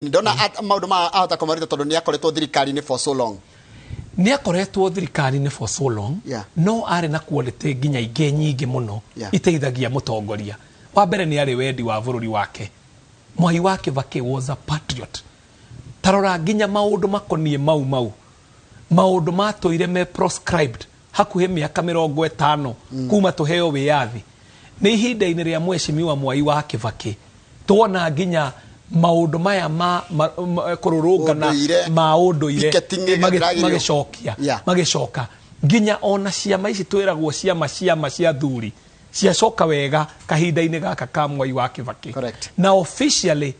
Ndona maũndũ ma ahota kũmaruta tondũ nĩ akoretwo thirikari-inĩ for so long. Nĩ akoretwo thirikari-inĩ for so long. No arĩ na quality nginya ingĩ nyingĩ mũno iteithagia mũtongoria. Wa mbere, nĩ arĩ wendi wa bũrũri wake. Mwai wa Kibaki was a patriot. Tarora nginya maũndũ makoniĩ Mau Mau, maũndũ matũire me proscribed hakuhĩ mĩaka 50 kuma tũheo wĩyathi. Nĩ ihinda-inĩ rĩa Mheshimiwa Mwai wa Kibaki tuona nginya maũndũ maya ma kũrũrũngana ũndũire, ma ũndũire picketing ĩragĩrio. Magĩcokia magĩcoka nginya ona ciama ici twĩragwo ciama cia thuri ciacoka wega kahinda-inĩ gaka ka Mwai wa Kibaki. Na officially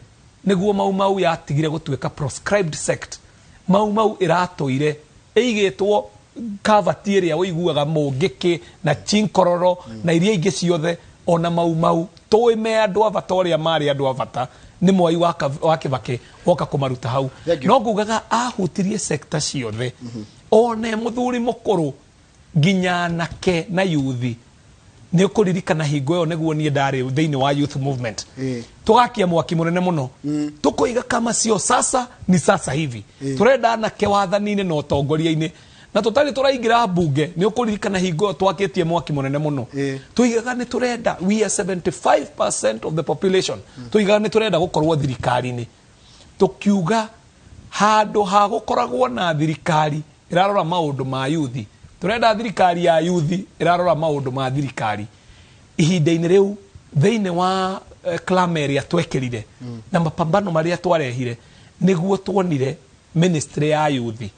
nĩguo Mau Mau yatigire gũtuĩka proscribed sect. Mau Mau ĩratũire ĩigĩtwo kavati ĩrĩa ũiguaga mũngĩkĩ na chinkororo na iria ingĩ ciothe. Ona Mau Mau tũĩ me andũ a bata ũrĩa marĩ andũ a bata, nĩ Mwai wa Kibaki woka kũmaruta hau. Thank you. No ngugaga ahutirie sector ciothe, one mũthuri mũkũrũ nginya anake na yuthi. Nĩ ũkũririkana hingo ĩyo nĩguo niĩ ndarĩ thĩinĩ wa youth movement, tũgakia mwaki mũnene mũno, tũkoiga kama sio sasa ni sasa hivi, tũrenda anake wathani-inĩ na ũtongoria-inĩ, na tũtarĩ tũraingĩra mbunge. Nĩ ũkũririkana hingo ĩyo twakĩtie mwaki mũnene mũno, tuigaga nĩ tũrenda, we are 75% of the population, tuigaga nĩ tũrenda gũkorwo thirikari-inĩ. Tũkiuga handũ ha gũkoragwo na thirikari ĩrarora maũndũ ma yuthi, tũrenda thirikari ya yuthi ĩrarora maũndũ ma thirikari. Ihinda-inĩ rĩu thĩinĩ wa clamour ĩrĩa twekĩrire na mapambano marĩa twarehire, nĩguo tuonire ministry ya yuthi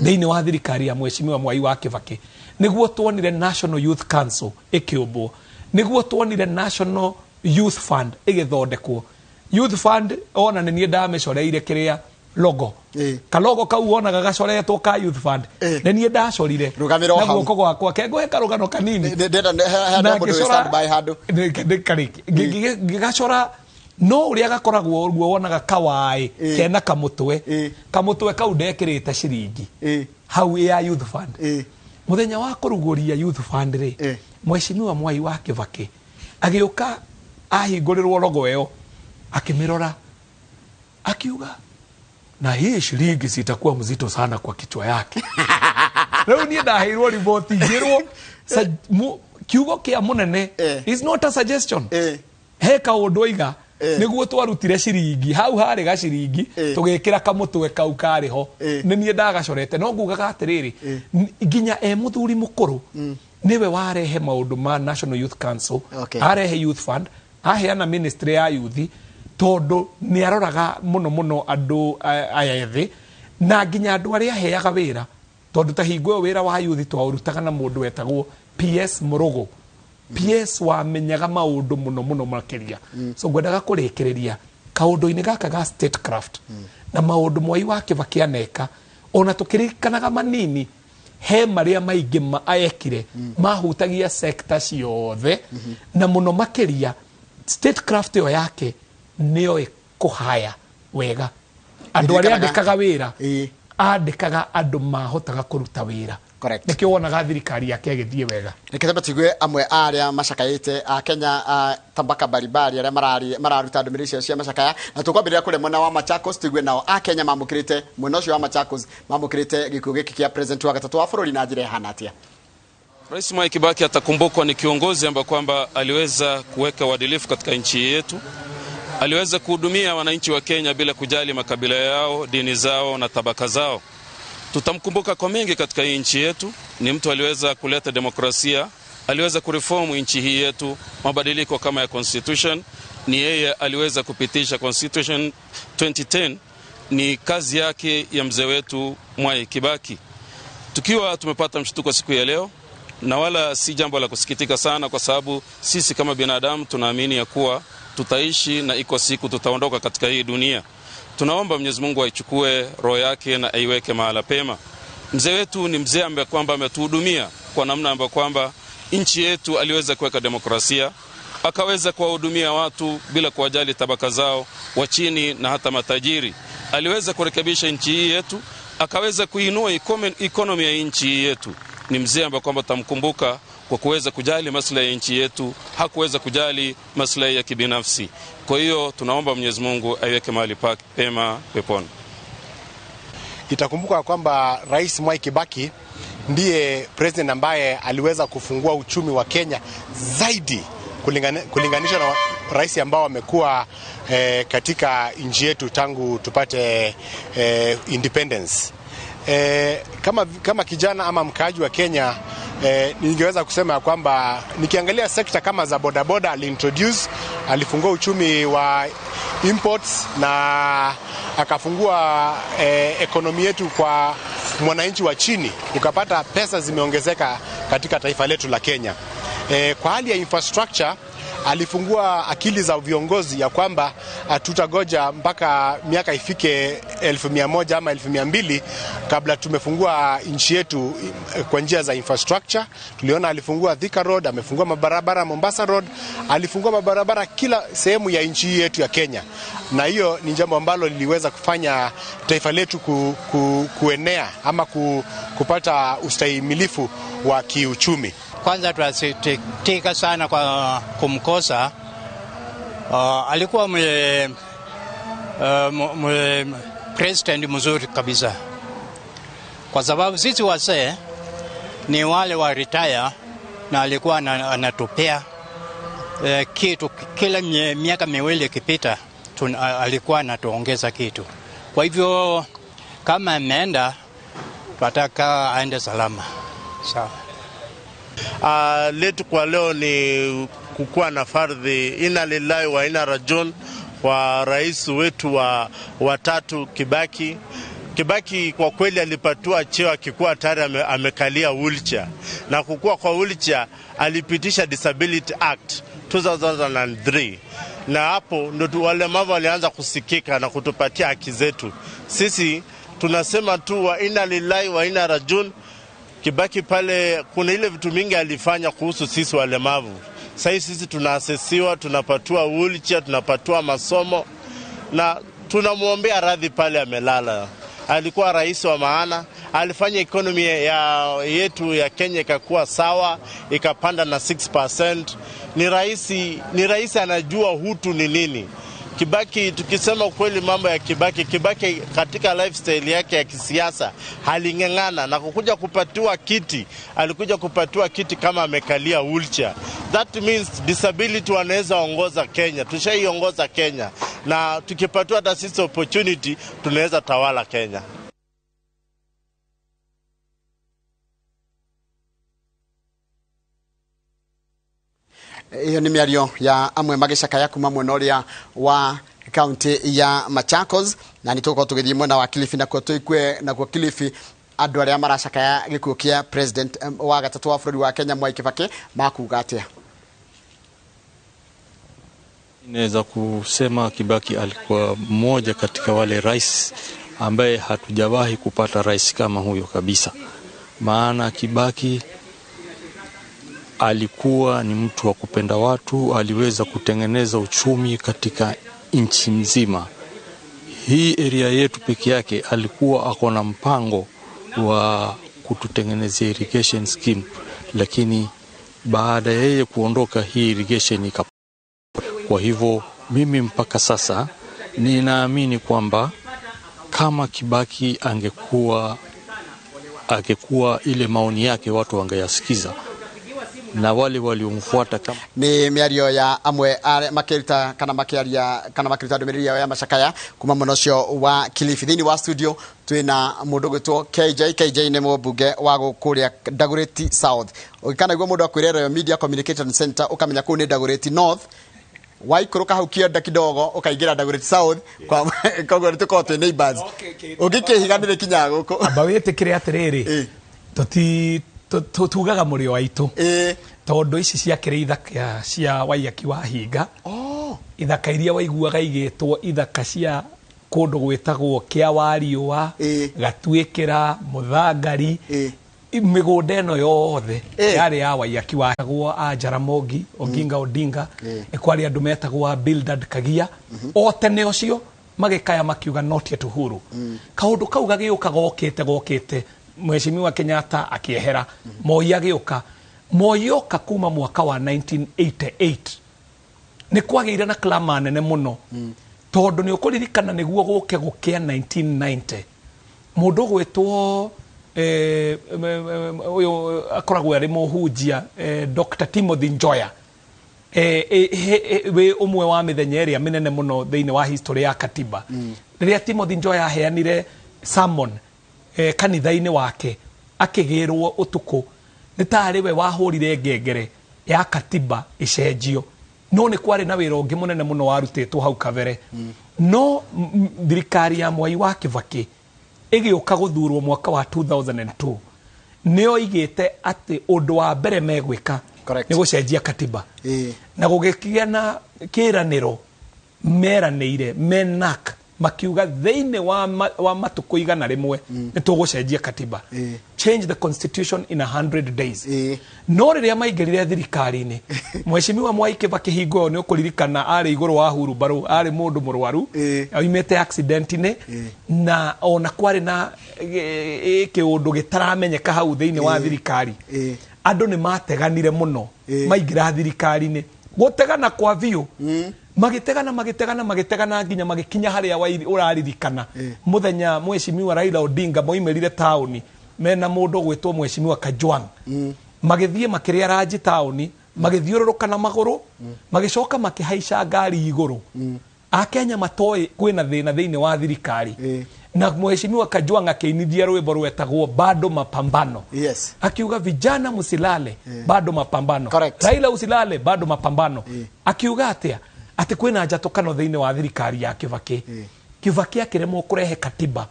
thĩinĩ wa thirikari ya Mheshimiwa Mwai wa Kibaki, nĩguo tuonire National Youth Council ĩkĩũmbwo, nĩguo tuonire National Youth Fund ĩgĩthondekwo. Youth Fund ona nĩ niĩ ndamĩcoreire kĩrĩa logo, kalogo kau wonaga gacoretwo ka Youth Fund, nĩ niĩ ndacorire Rũgamĩra o na hau. Guoko gwakwa kengũhe karũgano kanini. Ndĩrenda he Na mũndũ wĩ ngĩcora- stand by handũ. Karĩki. Ngĩgacora no ũrĩa gakoragwo ũguo wonaga kawaĩ kena kamũtwe, kamũtwe kau ndekĩrĩte ciringi hau ya Youth Fund. Mũthenya wa kũrugũria Youth Fund rĩ, Mheshimiwa Mwai wa Kibaki agĩũka, ahingũrĩrwo logo ĩyo, akĩmĩrora, akiuga, "Na hii shilingi sitakuwa mzito sana kwa kichwa yake." Rĩu niĩ ndaheirwo riboti ngĩrwo kiugo kĩa mũnene is not a suggestion. He kaũndũ oiga, nĩguo twarutire ciringi hau harĩ gaciringi, tũgĩkĩra kamũtwe kau karĩ ho. Nĩ niĩ ndagacorete. No ngugaga atĩrĩrĩ, nginya e mũthuri mũkũrũ nĩwe warehe maũndũ ma National Youth Council, arehe Youth Fund, aheana ministry ya yuthi, tondũ nĩ aroraga mũno mũno andũ aya ethĩ na nginya andũ arĩa aheaga wĩra, tondũ ta hingo ĩyo wĩra wa yuthi twaũrutaga na mũndũ wetagwo PS Mũrũgũ, PS wamenyaga maũndũ mũno mũno makĩria. So ngwendaga kũrĩkĩrĩria kaũndũ-inĩ gaka ga statecraft na maũndũ Mwai wa Kibaki aneka, ona tũkĩririkanaga manini, he marĩa maingĩ ekire mahutagia sector ciothe, na mũno makĩria statecraft ĩyo yake nĩyo ĩkũhaya wega andũ arĩa Ndirikanaga- andĩkaga wĩra, andĩkaga andũ mahotaga kũruta wĩra. Nĩkĩo wonaga thirikari yake ĩgĩthiĩ wega. Reke twambe tuigue amwe a arĩa macakaĩte a Kenya a tabaka mbalimbali arĩa mararuta ndũmĩrĩri ciao cia macakaya, na tũkwambĩrĩria kũrĩa mwena wa Machakos, tuigue nao a Kenya mamũkĩrĩte mwena ũcio wa Machakos mamũkĩrĩte gĩkuũ gĩkĩ kĩa president wa gatatũ wa bũrũri na njĩra ĩhana atĩa. Rais Mwai Kibaki atakumbukwa ni kiongozi ambaye kwamba aliweza kuweka uadilifu katika nchi yetu, aliweza kuhudumia wananchi wa Kenya bila kujali makabila yao, dini zao na tabaka zao. Tutamkumbuka kwa mengi katika hii nchi yetu. Ni mtu aliweza kuleta demokrasia, aliweza kureform nchi hii yetu, mabadiliko kama ya constitution. Ni yeye aliweza kupitisha constitution 2010, ni kazi yake ya mzee wetu Mwai Kibaki. Tukiwa tumepata mshtuko siku ya leo, na wala si jambo la kusikitika sana, kwa sababu sisi kama binadamu tunaamini ya kuwa tutaishi na iko siku tutaondoka katika hii dunia. Tunaomba Mwenyezi Mungu aichukue roho yake na aiweke mahala pema. Mzee wetu ni mzee ambaye kwamba ametuhudumia kwa namna ambayo kwamba nchi yetu aliweza kuweka demokrasia, akaweza kuwahudumia watu bila kuwajali tabaka zao wa chini na hata matajiri. Aliweza kurekebisha nchi hii yetu, akaweza kuinua economy ya nchi hii yetu. Ni mzee ambaye kwamba tutamkumbuka kwa kuweza kujali maslahi ya nchi yetu, hakuweza kujali maslahi ya kibinafsi. Kwa hiyo tunaomba Mwenyezi Mungu aiweke mahali pake pema peponi. Itakumbuka kwamba Rais Mwai Kibaki ndiye president ambaye aliweza kufungua uchumi wa Kenya zaidi kulinganisha na rais ambao wamekuwa katika nchi yetu tangu tupate independence. Kama kijana ama mkaaji wa Kenya, ningeweza kusema kwamba nikiangalia sekta kama za bodaboda aliintroduce, alifungua uchumi wa imports na akafungua ekonomi yetu kwa mwananchi wa chini, ukapata pesa zimeongezeka katika taifa letu la Kenya. Kwa hali ya infrastructure alifungua akili za viongozi ya kwamba tutagoja mpaka miaka ifike 100,000 ama 200,000 kabla tumefungua nchi yetu kwa njia za infrastructure. Tuliona alifungua Thika Road, amefungua mabarabara Mombasa Road, alifungua mabarabara kila sehemu ya nchi yetu ya Kenya. Na hiyo ni jambo ambalo liliweza kufanya taifa letu kuenea ama kupata ustahimilifu wa kiuchumi. Kwanza tunasikitika sana kwa kumkosa. Alikuwa president mzuri kabisa, kwa sababu sisi wasee ni wale wa retire, na alikuwa anatupea kitu kila miaka miwili ikipita, alikuwa anatuongeza kitu. Kwa hivyo kama ameenda, tunataka aende salama. Sawa. Letu kwa leo ni kukuwa na fardhi inna lillahi wa inna rajun kwa rais wetu wa watatu Kibaki. Kibaki kwa kweli alipatiwa cheo akikuwa tayari amekalia wheelchair, na kukua kwa wheelchair alipitisha Disability Act 2003, na hapo ndio walemavu walianza kusikika na kutupatia haki zetu. Sisi tunasema tu wa inna lillahi wa inna rajun. Kibaki pale kuna ile vitu mingi alifanya kuhusu sisi walemavu. Sasa sisi tunaasesiwa, tunapatiwa wheelchair, tunapatiwa masomo na tunamuombea radhi pale amelala. Alikuwa rais wa maana, alifanya economy yetu ya Kenya ikakuwa sawa, ikapanda na 6%. Ni rais anajua hutu ni nini. Kibaki, tukisema kweli mambo ya Kibaki, Kibaki katika lifestyle yake ya kisiasa aling'ang'ana na kukuja kupatiwa kiti. Alikuja kupatiwa kiti kama amekalia wheelchair. That means disability wanaweza ongoza Kenya. Tushaiongoza Kenya, na tukipatiwa hata sisi opportunity tunaweza tawala Kenya. Iyo ni miario ya amwe magicakaya kuma mwena uria wa kaunti ya Machakos, na ni tugukorwo tugithie mwena wa Kilifi, nakuo tuikue nakuo Kilifi andu aria maracakaya gikuo kia president wa gatatu wa bũrũri wa Kenya Mwai Kibaki makuga atia. Naweza kusema Kibaki alikuwa mmoja katika wale rais ambaye hatujawahi kupata rais kama huyo kabisa. Maana Kibaki alikuwa ni mtu wa kupenda watu, aliweza kutengeneza uchumi katika nchi mzima. Hii area yetu peke yake alikuwa ako na mpango wa kututengenezea irrigation scheme, lakini baada yeye kuondoka hii irrigation ika. Kwa hivyo mimi mpaka sasa ninaamini kwamba kama Kibaki angekuwa ile maoni yake watu wangeyasikiza na wale waliomfuata kama ni miario ya amwe makiruta kana makiaria kana makiruta ndumiriri yao ya macakaya kuma mwena ucio wa Kilifi. Thiini wa studio twina mundu gwitwo KJ. KJ ni mũmbunge wa gũkũrĩa Dagoretti South. Ũngĩkana guo mundu akwĩre Royal Media Communication Center ukamenya kũu nĩ Dagoretti North, waikũrũka hau kĩonda kidogo ũkaingĩra Dagoretti South, koguo nĩ tũkorwo twĩ neighbors. Ũngĩkĩhiga nĩ rĩkinyaga gũkũ. Amba wĩtĩkĩre atĩrĩrĩ, tugaga mũrĩo waitũ tondũ ici ciakĩrĩ ithaka cia Waiyaki wa Hinga. Ithaka iria waiguaga igĩtwo ithaka cia kũndũ gwĩtagwo kĩa Wariũa, Gatuĩkĩra, Mũthangari, mĩgũnda ĩno yothe yarĩ ya Waiyaki wa a Jaramogi Oginga Odinga, kwarĩ andũ metagwo a Bildad Kagia. O tene ũcio magĩkaya makiuga not yet uhuru. Kaũndũ kau gagĩũka gokĩte Mheshimiwa Kenyatta akiehera, Moi agĩũka, Moi oka kuma mwaka wa 1988 nĩ kwagĩire na clama nene mũno, tondũ nĩ ũkũririkana nĩguo gũke gũkĩa 1990 mũndũ ũgwĩtwo ũyũ akoragwo arĩ mũhunjia, Dr. Timothy Njoya, wĩ ũmwe wa mĩthenya ĩrĩa mĩnene mũno thĩinĩ wa history ya katiba. Rĩrĩa Timothy Njoya aheanire sermon kanitha-inĩ wake akĩgĩrwo ũtukũ, nĩ tarĩ we wahũrire ngengere ya katiba ĩcenjio. No nĩ kwarĩ na wĩra ũngĩ mũnene mũno warutĩtwo hau kabere. No thirikari ya Mwai wa Kibaki ĩgĩũka gũthurwo mwaka wa 2002, nĩo igĩte atĩ ũndũ wa mbere megwĩka nĩ gũcenjia katiba. Na gũgĩkĩgĩa na kĩranĩro meranĩire menak, makiuga thĩinĩ wa matukũ 100 nĩ tũgũcenjia katiba, change the constitution in 100 days. No rĩrĩa maingĩrire thirikari-inĩ, Mheshimiwa Mwai Kibaki hingo ĩyo nĩ ũkũririkana arĩ igũrũ wa hurumbarũ, arĩ mũndũ mũrwaru, oimĩte accident-inĩ, na ona kwarĩ na kĩũndũ gĩtaramenyeka hau thĩinĩ wa thirikari. Andũ nĩ mateganire mũno maingĩra thirikari-inĩ, gũtegana kwa biũ, magĩtegana magĩtegana magĩtegana nginya magĩkinya harĩa ũraririkana mũthenya Mheshimiwa Raila Odinga moimĩrire taũni mena mũndũ ũgwĩtwo Mheshimiwa Kajwang', magĩthiĩ makĩrĩa ranji taũni, magĩthiũrũrũka na magũrũ, magĩcoka makĩhaica ngari igũrũ. Akenya matoĩ kwĩna thĩna thĩinĩ wa thirikari. Na Mheshimiwa Kajwang' akĩinithia rwĩmbo rwetagwo Bado Mapambano. Akiuga vijana msilale, bado mapambano. Raila usilale, bado mapambano. Akiuga atĩa? Atĩ kwĩna njatũkano thĩinĩ wa thirikari ya Kibaki. Kibaki akĩremwo kũrehe katiba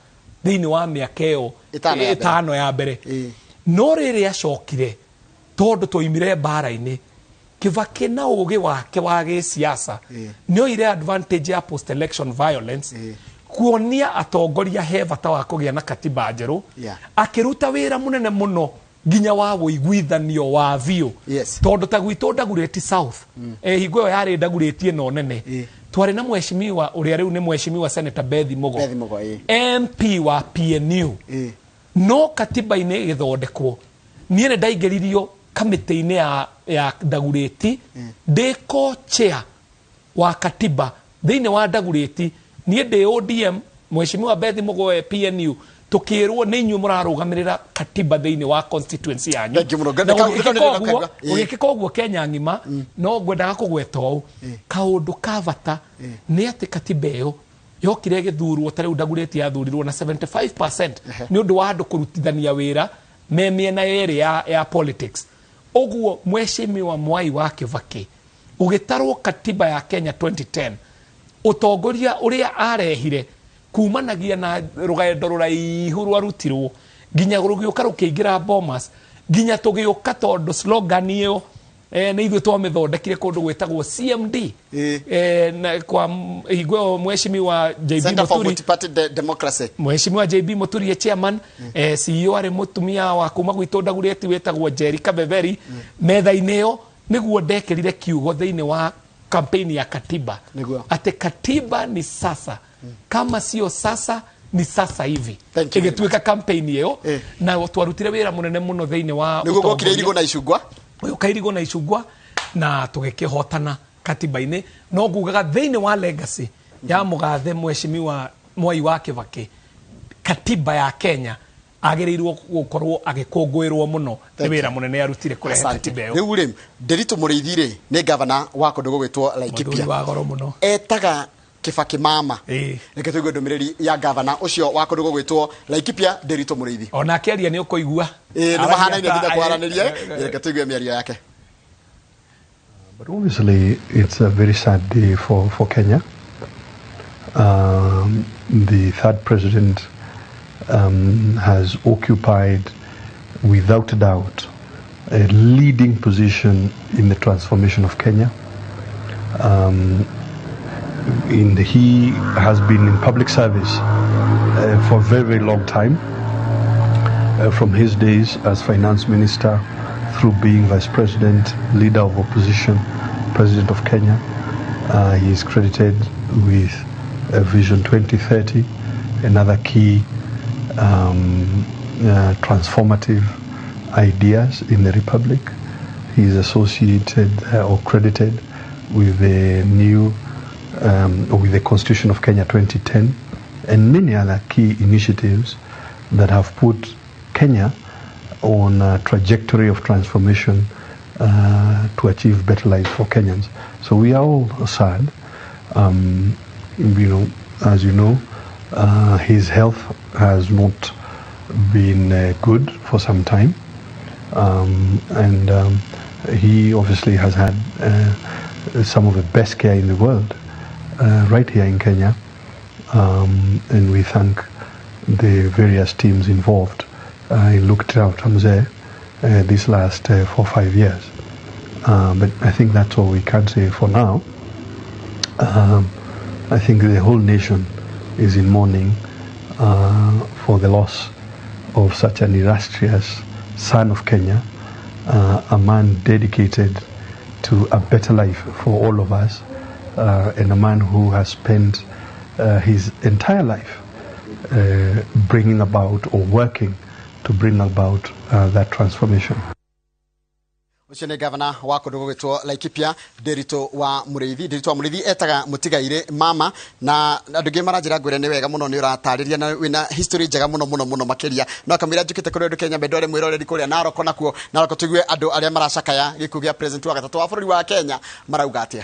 thĩinĩ wa mĩaka ĩyo 5 ya mbere. No rĩrĩa acokire, tondũ twoimire mbara-inĩ, Kibaki na ũgĩ wake wa gĩsiasa nĩ oire advantage ya post election violence kuonia atongoria he bata wa kũgĩa na katiba njerũ. Akĩruta wĩra mũnene mũno nginya wa ũiguithanio wa biũ. Tondũ ta gwitũ Dagoretti South, hingo ĩyo yarĩ Dagoretti ĩno nene, twarĩ na mheshimiwa ũrĩa rĩu nĩ Mheshimiwa Senator Bethi Mugo, MP wa PNU. No katiba-inĩ ĩgĩthondekwo, niĩ nĩ ndaingĩririo kamĩtĩ-inĩ ya Dagoretti, ndĩ co-chair wa katiba thĩinĩ wa Dagoretti. Niĩ ndĩ ODM, Mheshimiwa Bethi Mugo e PNU, tukirwo nĩ inyuĩ mũrarũgamĩrĩra katiba thĩinĩ wa constituency yanyu. Ũgĩkĩka ũguo Kenya ng'ima, no ngwendaga kũgweta ũũ kaũndũ ka bata nĩ atĩ katiba ĩyo yokire ĩgĩthurwo ta rĩu Dagoretti yathurirwo na 75% nĩ ũndũ wa andũ kũrutithania wĩra me mĩena yerĩ ya politics. Ũguo Mheshimiwa Mwai wa Kibaki ũgĩtarwo katiba ya Kenya 2010, ũtongoria ũrĩa arehire kumanagia na rũgendo rũraihu rwarutirwo nginya rũgĩũka rũkĩingĩra Bomas, nginya tũgĩũka tondũ slogan ĩyo nĩ ithuĩ twamĩthondekire kũndũ gwĩtagwo CMD, kwa hingo ĩyo Mheshimiwa JB Muturi, Mheshimiwa JB Muturi e chairman, CEO arĩ mũtumia wa kuma gwitũ Dagoretti wĩtagwo Jerry Kabeberi. Metha-inĩ ĩyo nĩguo ndekĩrire kiugo thĩinĩ wa campaign ya katiba atĩ katiba ni sasa, kama sio sasa ni sasa hivi. Ĩgĩtuĩka campaign ĩyo, na twarutire wĩra mũnene mũno thĩinĩ wa nĩguo gwokire irigũ na icungwa, ũka irigũ na icungwa, na tũgĩkĩhotana katiba-inĩ. No ngugaga thĩinĩ wa legacy ya mũgathe Mheshimiwa Mwai wa Kibaki, katiba ya Kenya agĩrĩirwo gũkorwo agĩkũngũĩrwo mũno nĩ wĩra mũnene arutire kũrehe katiba ĩyo. Rĩu rĩ, Nderitu Mũrĩithi rĩ nĩ gavana wa kũndũ gũgwĩtwo Laikipia, wa goro mũno, etaga Kibaki mama. Reke tũigue ndũmĩrĩri ya gavana ũcio wa kũndũ gũgwĩtwo Laikipia, Nderitu Mũrĩithi. Onake aria nĩ ũkũigua nĩ mahanaine thutha kwaranĩria. Reke tũigue mĩario yake. But obviously it's a very sad day for Kenya. The third president has occupied, without a doubt, a leading position in the transformation of Kenya. He has been in public service for a very, very long time, from his days as finance minister through being vice president, leader of opposition, president of Kenya. He is credited with Vision 2030, another key transformative ideas in the Republic. He is associated or credited with the new, with the Constitution of Kenya 2010, and many other key initiatives that have put Kenya on a trajectory of transformation to achieve better lives for Kenyans. So we are all sad. You know, as you know, his health has not been good for some time, and he obviously has had some of the best care in the world right here in Kenya, and we thank the various teams involved in looked after Mzee this last 4 or 5 years. But I think that's all we can say for now. I think the whole nation is in mourning for the loss of such an illustrious son of Kenya, a man dedicated to a better life for all of us, and a man who has spent his entire life bringing about or working to bring about that transformation. Ucio nĩ gavana wa kũndũ gũgĩtwo Laikipia Ndiritu wa Mũrĩithi. Ndiritu wa Mũrĩithi etaga mũtigairĩ mama, na andũ angĩ maranjĩra ngwĩre nĩ wega mũno, nĩ ũratarĩria na wĩna history njega mũno mũno mũno makĩria. No kamũira njũkĩte kũrĩ andũ Kenya mendore mwĩroreri kũrĩa Narok, nakuo Narok tũigue andũ arĩa maracakaya gĩkuũ gĩa president wa gatatũ wa bũrũri wa Kenya marauga atĩa.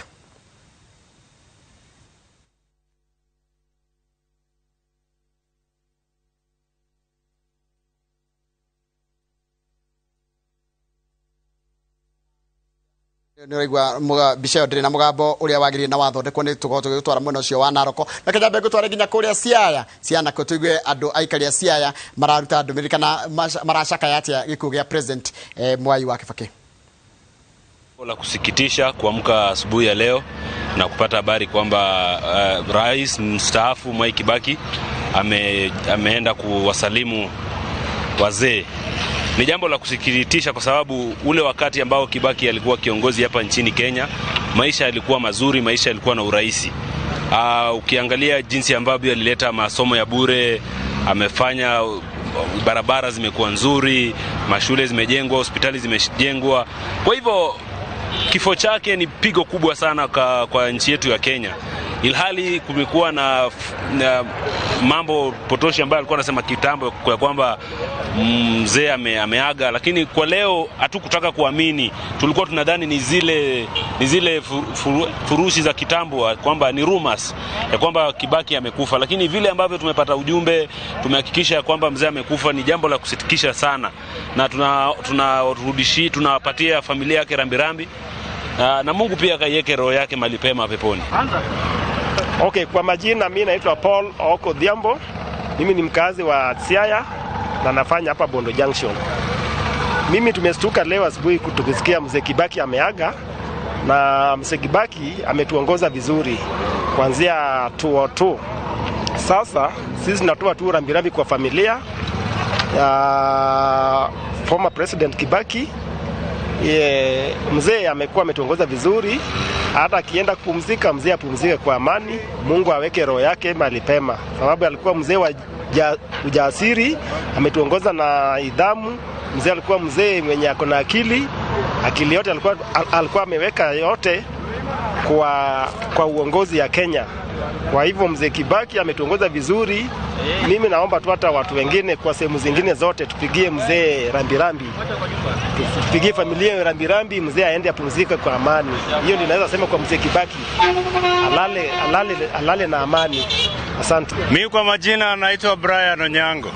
Nĩũraigua mbica ĩyo ndĩrĩ na mũgambo ũrĩa wagĩrĩire na wathondekwo nĩ tũkorwo tũgĩgũtwara mwena ũcio wa Narok. Na kenya mbere nginya kũrĩa Siaya, Siaya nakuo tũigue andũ aikari a Siaya mararuta ndũmĩrĩri kana maracakaya atĩa gĩkuũ gĩa president Mwai wa Kibaki. La kusikitisha kuamka asubuhi ya leo na kupata habari kwamba rais mstaafu Mwai Kibaki ameenda kuwasalimu wazee. Ni jambo la kusikitisha kwa sababu ule wakati ambao Kibaki alikuwa kiongozi hapa nchini Kenya, maisha yalikuwa mazuri, maisha yalikuwa na urahisi. Ukiangalia jinsi ambavyo alileta masomo ya bure, amefanya barabara zimekuwa nzuri, mashule zimejengwa, hospitali zimejengwa. Kwa hivyo kifo chake ni pigo kubwa sana kwa nchi yetu ya Kenya. Ilhali kumekuwa na mambo potoshi ambayo alikuwa anasema kitambo kwa kwamba mzee ameaga, lakini kwa leo hatukutaka kuamini. Tulikuwa tunadhani ni zile furushi za kitambo kwamba ni rumors ya kwamba Kibaki amekufa, lakini vile ambavyo tumepata ujumbe tumehakikisha kwamba mzee amekufa ni jambo la kusitikisha sana, na tunawapatia familia yake rambirambi, na Mungu pia akaiweke roho yake mahali pema peponi. Okay, kwa majina mimi naitwa Paul Oko Dhiambo. Mimi ni mkazi wa Siaya na nafanya hapa Bondo Junction. Mimi tumestuka leo asubuhi tukisikia Mzee Kibaki ameaga, na Mzee Kibaki ametuongoza vizuri kuanzia 2002. Sasa sisi tunatoa tu rambirambi kwa familia ya former President Kibaki. Mzee amekuwa ametuongoza vizuri. Hata akienda kupumzika, mzee apumzike kwa amani. Mungu aweke roho yake mahali pema, sababu alikuwa mzee wa ujasiri, ametuongoza na idhamu. Mzee alikuwa mzee mwenye ako na akili, akili yote alikuwa ameweka yote kwa uongozi ya Kenya. Kwa hivyo Mzee Kibaki ametuongoza vizuri. Mimi naomba tu hata watu wengine kwa sehemu zingine zote tupigie mzee rambirambi, tupigie familia rambirambi, mzee aende apumzike kwa amani. Hiyo ndio naweza sema kwa Mzee Kibaki, alale, alale, alale na amani. Asante. Mimi kwa majina naitwa Brian Onyango.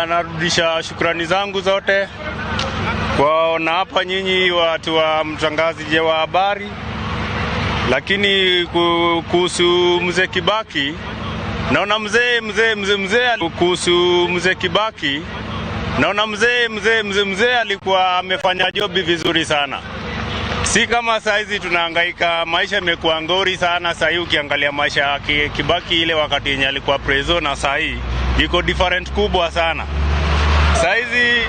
Narudisha shukrani zangu zote kwa na hapa nyinyi watu wa mtangazaji wa habari. Lakini kuhusu Mzee Kibaki, naona mzee kuhusu Mzee Kibaki, naona mzee alikuwa amefanya jobi vizuri sana. Si kama saizi tunahangaika, maisha imekuwa ngori sana sasa. Ukiangalia maisha ya Kibaki ile wakati yenye alikuwa prezo na sasa iko different kubwa sana. Saizi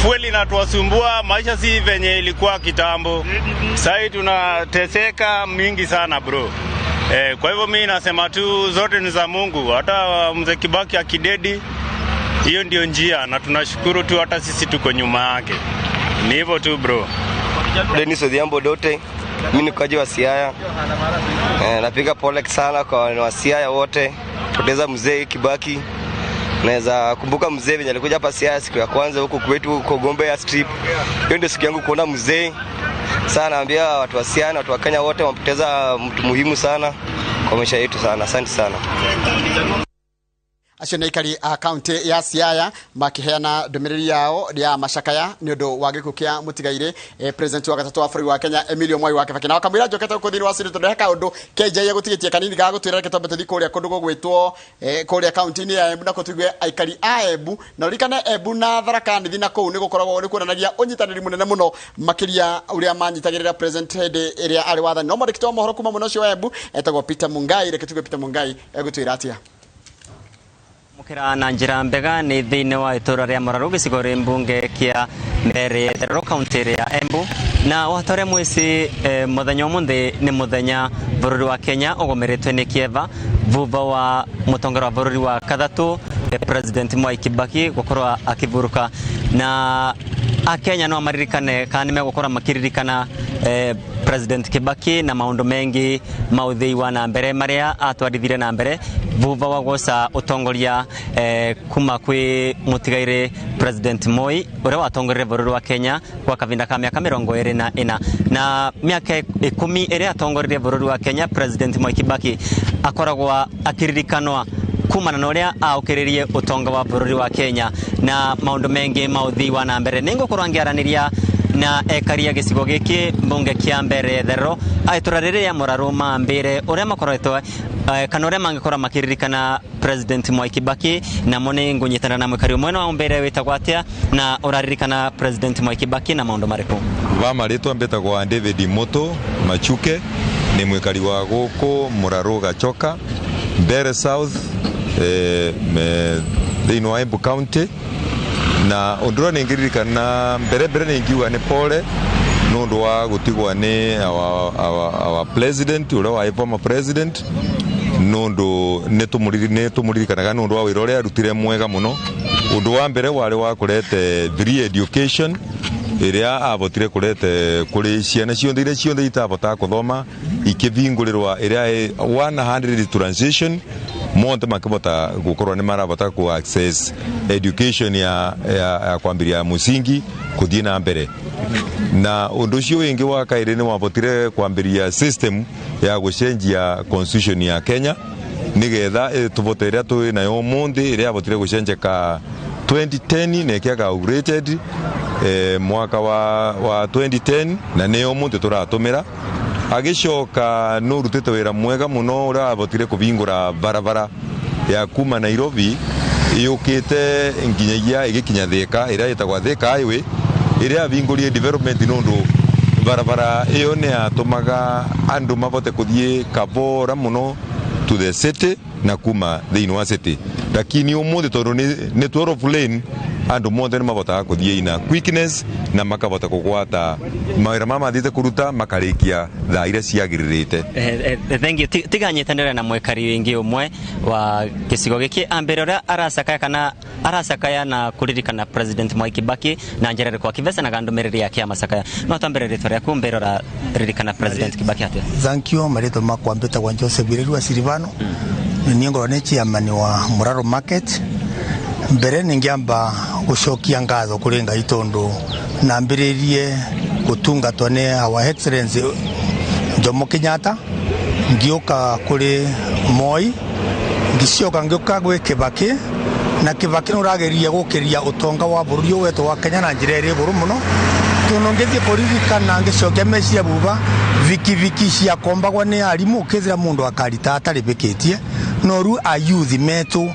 fuel inatusumbua, maisha si venye ilikuwa kitambo. Sasa tunateseka mingi sana bro. Kwa hivyo mimi nasema tu zote ni za Mungu. Hata Mzee Kibaki akidedi, hiyo ndio njia, na tunashukuru tu hata sisi tuko nyuma yake. Ni hivyo tu bro. Dennis Odhiambo Dote, mimi ni mkaji wa Siaya. Napiga pole sana kwa wa Siaya wote poteza mzee Kibaki. Naweza kumbuka mzee venye alikuja hapa Siaya siku ya kwanza huku kwetu huko Gombe ya Strip. Hiyo ndio siku yangu kuona mzee. Sana naambia watu wa Siaya na watu wa Kenya wote wamepoteza mtu muhimu sana kwa maisha yetu sana. Asante sana. Acio nĩ aikari a kaunti ya Siaya makiheana ndũmĩrĩri yao ya macakaya nĩ ũndũ wa gĩkuũ kĩa mũtigairĩ president wa gatatũ wa bũrũri wa Kenya Emilio Mwai wa Kibaki. Na wakamwĩra njokete gũkũ thĩinĩ wa studio tondũ he kaũndũ KJ egũtigĩtie kanini ga gũtwĩra, reke twambe tũthiĩ kũrĩa kũndũ gũgwĩtwo kũrĩa kaunti-inĩ ya Embu na tũigue aikari a Embu. Na ũririkane Embu na Tharaka Nithi na kũu nĩ gũkoragwo nĩ kuonanagia ũnyitanĩri mũnene mũno makĩria ũrĩa manyitagĩrĩra president hĩndĩ ĩrĩa arĩ wathani. No mwandĩki wa mohoro kuma mwena ũcio wa Embu etagwo Peter Mungai, reke tũigue Peter Mungai egũtwĩra atĩa. Mukira na njira mbega ni thiini wa itura ria Muraru gicigo ri mbunge kia Mbeere Therero kaunti ya Embu. Na watore mwisi muthenya umuthi ni muthenya bururi wa Kenya ugomeretwe ni kieva vuva wa mutongoria wa bururi wa kathatu President Mwai Kibaki gukorwo akivuruka. Na akenya no maririkane kana nimegukorwo makiririkana President Kibaki na maundu mengi mauthii wa na mbere maria atwarithire na mbere vuva wa guca utongoria kuma kwi mutigaire President Moi uria watongorire bururi wa Kenya kwa kavinda ka miaka 24 na miaka 10 iria atongorire bururi wa Kenya. President Mwai Kibaki akoragwa akiririkanwa kumana na uria aukiririe utonga wa bururi wa Kenya na maundu mengi mauthii wa na mbere. Ningukorwo ngiaraniria na ekaria gicigo giki mbunge kia Mbeere Therero aitura riri ya Muraru mambire uria makoretwo kana uria mangikorwo makiririkana President Mwai Kibaki. Namo ni ngunyitana na mwikari umwe wa Mbeere witagwo atia na uraririkana President Mwai Kibaki na maundu mariku? Wa maritwa mbetagwo David Moto Machuke, ni mwikari wa guku Muraru Gachoka, Mbeere South, thiini wa Embu County. Na undu uria ningiririkana mbere ningiuga ni pole nundu wa gutigwa ni our president uria wa former president, nundu ni tumuririkanaga nundu wa wira uria arutire mwega muno. Undu wa mbere wari wa kurete free education iria avotire kurete kuri ciana cionthe iria cionthe itavotaga kuthoma ikivingũrĩrwa iria 100 transition monthe makivota gukorwo ni maravota ku access education ya kwambiria musingi kuthie na mbere. Na undu ucio wingi wa kairi ni wavotire kwambiria system ya gucenjia constitution ya Kenya nigetha tuvote iria twi nayo umuthi iria yavotire gucenjeka 2010 na ikiaga upgraded mwaka wa 2010 na niyo umuthi turatumira. Agicoka nurutite wira mwega muno uria avotire kuvingura barabara ya kuma Nairobi yukite nginyagia igikinya Thika iria itagwa Thika Highway iria avingurie development nundu barabara iyo ni atumaga andu mavote kuthie kabora muno to the city na kuma thiini wa city. Lakini umuthi tondu ni 12 lane andu monthe ni mavotaga kuthie ina quickness na makavota kugwata mawira mamathiite kuruta makarikia thaa iria ciagiririte. Thank you. Tiganyitanira na mwikari wingi umwe wa gicigo giki ambere uria aracakaya kana aracakaya na kuririkana President Mwai Kibaki na njira iriku akivesa na ndumiriri yake ya macakaya. No twambere ritwa riaku mbere uraririkana President Kibaki atia? Thank you. Maritwa makwa mbetagwa Joseph Birerwa Silvano, ni ngorwo ni chairman wa Muraru Market. Mbere ningiamba gucokia ngatho kuri Ngai tondu nambiririe gutungatwo ni Our Excellency Jomo Kenyatta, ngiuka kuri Moi, ngicoka ngiuka gwi Kibaki, na Kibaki ni urageria gukiria utonga wa bururi uyu wetu wa Kenya na njira iri iguru muno. Tondu ngithie kuririkana ngicokia meciria buba vikiviki ciakombagwo ni arimu ukithira mundu akarita ataribikitie, no riu ayuthi metu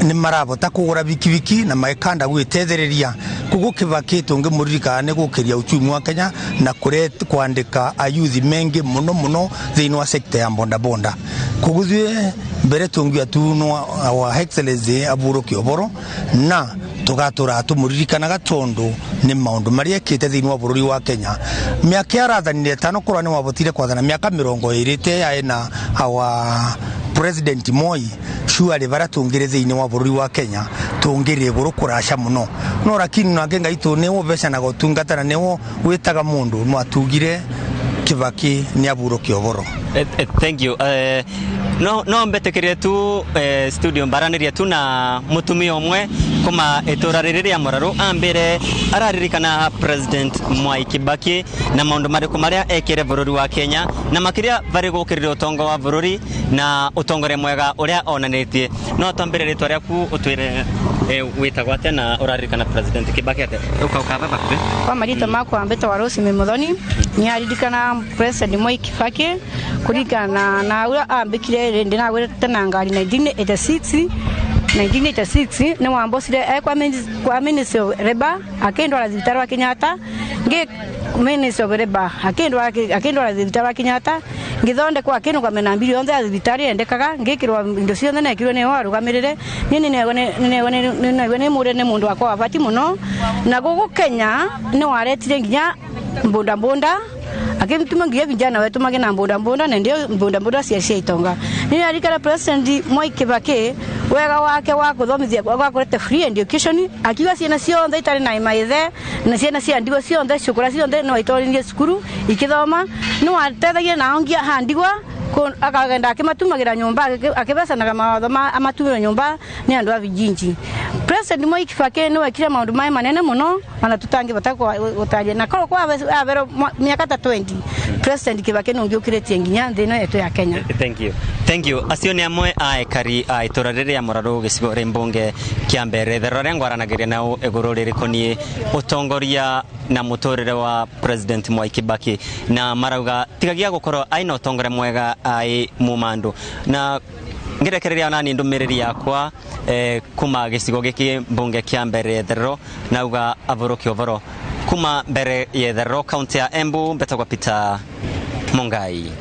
ni marabota kugura vikiviki na maikanda gwitethereria. Koguo Kibaki tungimuririkana ni gukiria uchumi wa Kenya na kwandika ayuthi mengi muno muno thiini wa sekta ya boda boda. Koguo thue mbere tungiuga tu no Our Excellency aburuke oboro na tugatura tumuririkanaga tondu ni maundu maria ekite thiini wa bururi wa Kenya. Miaka yarathanire tano korwa ni wavotire kwathana miaka 20 te yae na our President Moi surely varia tungire thiini wa bururi wa Kenya. Tungiri iguru kuraca muno no lakini nake Ngai tu niwo mbeca gutungata na niwo witaga mundu mwatugire Kibaki ni aburukia oboro. Thank you. No mbetikirie tu studio mbaranirie tu na mutumia umwe kuma itura riri ria Muraru ambire araririkana President Mwai Kibaki na maundu mariku maria ekire bururi wa Kenya na makiria bari gukirira utongo wa bururi na utongoria mwega uria onanitie. No twambire ritwa riaku utwire witagwo atia na uraririkana President Kibaki atia? Uka baba kubi. Kwa marito makwa ambetwa Rose Muthoni ni aririkana President Mwai Kibaki kuringana na uria ambikire ndina gwete na ngari 1986 ni wambocire kwa Ministry of Labor akindwara thibitarĩ wa Kenyatta ngi Ministry of Labor akindwara thibitarĩ wa Kenyatta ngithondekwo akinũgamia na mbiri yonthe ya thibitarĩ endekaga ngikirwo indo ciothe nekirwo nĩwe warũgamĩrĩre niĩ nĩ nĩ mũrene mũndũ wakwa wa bati mũno na gũkũ Kenya nĩ waretire nginya mbunda mbunda akimtuma nginya vijana wetu mage na mbunda mbunda na ndio mbunda mbunda cia itonga. Ni arikara President Mwai Kibaki wega wake wa kuthomithia wa kurete free education akiuga ciana ciothe itari na maithe na ciana cia ndigwa ciothe cukura ciothe no itoririe cukuru ikithoma no atethagia nao ngia handigwa akagenda akimatumagira nyumba akibecanaga mawatho amatumire nyumba ni andu a vijiji. President Mwai Kibaki ni wekire maundu mai manene muno ona tutangivota gutaria na korwo kwa avero miaka ta 20 President Kibaki no ngiukiritie nginya nthi ino yetu ya Kenya. Thank you. Thank you. Acio ni amwe a ekari a itura riri ria Muraru gicigo ri mbunge kia mbere therero ria ngwaranagiria nao iguru ririkonie utongoria na muturire wa President Mwai Kibaki na marauga tigagia gukorwo aina utongoria mwega ai mumandu na ngirekereria onani ndumiriri yakwa kuma gicigo giki mbunge kia mbere therero nauga aburuki oboro kuma mbere ya therero kaunti ya Embu mbetagwa Peter Mungai.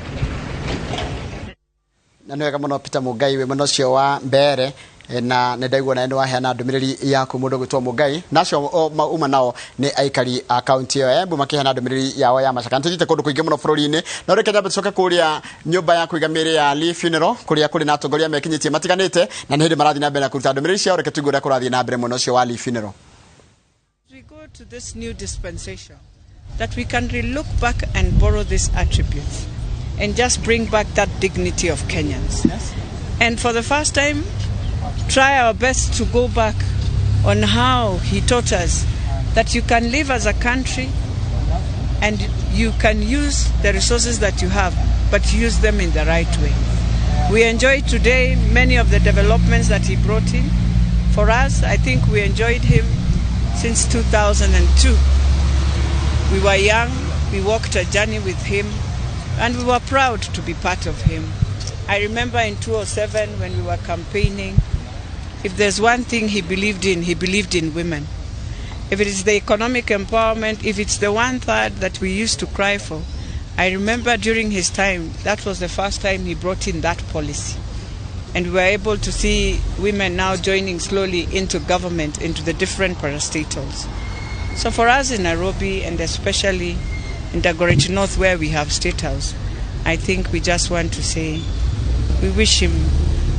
Na nĩ wega mũno Peter Mungai wĩ mwena ũcio wa mbere na nĩ ndaigua na nĩ waheana ndũmĩrĩri yaku mũndũ gwĩtwo Mungai nacio uma nao nĩ aikari a kaunti ĩyo ya Embu makĩheana ndũmĩrĩri yao ya macaka. Nĩtũthiĩte kũndũ kũingĩ mũno bũrũri-inĩ no reke nyambe tũcoke kũrĩa nyũmba ya kũiga mĩĩrĩ ya Lee Funeral kũrĩa kũrĩ na atongoria mekinyĩtie matiganĩte na nĩ hĩndĩ marathiĩ na mbere na kũruta ndũmĩrĩri ciao. Reke tũigue ũrĩa kũrathiĩ na mbere mwena ũcio wa Lee Funeral. We go to this new dispensation that we can relook back and borrow these attributes and just bring back that dignity of Kenyans. Yes. And for the first time, try our best to go back on how he taught us that you can live as a country and you can use the resources that you have, but use them in the right way. We enjoy today many of the developments that he brought in. For us, I think we enjoyed him since 2002. We were young, we walked a journey with him, and we were proud to be part of him. I remember in 2007 when we were campaigning, if there's one thing he believed in women. If it is the economic empowerment, if it's the 1/3 that we used to cry for, I remember during his time, that was the first time he brought in that policy. And we were able to see women now joining slowly into government, into the different parastatals. So for us in Nairobi, and especially in Dagoretti North where we have State House, I think we just want to say we wish him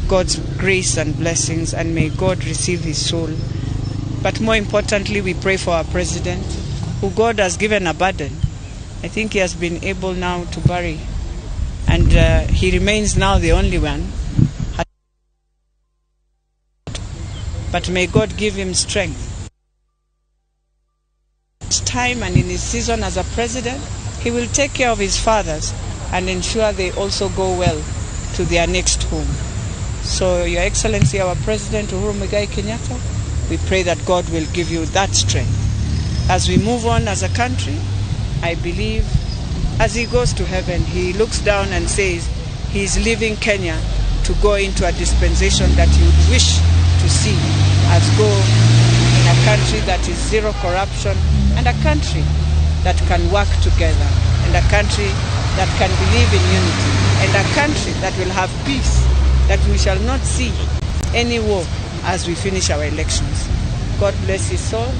God's grace and blessings, and may God receive his soul. But more importantly, we pray for our president, who God has given a burden. I think he has been able now to bury, and he remains now the only one. But may God give him strength. His time and in his season as a president, he will take care of his fathers and ensure they also go well to their next home. So, Your Excellency, our President Uhuru Muigai Kenyatta, we pray that God will give you that strength. As we move on as a country, I believe as he goes to heaven, he looks down and says he is leaving Kenya to go into a dispensation that he would wish to see us go in a country that is zero corruption, and a country that can work together, and a country that can believe in unity, and a country that will have peace, that we shall not see any war as we finish our elections. God bless his soul.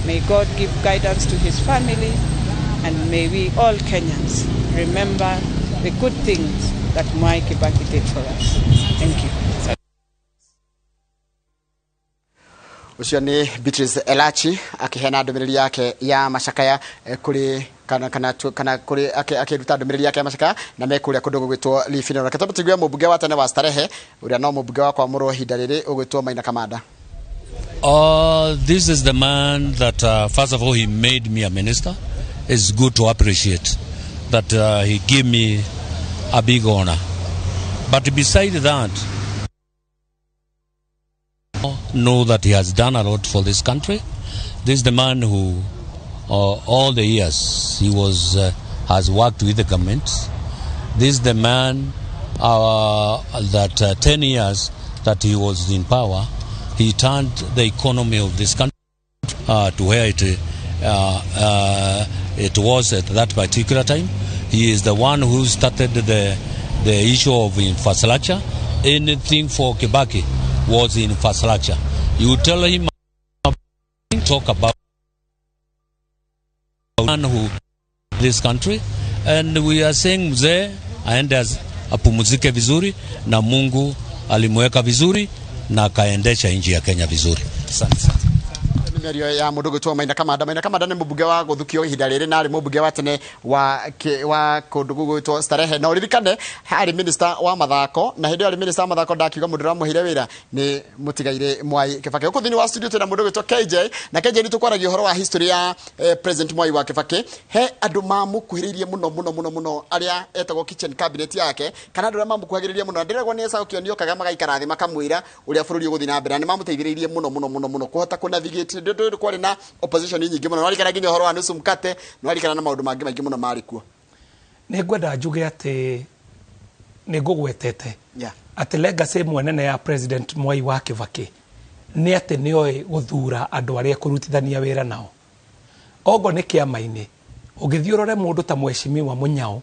May God give guidance to his family, and may we all Kenyans remember the good things that Mwai Kibaki did for us. Thank you. Ucio ni Beatrice Elachi akiheana ndũmĩrĩri yake ya macakaya kũrĩ kana kũrĩ akĩruta ndũmĩrĩri yake ya macakaya na me kũrĩa kũndũ gũgwĩtwo Libinoro. Reke twambe tũigue mũmbunge wa tene wa Starehe ũrĩa no mũmbunge wa kwamũrwo ihinda rĩrĩ ũgwĩtwo Maina Kamanda. This is the man that, first of all, he made me a minister. It's good to appreciate that he gave me a big honor. But beside that, know that he has done a lot for this country. This is the man who, all the years, he was has worked with the government. This is the man that 10 years that he was in power, he turned the economy of this country to where it was at that particular time. He is the one who started the issue of infrastructure. Anything for Kibaki was infrastructure. You tell him, talk about man who this country, and we are saying mzee aende apumzike vizuri, na Mungu alimweka vizuri na akaendesha nchi ya Kenya vizuri. Asante. Mĩario ya mũndũ ũgwĩtwo Maina Kamanda. Maina Kamanda nĩ mũmbunge wa gũthukio ihinda rĩrĩ na arĩ mũmbunge wa tene wa kũndũ gũgwĩtwo Starehe. Na ũririkane arĩ minister wa mathako, na hĩndĩ ĩyo arĩ minister wa mathako ndakiuga mũndũ ũramũheire wĩra nĩ mũtigairĩ Mwai Kibaki. Gũkũ thĩinĩ wa studio twĩna mũndũ ũgwĩtwo KJ, na KJ nĩ tũkwaragia ũhoro wa history ya President Mwai wa Kibaki. He andũ mamũkuhĩrĩirie mũno mũno mũno mũno arĩa etagwo kitchen cabinet yake, kana andũ arĩa mamũkuhagĩrĩria mũno. Ndĩragwo nĩ Esau Kĩonio magaikara thĩ makamwĩra ũrĩa bũrũri ũgũthiĩ na mbere, na nĩ mamũteithĩrĩirie mũno mũno mũno mũno kũhota kũ navigate. Ndũ kwarĩ na opposition nyingĩ mũno, nĩwarikana nginya ũhoro wa nusu mkate, nĩwarikana na maũndũ mangĩ maingĩ mũno marĩ kuo. Nĩ ngwenda njuge atĩ nĩ ngũgwetete atĩ legacy ĩmwe nene ya President Mwai wa Kibaki nĩ atĩ nĩoĩ gũthura andũ arĩa ekũrutithania wĩra nao. Ogo nĩ kĩama-inĩ, ũngĩthiĩ ũrore mũndũ ta Mheshimiwa Mũnyao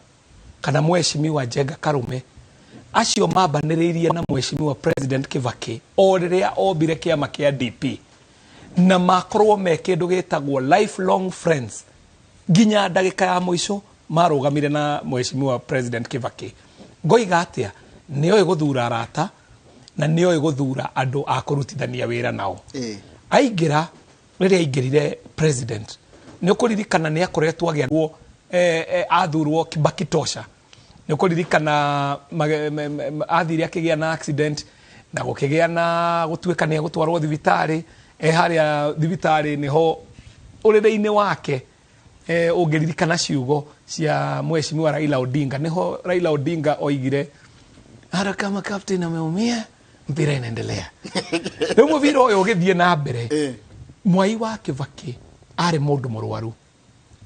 kana Mheshimiwa Njenga Karume, acio mambanĩrĩirie na Mheshimiwa President Kibaki o rĩrĩa ombire kĩama kĩa DP, na makorwo me kĩndũ gĩtagwo lifelong friends nginya ndagĩka ya mũico marũgamire na Mheshimiwa President Kibaki. Ngoiga atĩa, nĩoĩ gũthura arata na nĩoĩ gũthura andũ a kũrutithania wĩra nao. Aingĩra rĩrĩa aingĩrire president, nĩ ũkũririkana nĩ akoretwo agĩathwo athurwo Kibaki tosha. Nĩ ũkũririkana athire akĩgĩa na accident na gũkĩgĩa na gũtuĩka nĩ egũtwarwo thibitarĩ. Harĩa thibitarĩ nĩho ũrĩrĩ-inĩ wake ũngĩririkana ciugo cia Mheshimiwa Raila Odinga, nĩho Raila Odinga oigire hata kama captain ameumia mpira inaendelea. Rĩu mũbira ũyũ ũgĩthiĩ na mbere, Mwai wa Kibaki arĩ mũndũ mũrwaru,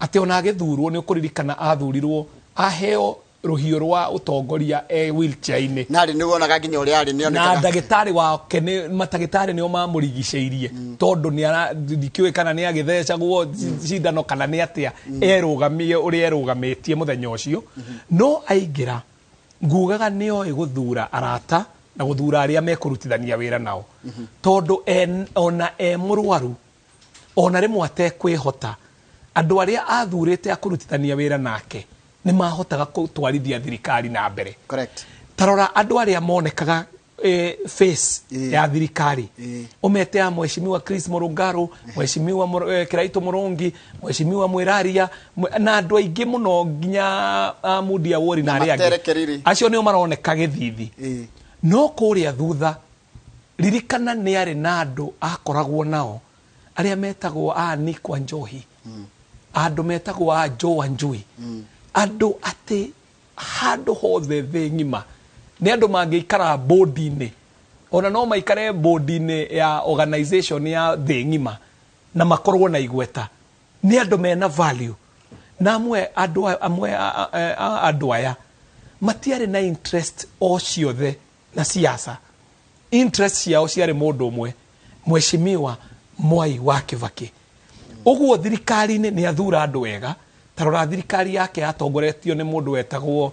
atĩ ona agĩthurwo nĩ ũkũririkana athurirwo aheo rũhiũ rwa ũtongoria e wheelchair-inĩ. Na arĩ nĩwonaga nginya ũrĩa arĩ nĩonekaga. Na ndagĩtarĩ wake nĩ matagĩtarĩ nĩo mamũrigicĩirie, tondũ ndikĩũĩ kana nĩ agĩthecagwo cindano kana nĩ atĩa, erũgamie ũrĩa erũgamĩtie mũthenya ũcio. No aingĩra ngugaga nĩoĩ gũthura arata na gũthura arĩa mekũrutithania wĩra nao, tondũ ona e mũrwaru ona rĩmwe atekwĩhota, andũ arĩa athurĩte a kũrutithania wĩra nake nĩ mahotaga gũtwarithia thirikari na mbere. Correct. Tarora andũ arĩa monekaga face ya thirikari, ũmete ya Mheshimiwa Chris Mũrũngarũ, Mheshimiwa Kiraito Mũrũngi, Mheshimiwa Mwĩraria na andũ aingĩ mũno nginya Mudi Awori na arĩa angĩ, acio nĩo maroneka gĩthithi. No kũrĩa thutha ririkana nĩ arĩ na andũ akoragwo nao arĩa metagwo a Nick Wanjohi, andũ metagwo a Joe Wanjui, andũ atĩ handũ hothe thĩ ng'ima nĩ andũ mangĩikara bodi-inĩ, ona no maikare bodi-inĩ ya organization ya thĩ ng'ima na makorwo na igweta, nĩ andũ mena value. Na amwe andũ aya matiarĩ na interest o ciothe na siasa. Interest ciao ciarĩ mũndũ ũmwe, Mheshimiwa Mwai wa Kibaki. Ũguo thirikari-inĩ nĩ athura andũ wega. Tarora thirikari yake yatongoretio nĩ mũndũ wetagwo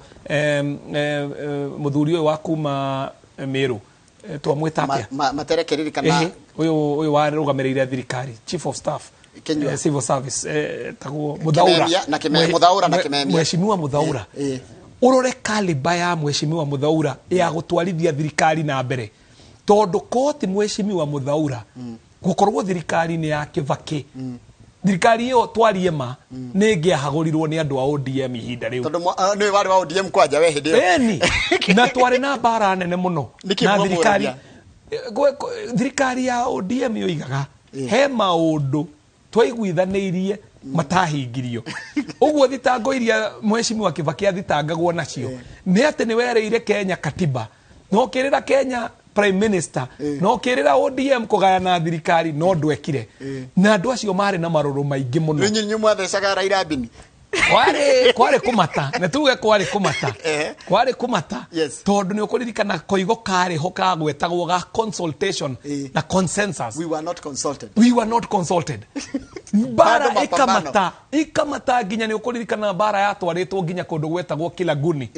mũthuri ũyũ wa kuma Meru, twamwĩta atĩa? Matere Kiriri kana ũyũ warũgamĩrĩire thirikari, chief of staff civil service, tagwo Muthaura na Kimemia, Mheshimiwa Muthaura. Ũrore kaliba ya Mheshimiwa Muthaura ya gũtwarithia thirikari na mbere, tondũ koti Mheshimiwa Muthaura Gũkorwo thirikari-inĩ ya Kibaki, thirikari ĩyo twarie ma nĩ ĩngĩahagũrirwo nĩ andũ a ODM ihinda rĩu. Tondũ nĩwe warĩ wa ODM kwanja we hĩndĩ ĩyo. Ĩni, na twarĩ na mbara nene mũno Nĩkĩ na thirikari. mwamũragia? Thirikari ya ODM yoigaga he maũndũ twaiguithanĩirie matahingirio. Ũguo thitango iria Mheshimiwa Kibaki athitangagwo nacio nĩ atĩ nĩ werĩire Kenya katiba, na ũkĩrĩra Kenya prime minister, na ũkĩrĩra ODM kũgayana thirikari, no ndwekire. Na andũ acio marĩ na marũrũ maingĩ mũno. Rĩu inyuĩ mwathecaga Raila mbini. Kwarĩ kũmata, na tuge kwarĩ kũmata, kwarĩ kũmata, tondũ nĩ ũkũririkana koigo karĩ ho kagwetagwo ga consultation na consensus. We were not consulted. We were not consulted. Mbara Bado mapambano. ikamata nginya nĩ ũkũririkana mbara yatwarĩtwo nginya kũndũ gwetagwo Kilaguni,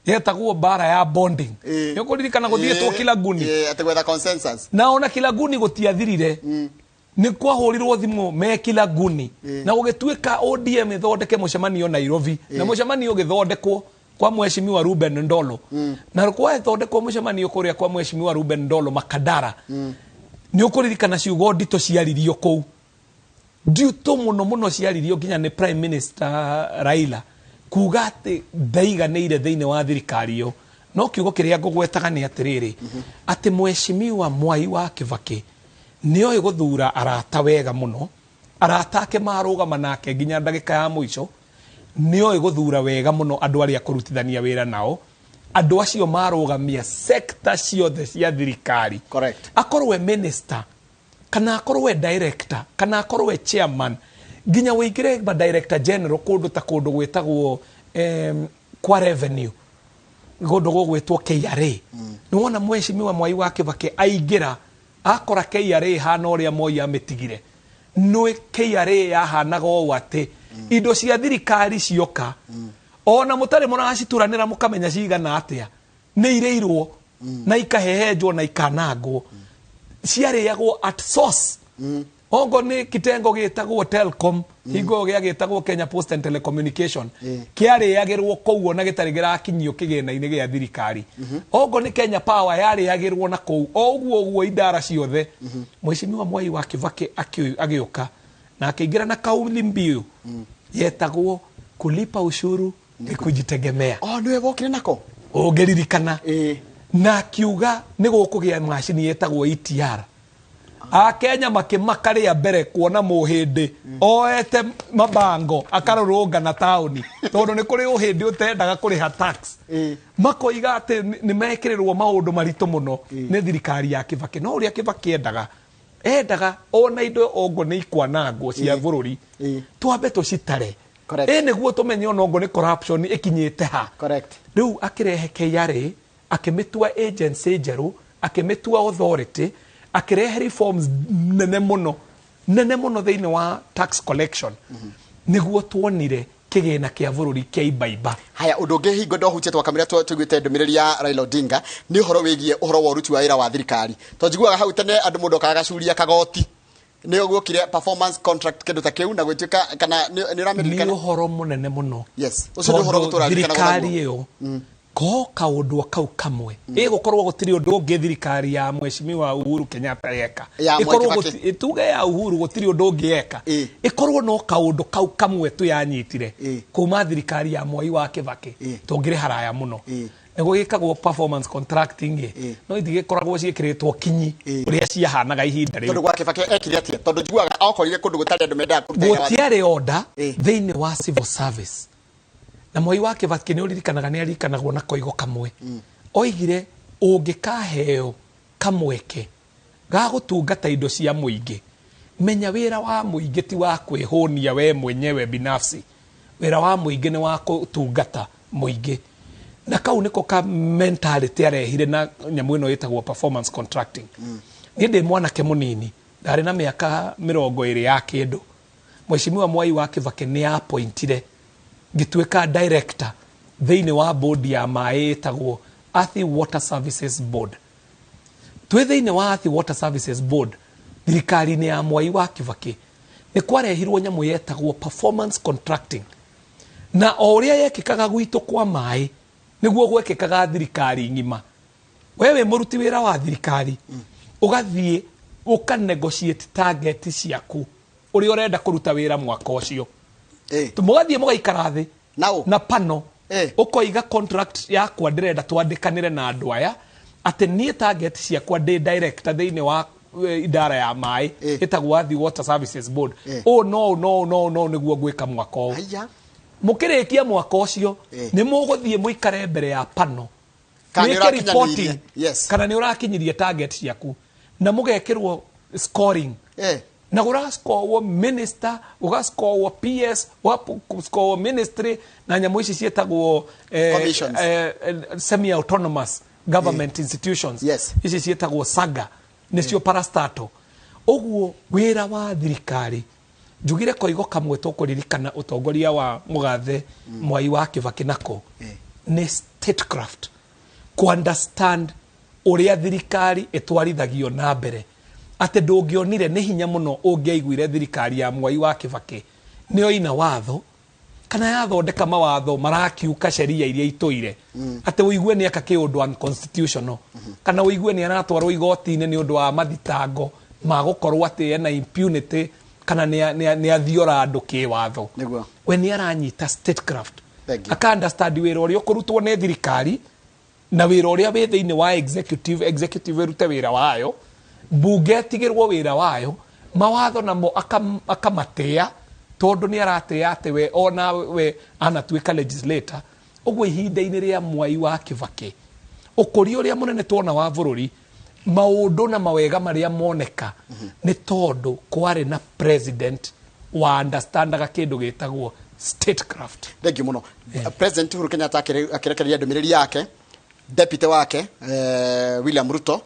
yetagwo mbara ya bonding. Nĩ ũkũririkana gũthiĩtwo Kilaguni. Atĩ gwetha consensus. Na ona Kilaguni gũtiathirire, nĩ kwahũrirwo thimũ me Kilaguni na gũgĩtuĩka ODM ĩthondeke mũcemanio Nairobi, na mũcemanio ũgĩthondekwo kwa Mheshimiwa Ruben Ndolo, na kwathondekwo mũcemanio kũrĩa kwa Mheshimiwa Ruben Ndolo Makadara. Nĩ ũkũririkana ciugo nditũ ciaririo kũu, nditũ mũno mũno, ciaririo nginya nĩ Prime Minister Raila kuga atĩ ndaiganĩire thĩinĩ wa thirikari ĩyo. No kiugo kĩrĩa ngũgwetaga nĩ atĩrĩrĩ, atĩ Mheshimiwa Mwai wa Kibaki nĩoĩ gũthura arata wega mũno. Arata ake marũgama nake nginya ndagĩka ya mũico. Nĩoĩ gũthura wega mũno andũ arĩa kũrutithania wĩra nao. Andũ acio marũgamia sekta ciothe cia thirikari. Akorwo we minister, kana akorwo we director, kana akorwo we chairman, nginya wĩingĩre ma director general kũndũ ta kũndũ gwĩtagwo kwa revenue, kũndũ gũgwĩtwo KRA. Nĩ wona Mheshimiwa Mwai wa Kibaki aingĩra akora KRA hana ũrĩa Moi amĩtigire. Nĩ KRA yahanaga ũũ atĩ indo cia thirikari cioka, ona mũtarĩ mũracituranĩra mũkamenya cigana atĩa, nĩ irĩirwo na ikahehenjwo na ikanangwo. Ciarĩagwo at source. Ongo nĩ kitengo gĩtagwo Telcom, hingo ĩyo gĩagĩtagwo Kenya Post and Telecommunication, kĩarĩagĩrwo kũu ona gĩtarĩ gĩrakinyio kĩgĩna-inĩ gĩa thirikari. Ongo nĩ Kenya Power, yarĩagĩrwo na kũu o ũguo ũguo idara ciothe. Mheshimiwa Mwai wa Kibaki agĩũka na akĩingĩra na kauli mbiu yetagwo kulipa ushuru ni kujitegemea. Oh, nĩwe wokire nako. Ũngĩririkana, na akiuga nĩ gũkũgĩa macini yetagwo ETR. Akenya makĩmaka rĩa mbere kuona mũhĩndĩ oete mabango akarũrũngana taũni, tondũ nĩ kũrĩ ũhĩndĩ ũtendaga kũrĩha tax. Makoiga atĩ nĩ mekĩrĩrwo maũndũ maritũ mũno nĩ thirikari ya Kibaki. No ũrĩa Kibaki endaga ona indo ongo nĩ ikwanangwo cia bũrũri, twambe tũcitare ĩ nĩguo tũmenye ona ongo nĩ corruption ĩkinyĩte ha. Rĩu akĩrehe KRA, akĩmĩtua agency njerũ, akĩmĩtua authority, akĩrehe reforms nene mũno, nene mũno thĩinĩ wa tax collection, nĩguo tuonire kĩgĩna kĩa bũrũri kĩa imbaimba. Haya, ũndũ ũngĩ hingo ndohutie twakamĩra tũiguĩte ndũmĩrĩri ya Raila Odinga nĩ ũhoro wĩgiĩ ũhoro wa ũruti wa wĩra wa thirikari. To njiguaga hau tene andũ mũndũ okaga gacuria kagoti, nĩ guokire performance contract, kĩndũ ta kĩu, na gwĩtuĩka kana nĩ Nĩ ũramĩririkana? ũhoro mũnene mũno. Yes, ũcio nĩ ũhoro Tondũ tũraririkana thirikari naguo. ĩyo ko kaũndũ kau kamwe ĩgũkorwo gũtirĩ ũndũ ũngĩ thirikari ya Mheshimiwa Uhuru Kenyatta yeka. Ya Mwai Ĩkorwo Kibaki. tuge ya Uhuru gũtirĩ ũndũ ũngĩ eka, ĩkorwo no kaũndũ kau kamwe tu yanyitire kuma thirikari ya Mwai wa Kibaki, tũngĩrĩ haraya mũno. Nĩguo gĩkagwo performance contracting ĩ, no itigĩkoragwo ciĩkĩrĩtwo kinyi ũrĩa ciahanaga ihinda rĩu. Tondũ gwa Kibaki ekire atĩa? Tondũ njiguaga okorire kũndũ gũtarĩ andũ mendaga kũruta wĩra wa Gũtiarĩ order thĩinĩ wa civil service. Na Mwai wa Kibaki nĩ ũririkanaga nĩ aririkanagwo na koigo kamwe oigire, ũngĩkaheo kamweke ga gũtungata indo cia mũingĩ, menya wĩra wa mũingĩ ti wa kwĩhũnia we mwenyewe binafsi, wĩra wa mũingĩ nĩ wa gũtungata mũingĩ. Na kau nĩko ka mentality arehire na nyamũ ĩno ĩtagwo performance contracting. Niĩ ndĩ mwanake mũnini, ndarĩ na mĩaka 20 ya kĩndũ, Mheshimiwa Mwai wa Kibaki nĩ appointire ngĩtuĩka director thĩinĩ wa board ya maĩ ĩtagwo Athi Water Services Board. Twĩ thĩinĩ wa Athi Water Services Board thirikari-inĩ ya Mwai wa Kibaki, nĩ kwarehirwo nyamũ yetagwo performance contracting, na o ũrĩa yekĩkaga gwitũ kwa maĩ nĩguo gwekĩkaga thirikari ng'ima. We wĩ mũruti wĩra wa thirikari, ũgathiĩ Ũka negotiate target ciaku ũrĩa ũrenda kũruta wĩra mwaka ũcio. Mũgathiĩ mũgaikara thĩ na pano, ũkoiga contract yakwa ndĩrenda twandĩkanĩre na andũ aya atĩ niĩ target ciakwa ndĩ director thĩinĩ wa idara ya maĩ ĩtagwo Athi Water Services Board, ũũ no no no no nĩguo ngwĩka mwaka ũyũ. Mũkĩrĩkia mwaka ũcio nĩ mũgũthiĩ mũikare mbere ya pano kana nĩ kana nĩ ũrakinyirie target ciaku, na mũgekĩrwo scoring na gũrascorwo minister, gũgascorwo PS, gũgascorwo ministry, na nyamũ ici ciĩtagwo semi autonomous government institutions, ici ciĩtagwo SAGA, nĩcio parastato. Ũguo wĩra wa thirikari, njugire koigo kamwe tũkũririkana ũtongoria wa mũgathe Mwai wa Kibaki nako nĩ statecraft, ku understand ũrĩa thirikari ĩtwarithagio na mbere. Atĩ ndũngĩonire nĩ hinya mũno ũngĩaiguire thirikari ya Mwai wa Kibaki nĩyo ina watho kana yathondeka mawatho marakiuka sheria iria itũire, atĩ ũigue nĩ eka kĩũndũ unconstitutional, kana ũigue nĩ aratwarwo igoti-inĩ nĩ ũndũ wa mathitango ma gũkorwo atĩ ena impunity kana nĩ athiora andũ kĩwatho. We nĩ aranyita statecraft, aka understand wĩra ũrĩa ũkũrutwo nĩ thirikari na wĩra ũrĩa wĩ thĩinĩ wa executive, executive ĩrute wĩra wayo, mbunge ĩtigĩrwo wĩra wayo, mawatho namo akamatĩa tondũ nĩ aratĩa atĩ we ona we anatuĩka legislator. Ũguo ihinda-inĩ rĩa Mwai wa Kibaki ũkũria ũrĩa mũnene tuona wa bũrũri, maũndũ na mawega marĩa moneka nĩ tondũ kwarĩ na president wa understandaga kĩndũ gĩtagwo statecraft. Thank you mũno. President Uhuru Kenyatta akĩrekereria ndũmĩrĩri yake, deputy wake William Ruto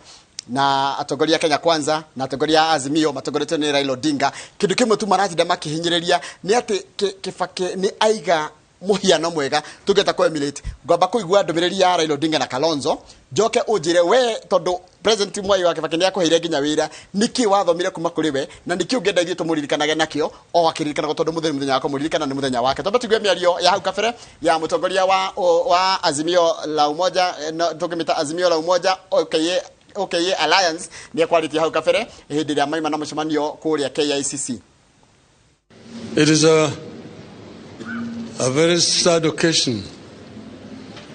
na atongoria Kenya Kwanza na atongoria Azimio matongoretio nĩ Raila Odinga, kĩndũ kĩmwe tu maratinda makĩhinyĩrĩria nĩ atĩ Kibaki nĩ aiga mũhiano mwega tũngĩhota kũ emulate. Ngwamba kũigua ndũmĩrĩri ya Raila Odinga na Kalonzo, njoke ũnjĩre we tondũ President Mwai wa Kibaki nĩ akũheire nginya wĩra, nĩkĩ wathomire kuma kũrĩ we na nĩkĩ ũngĩenda ithuĩ tũmũririkanage nakĩo o akĩririkanagwo tondũ mũthenya wa kũmũririkana nĩ mũthenya wake. Twambe tũigue mĩario ya hau kabere ya mũtongoria wa Azimio la Umoja, tũngĩmĩta Azimio la Umoja OKA Alliance, nĩ ekwarĩtie hau kabere hĩndĩ ĩrĩa maima na mũcemanio kũrĩa KICC. It is a very sad occasion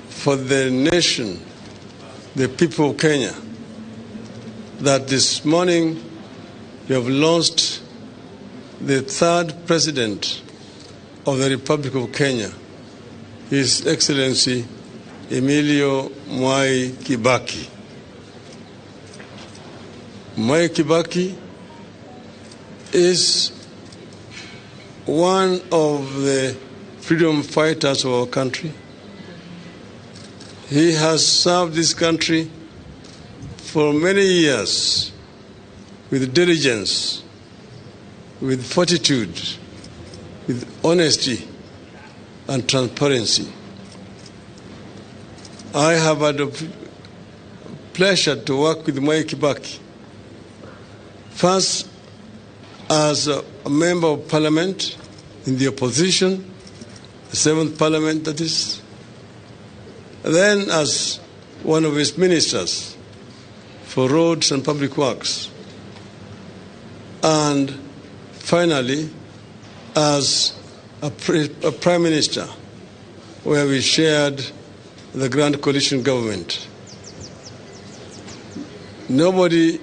for the nation, the people of Kenya, that this morning we have lost the third president of the Republic of Kenya, His Excellency Emilio Mwai Kibaki. Mwai Kibaki is one of the freedom fighters of our country. He has served this country for many years with diligence, with fortitude, with honesty and transparency. I have had the pleasure to work with Mwai Kibaki, first as a member of parliament in the opposition, the 7th parliament that is, then as one of his ministers for roads and public works, and finally as a prime minister, where we shared the Grand Coalition government. Nobody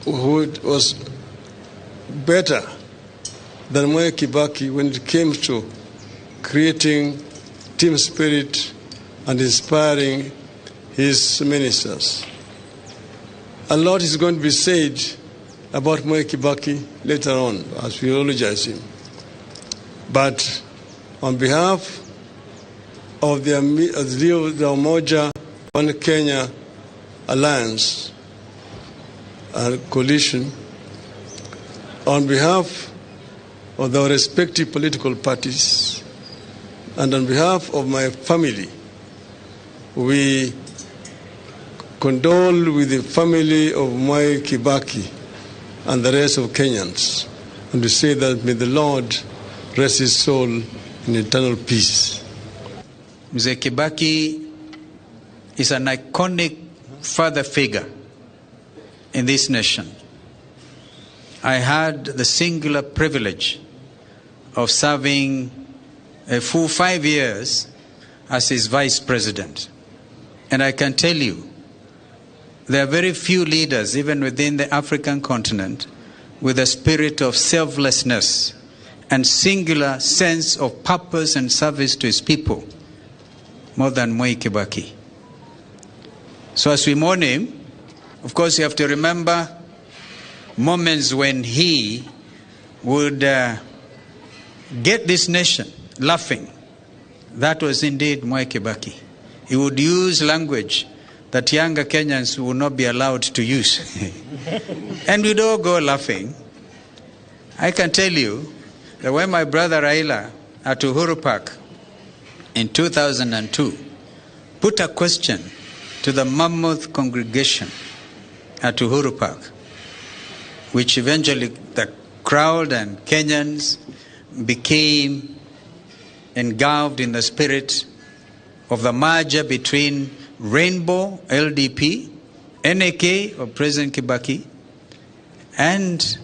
who was better than Mwai Kibaki when it came to creating team spirit and inspiring his ministers. A lot is going to be said about Mwai Kibaki later on as we eulogize him. But on behalf of the Umoja One Kenya Alliance and coalition, on behalf of our respective political parties, and on behalf of my family, we condole with the family of Mwai Kibaki and the rest of Kenyans, and we say that may the Lord rest his soul in eternal peace. Mzee Kibaki is an iconic father figure in this nation. I had the singular privilege of serving a full 5 years as his vice president. And I can tell you, there are very few leaders, even within the African continent, with a spirit of selflessness and singular sense of purpose and service to his people, more than Mwai Kibaki. So as we mourn him, of course you have to remember moments when he would get this nation laughing. That was indeed Mwai Kibaki. He would use language that younger Kenyans would not be allowed to use. And we'd all go laughing. I can tell you that when my brother Raila at Uhuru Park in 2002 put a question to the mammoth congregation at Uhuru Park, which eventually the crowd and Kenyans became engulfed in the spirit of the merger between Rainbow, LDP, NAK of President Kibaki, and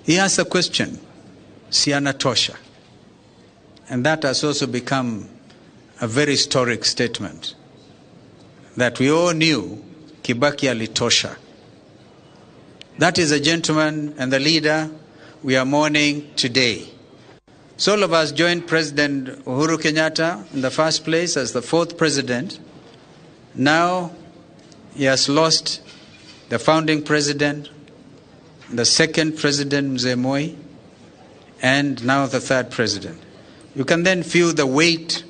he asked a question, Siana Tosha. And that has also become a very historic statement that we all knew Kibaki alitosha. That is a gentleman and the leader we are mourning today. So all of us joined President Uhuru Kenyatta in the first place as the fourth president. Now he has lost the founding president, the second president, Mzee Moi, and now the third president. You can then feel the weight,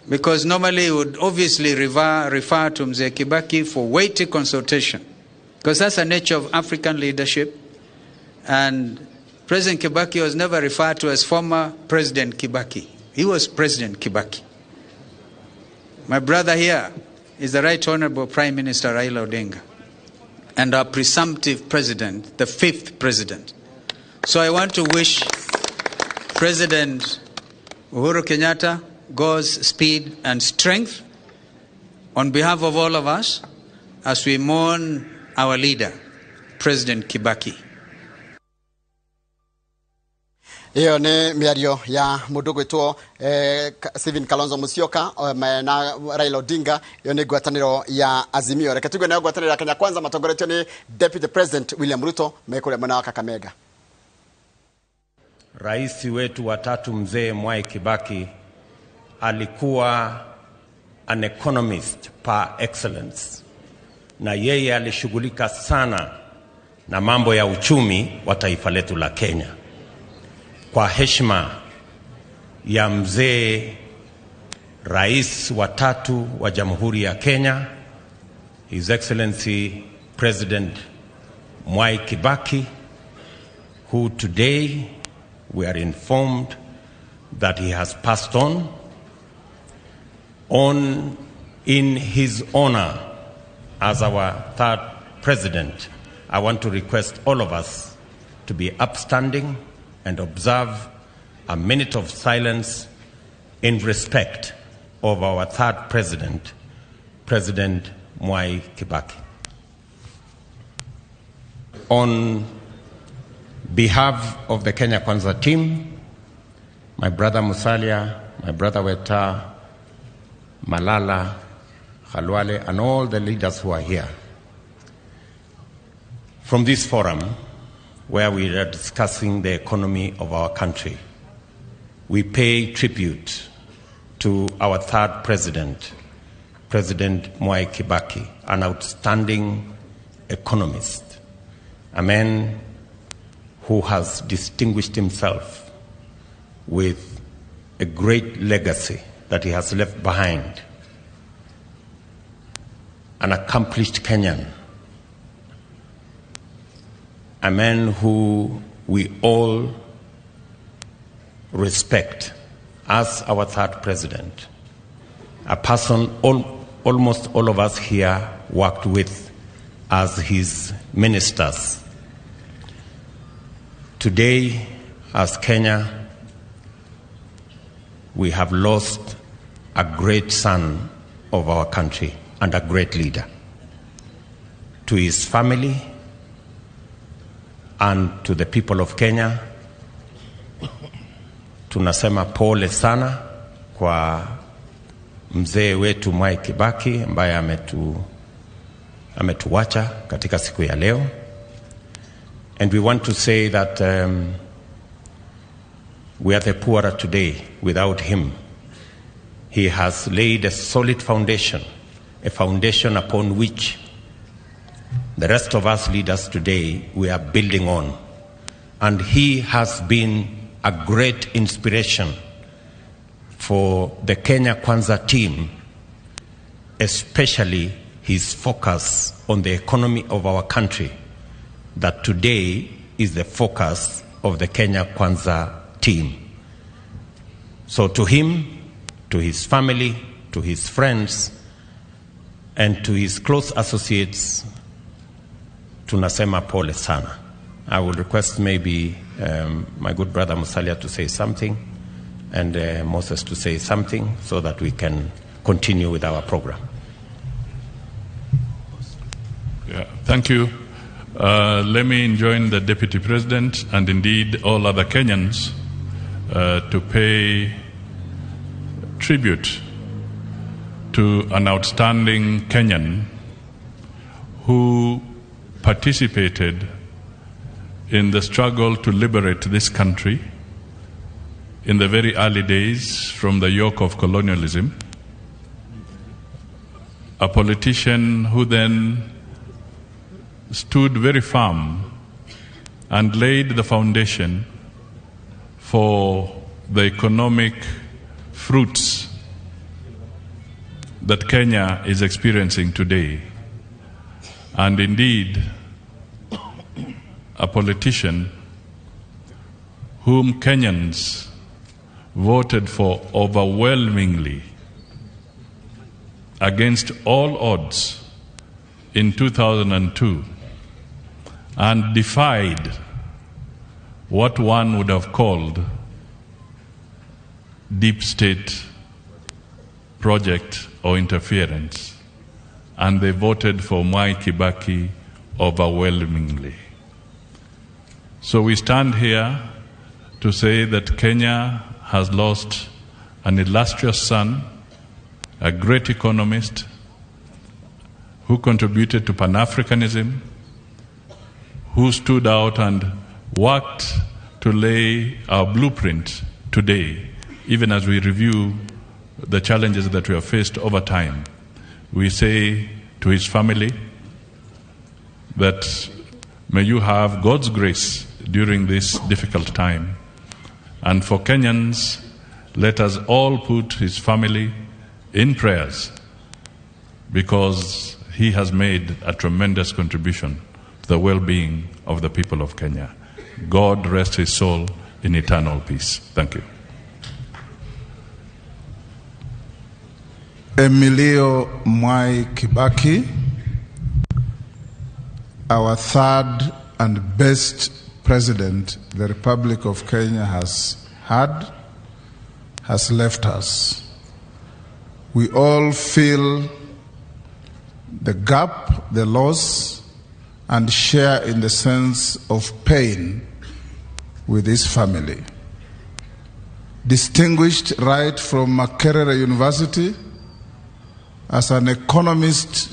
because normally he would obviously refer to Mzee Kibaki for weighty consultation, because that's the nature of African leadership. And President Kibaki was never referred to as former President Kibaki. He was President Kibaki. My brother here is the Right Honorable Prime Minister Raila Odinga, and our presumptive president, the fifth president. So I want to wish President Uhuru Kenyatta God's speed and strength on behalf of all of us as we mourn our leader, President Kibaki. Iyo nĩ mĩario ya mũndũ gwĩtwo Stephen Kalonzo Musyoka na Raila Odinga. Iyo nĩ ngwatanĩro ya Azimio. Reke tuigue nayo ngwatanĩro ya Kenya Kwanza matongoretio nĩ Deputy President William Ruto mekũrĩa mwena wa Kakamega. Rais wetu wa tatu Mzee Mwai Kibaki alikuwa an economist par excellence, na yeye alishughulika sana na mambo ya uchumi wa taifa letu la Kenya. Kwa heshima ya mzee rais wa tatu wa Jamhuri ya Kenya, His Excellency President Mwai Kibaki, who today we are informed that he has passed on in his honor as our third president, I want to request all of us to be upstanding and observe a minute of silence in respect of our third president, President Mwai Kibaki. On behalf of the Kenya Kwanza team, my brother Musalia, my brother Weta, Malala, Khalwale, and all the leaders who are here, from this forum where we are discussing the economy of our country, we pay tribute to our third president, President Mwai Kibaki, an outstanding economist, a man who has distinguished himself with a great legacy that he has left behind, an accomplished Kenyan, a man who we all respect as our third president, a person almost all of us here worked with as his ministers. Today, as Kenya, we have lost a great son of our country and a great leader. To his family, And to the people of Kenya, tunasema pole sana kwa mzee wetu Mwai Kibaki ambaye ametuacha katika siku ya leo. And we want to say that we are the poorer today without him. He has laid a solid foundation, a foundation upon which the rest of us leaders today, we are building on. And he has been a great inspiration for the Kenya Kwanza team, especially his focus on the economy of our country, that today is the focus of the Kenya Kwanza team. So to him, to his family, to his friends, and to his close associates, tunasema pole sana. I would request maybe my good brother Musalia to say something and Moses to say something so that we can continue with our program. Yeah, thank you. Let me join the Deputy President and indeed all other Kenyans to pay tribute to an outstanding Kenyan who participated in the struggle to liberate this country in the very early days from the yoke of colonialism, a politician who then stood very firm and laid the foundation for the economic fruits that Kenya is experiencing today. And indeed, a politician whom Kenyans voted for overwhelmingly against all odds in 2002 and defied what one would have called deep state project or interference, and they voted for Mwai Kibaki overwhelmingly. So we stand here to say that Kenya has lost an illustrious son, a great economist who contributed to Pan-Africanism, who stood out and worked to lay our blueprint today, even as we review the challenges that we have faced over time. We say to his family that may you have God's grace during this difficult time. And for Kenyans, let us all put his family in prayers, because he has made a tremendous contribution to the well-being of the people of Kenya. God rest his soul in eternal peace. Thank you. Emilio Mwai Kibaki, our third and best president the Republic of Kenya has had, has left us. We all feel the gap, the loss, and share in the sense of pain with his family. Distinguished right from Makerere University as an economist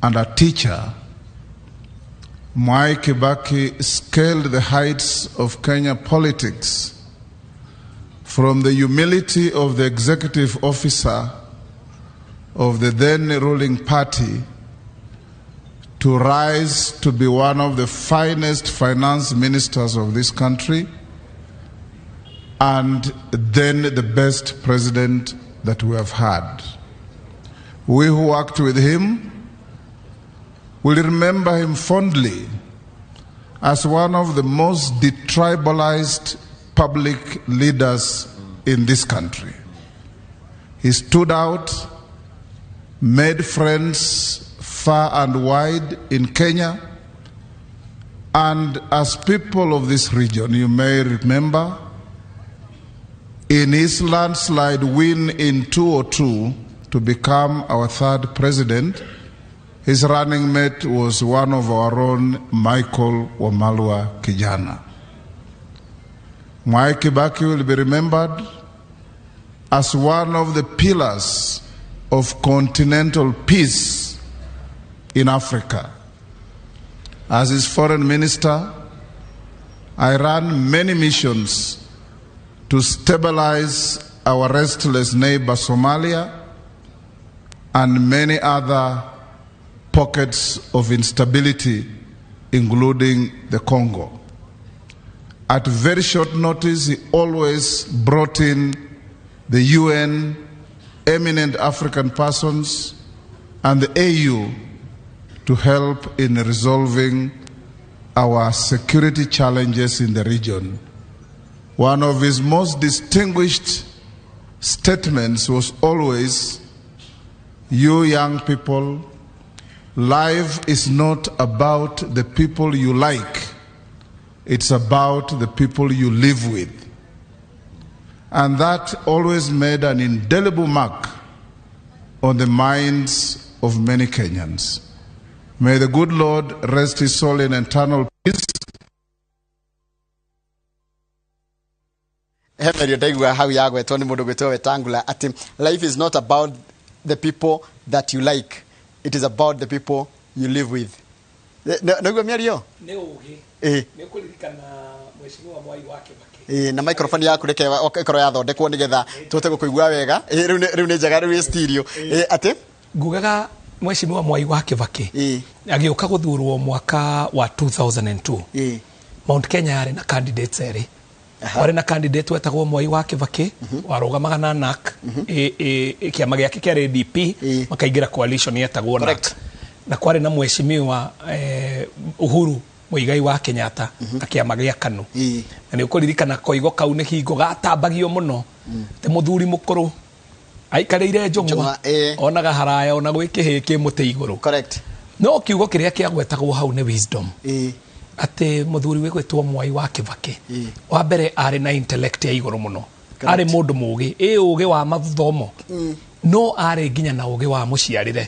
and a teacher, Mwai Kibaki scaled the heights of Kenya politics from the humility of the executive officer of the then ruling party to rise to be one of the finest finance ministers of this country and then the best president that we have had. We who worked with him will remember him fondly as one of the most detribalized public leaders in this country. He stood out, made friends far and wide in Kenya, and as people of this region, you may remember, in his landslide win in 2002 to become our third president, His running mate was one of our own, Michael Wamalwa Kijana. Mwai Kibaki will be remembered as one of the pillars of continental peace in Africa. As his foreign minister, I ran many missions to stabilize our restless neighbor Somalia and many other pockets of instability, including the Congo. At very short notice, he always brought in the UN, eminent African persons, and the AU to help in resolving our security challenges in the region. One of his most distinguished statements was always, "You young people, life is not about the people you like, it's about the people you live with." And that always made an indelible mark on the minds of many Kenyans. May the good Lord rest his soul in eternal peace. He mĩario ndaigua hau yagwetwo nĩ mũndũ gwĩtwo Wetangula atĩ life is not about the people that you like, it is about the people you live with. Nĩguo mĩario. Nĩ ũgĩ. Nĩ ũkũririkana Mheshimiwa Mwai wa Kibaki. Ĩĩ, na microphone yaku reke ĩkorwo yathondekwo nĩgetha tũhote gũkũigua wega. Ĩĩ, rĩu nĩ njega, rĩu ĩ stereo. Ĩĩ, atĩ Ngugaga Mheshimiwa Mwai wa Kibaki agĩũka gũthurwo mwaka wa 2002, Mount Kenya yarĩ na candidates erĩ. Kwarĩ na candidate wetagwo Mwai wa Kibaki warũgamaga na NARC, kĩama gĩake kĩarĩ DP, makaingĩra coalition yetagwo NARC, na kwarĩ na Mheshimiwa Uhuru Muigai wa Kenyatta na kĩama gĩa KANU. Na nĩ ũkũririkana koigo kau nĩ hingo gatambagio mũno atĩ mũthuri mũkũrũ aikarĩire njũng'wa onaga haraya ona gwĩ kĩhĩ kĩ mũtĩ igũrũ. No kiugo kĩrĩa kĩagwetagwo hau nĩ wisdom, atĩ mũthuri wĩgwĩtwo Mwai wa Kibaki wa mbere arĩ na intellect ya igũrũ mũno, arĩ mũndũ mũgĩ, ĩ ũgĩ wa mathomo, no arĩ nginya na ũgĩ wa mũciarĩre.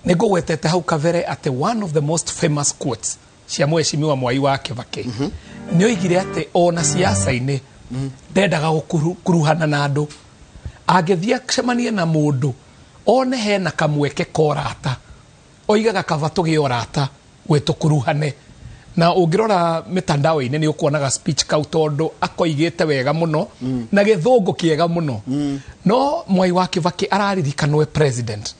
Nĩ ngũgwetete hau kabere atĩ one of the most famous quotes cia Mheshimiwa Mwai wa Kibaki nĩ oigire atĩ ona siasa-inĩ ndendaga gũkuruhana na andũ, angĩthiĩ acemanie na mũndũ one hena kamweke ka ũrata, oigaga kaba tũgĩe ũrata gwĩ tũkuruhane. Na ũngĩrora mitandao-inĩ nĩ ũkuonaga speech kau tondũ akoigĩte wega mũno na gĩthũngũ kĩega mũno. No Mwai wa Kibaki araririkanwo president,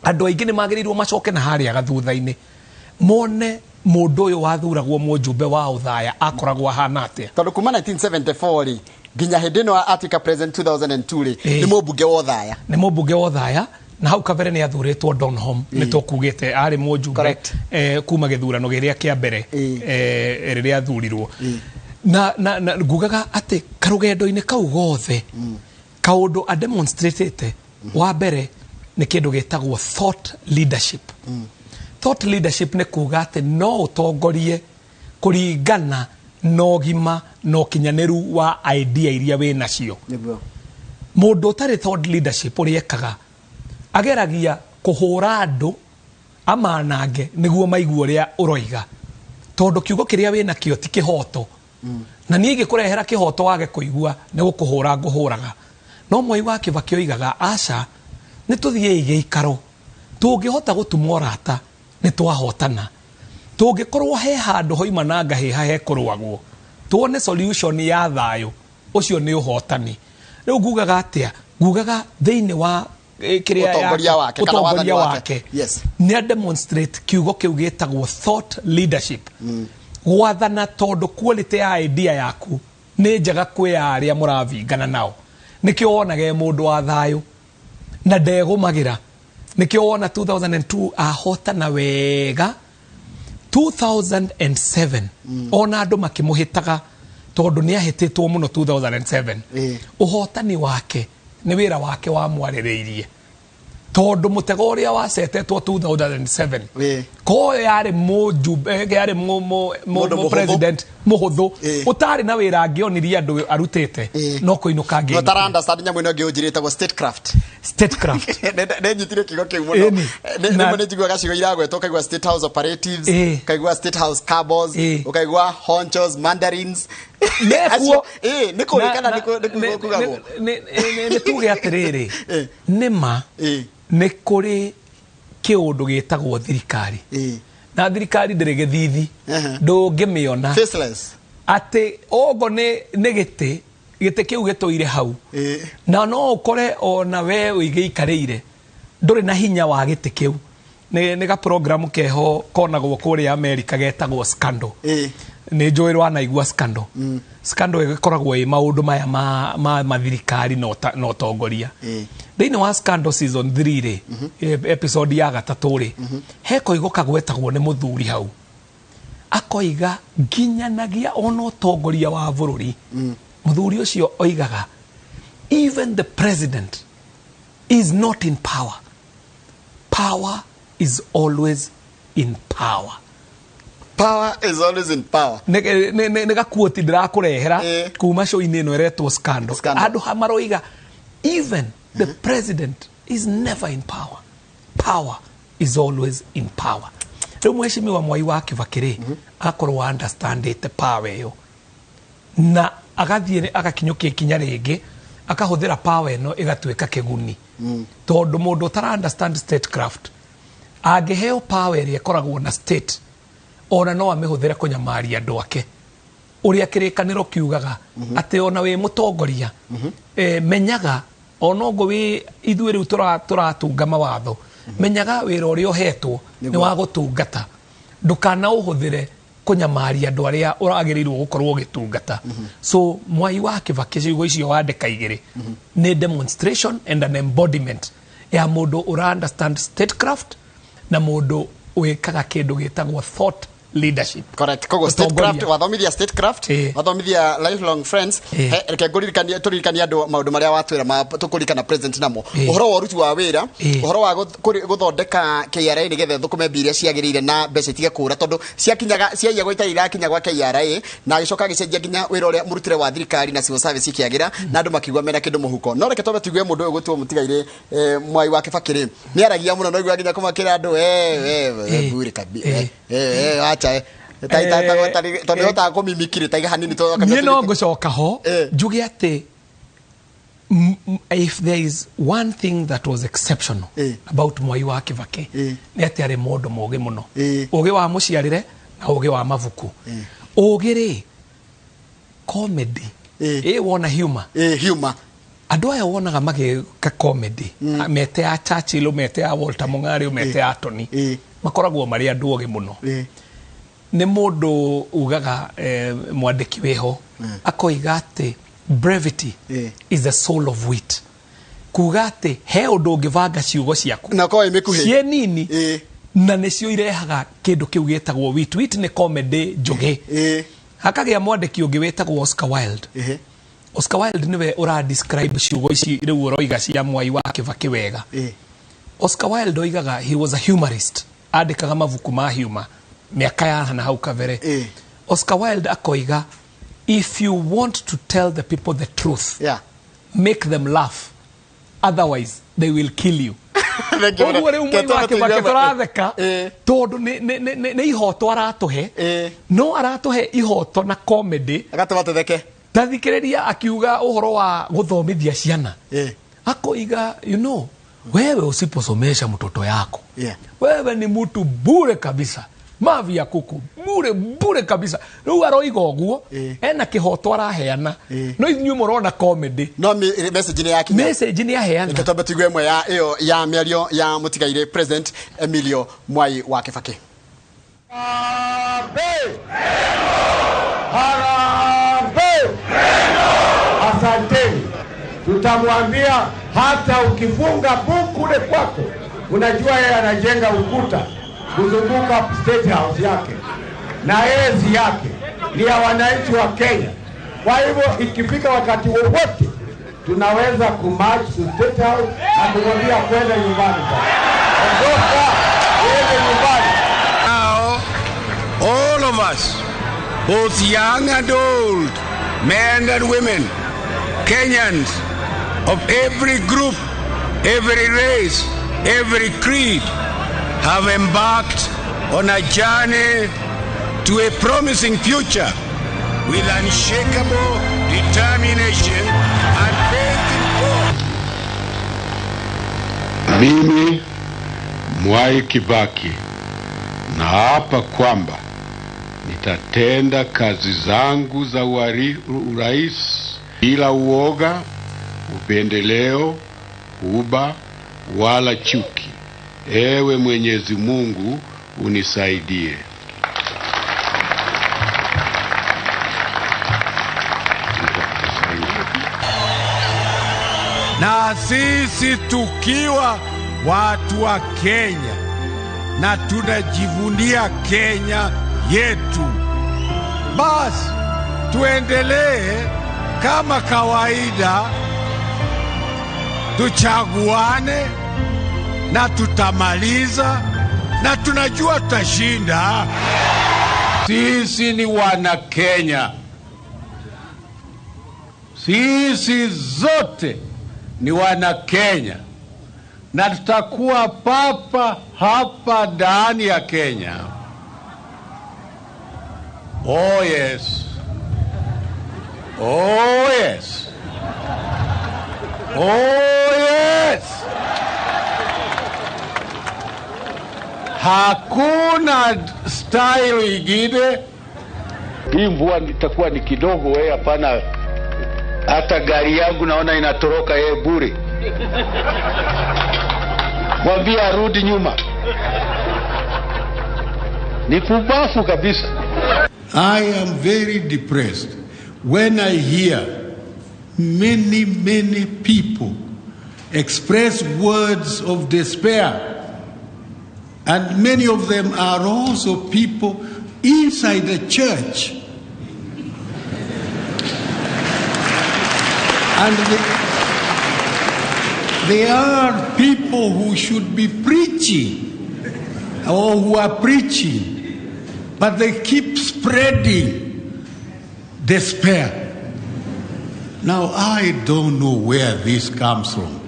andũ aingĩ nĩ magĩrĩirwo macoke na harĩa gathutha-inĩ mone mũndũ ũyũ wathuragwo mũjumbe wa Othaya akoragwo ahana atĩa, tondũ kuma 1974 rĩ nginya hĩndĩ ĩno atuĩka president 2002 rĩ nĩ mũmbunge wa Othaya, nĩ mũmbunge wa Othaya. Na hau kabere nĩ athurĩtwo Donholm, nĩ tũkugĩte arĩ mũjumbe kuma gĩthurano kĩrĩa kĩa mbere rĩrĩa athurirwo. Na ngugaga atĩ karũgendo-inĩ kau gothe kaũndũ a demonstratete wa mbere nĩ kĩndũ gĩtagwo thought leadership. Thought leadership nĩ kuga atĩ no ũtongorie kũringana na ũgima na ũkinyanĩru wa idea iria wĩ nacio. Mũndũ ũtarĩ thought leadership ũrĩa ekaga ageragia kũhũra andũ amanange nĩguo maigue ũrĩa ũroiga, tondũ kiugo kĩrĩa wĩ nakĩo ti kĩhoto, na niĩ ingĩkũrehera kĩhoto wage kũigua nĩ gũkũhũra ngũhũraga. No Mwai wa Kibaki oigaga aca, nĩ tũthiĩi gĩikaro, tũngĩhota gũtuma ũrata nĩ twahotana, tũngĩkorwo he handũ hoima na ngahĩha hekũrũagwo tuone solution ya thayũ, ũcio nĩ ũhotani. Rĩu ngugaga atĩa? Ngugaga thĩinĩ wa ũtongoria wake nĩ a demonstrate kiugo kĩu gĩtagwo thought leadership. Gwathana tondũ quality ya idea yaku nĩ njega kwĩ ya arĩa mũravingana nao. Nĩkĩo wonaga e mũndũ wa thayũ na ndegũmagĩra. Nĩkĩo wona 2002 ahotana wega, 2007 ona andũ makĩmũhĩtaga tondũ nĩ ahĩtĩtwo mũno 2007. Ũhotani wake nĩ wĩra wake wamwarĩrĩirie, tondũ mũtego ũrĩa wacetetwo 2007 ko yarĩ mũjumbe, yarĩ president Mũhũthũ ũtarĩ na wĩra angĩonirie andũ arutĩte no kũinũka No angĩinũkire. tara understand nyamũ ĩno ĩngĩ ũnjĩrĩtagwo statecraft. Statecraft. Nĩ nyitire kiugo kĩu mũno. Ĩni. Rĩmwe nĩ njiguaga ciugo iragwetwo, ũkaigua State House operatives, ũkaigua State House cabos, ũkaigua honchos, mandarins. Nekuo. Nĩ kũrĩ kana nĩ kugagwo? Nĩ tuge atĩrĩrĩ, nĩ ma nĩ kũrĩ kĩũndũ gĩtagwo thirikari, na thirikari ndĩrĩ gĩthithi, ndũngĩmĩona. Faceless. Atĩ ogo nĩ gĩtĩ kĩu gĩtũire hau, na no ũkore ona we ũigĩikarĩire ndũrĩ na hinya wa gĩtĩ kĩu. Nĩ ga program keho konagwo kũrĩa America getagwo Scandal. Nĩ njũĩ wanaigua Scandal. Scandal ĩgĩkoragwo ĩ maũndũ maya ma mathirikari na ũtongoria. Thĩinĩ wa Scandal season 3 rĩ, episode ya gatatũ rĩ, he koigo kagwetagwo nĩ mũthuri hau, akoiga nginyanagia ona ũtongoria wa bũrũri. Mũthuri ũcio oigaga, "Even the president is not in power. Power is always in power." Power is always in power. Nĩ gakuoti ndĩrakũrehera kuma show-inĩ ĩno ĩretwo Scandal. Andũ ha maroiga even the president is never in power, power is always in power. Rĩu mheshimiwa Mwai wa Kibaki rĩ, agakorwo understandĩte power ĩyo na agathiĩ agakinyũkia ikinya rĩngĩ, akahũthĩra power ĩno ĩgatuĩka kĩguni, tondũ mũndũ ũtara understand statecraft angĩheo power ĩrĩa ĩkoragwo na state, ona no amĩhũthĩre kũnyamaria andũ ake. Ũrĩa kĩrĩkanĩro kiugaga atĩ ona wĩ mũtongoria, menyaga ona ũguo wĩ ithuĩ rĩu tũratunga mawatho, menyaga wĩra ũrĩa ũhetwo nĩ wa gũtungata, ndũkanaũhũthĩre kũnyamaria andũ arĩa ũragĩrĩirwo gũkorwo ũgĩtungata. So Mwai wa Kibaki, ciugo icio wandĩka igĩrĩ nĩ demonstration and an embodiment ya mũndũ ũra understand statecraft na mũndũ wĩkaga kĩndũ gĩtagwo thought leadership. Correct. Koguo Ũtongoria. statecraft, wathomithia statecraft, wathomithia lifelong friends. Reke ngũririkanie, tũririkanie andũ maũndũ marĩa watwĩra tũkũririkana president namo. Ũhoro wa ũruti wa wĩra, ũhoro wa gũthondeka KRA nĩgetha ĩthũkũme mbia iria ciagĩrĩire na mbeca itige kũra tondũ ciakinyaga ciaiyagwo itarĩ irakinya gwa KRA, na agĩcoka agĩcenjia nginya wĩra ũrĩa mũrutĩre wa thirikari na civil service ikĩagĩra na andũ makiugua mena kĩndũ mũhuko. No reke twambe tuigue mũndũ ũyũ gwĩtwo mũtigairĩ Mwai wa Kibaki rĩ, nĩ aragia mũno, no igua nginya kũmakĩra andũ bure kabisa, acha tondũ hotaga kũmimikiri taiga hanini. Niĩ no ngũcoka ho njuge atĩ if there is one thing that was exceptional about Mwai wa Kibaki nĩ atĩ arĩ mũndũ mũũgĩ mũno, ũgĩ wa mũciarĩre na ũgĩ wa mabuku. Ũgĩ rĩ, comedy ĩ wona humor. Humor. Andũ aya wonaga magĩka comedy, mete ya Churchill, mete ya Walter Mong'ario, mete ya Tony, makoragwo marĩ andũ ogĩ mũno. Nĩ mũndũ ugaga, mwandĩki wĩho akoiga atĩ brevity is the soul of wit, kuga atĩ he ũndũ ũngĩbanga ciugo ciaku na ũkorwo ĩ mĩkuhĩ ciĩ nini na nĩcio irehaga kĩndũ kĩu gĩtagwo wit. Wit nĩ comedy njũgĩ. Hakagĩa mwandĩki ũngĩ wĩtagwo Oscar Wilde. Oscar Wilde nĩwe ũra describe ciugo ici rĩu ũroiga cia Mwai wa Kibaki wega. Oscar Wilde oigaga, he was a humorist, andĩkaga mabuku ma humor mĩaka ya na hau kabere. Oscar Wilde akoiga, "If you want to tell the people the truth, make them laugh, otherwise they will kill you." Thank you. Ũguo rĩu Mwai wa Kibaki tũratheka tondũ nĩ ihoto aratũhe, no aratũhe ihoto na comedy. Agatũma tũtheke. Tathikĩrĩria akiuga ũhoro wa gũthomithia ciana, akoiga, "You know, wewe usiposomesha mtoto yako, wewe ni mtu bure kabisa, mavi ya kuku, bure bure kabisa." Rĩu aroiga ũguo ena kĩhoto araheana, no inyuĩ mũrona comedy. No message nĩ yakinya. Message nĩ aheana. Reke twambe tuigue ĩmwe ya ĩyo ya mĩario ya mũtigairĩ President Emilio Mwai wa Kibaki. Harambee! Asanteni. Tutamwambia hata ukifunga buku kule kwako, unajua yeye anajenga ukuta kuzunguka State House yake na ezi yake ni ya wananchi wa Kenya. Kwa hivyo ikifika wakati wowote tunaweza kumarch to State House na kumwambia kwenda nyumbani sasa. Ondoka, uende nyumbani. Now, all of us both young and old, men and women, Kenyans of every group, every race, every creed, have embarked on a journey to a promising future with unshakable determination and faith in God. Mimi Mwai Kibaki naapa kwamba nitatenda kazi zangu za urais bila uoga, upendeleo, uba wala chuki. Ewe Mwenyezi Mungu unisaidie. Na sisi tukiwa watu wa Kenya na tunajivunia Kenya yetu, basi tuendelee kama kawaida, tuchaguane na tutamaliza, na tunajua tutashinda. Sisi ni wana Kenya, sisi zote ni wana Kenya, na tutakuwa papa hapa ndani ya Kenya. Oh yes. Oh yes. Oh yes. Hakuna style ingine. Hii mvua itakuwa ni kidogo, wewe hapana. Hata gari yangu naona inatoroka yeye bure. Mwambie arudi nyuma. Ni pumbafu kabisa. I am very depressed when I hear many, many people express words of despair. And many of them are also people inside the church. And they are people who should be preaching or who are preaching, but they keep spreading despair. Now, I don't know where this comes from,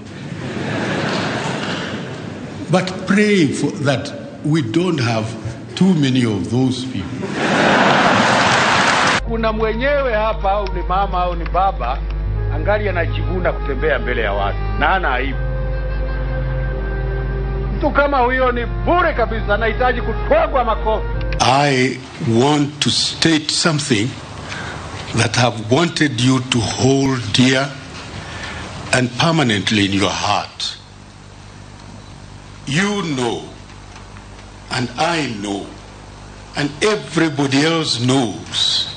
but pray for that we don't have too many of those people. Kuna mwenyewe hapa, au ni mama au ni baba, angali anajivuna kutembea mbele ya watu na hana aibu. Mtu kama huyo ni bure kabisa, anahitaji kutwagwa makofi. I want to state something that I've wanted you to hold dear and permanently in your heart. You know, and I know, and everybody else knows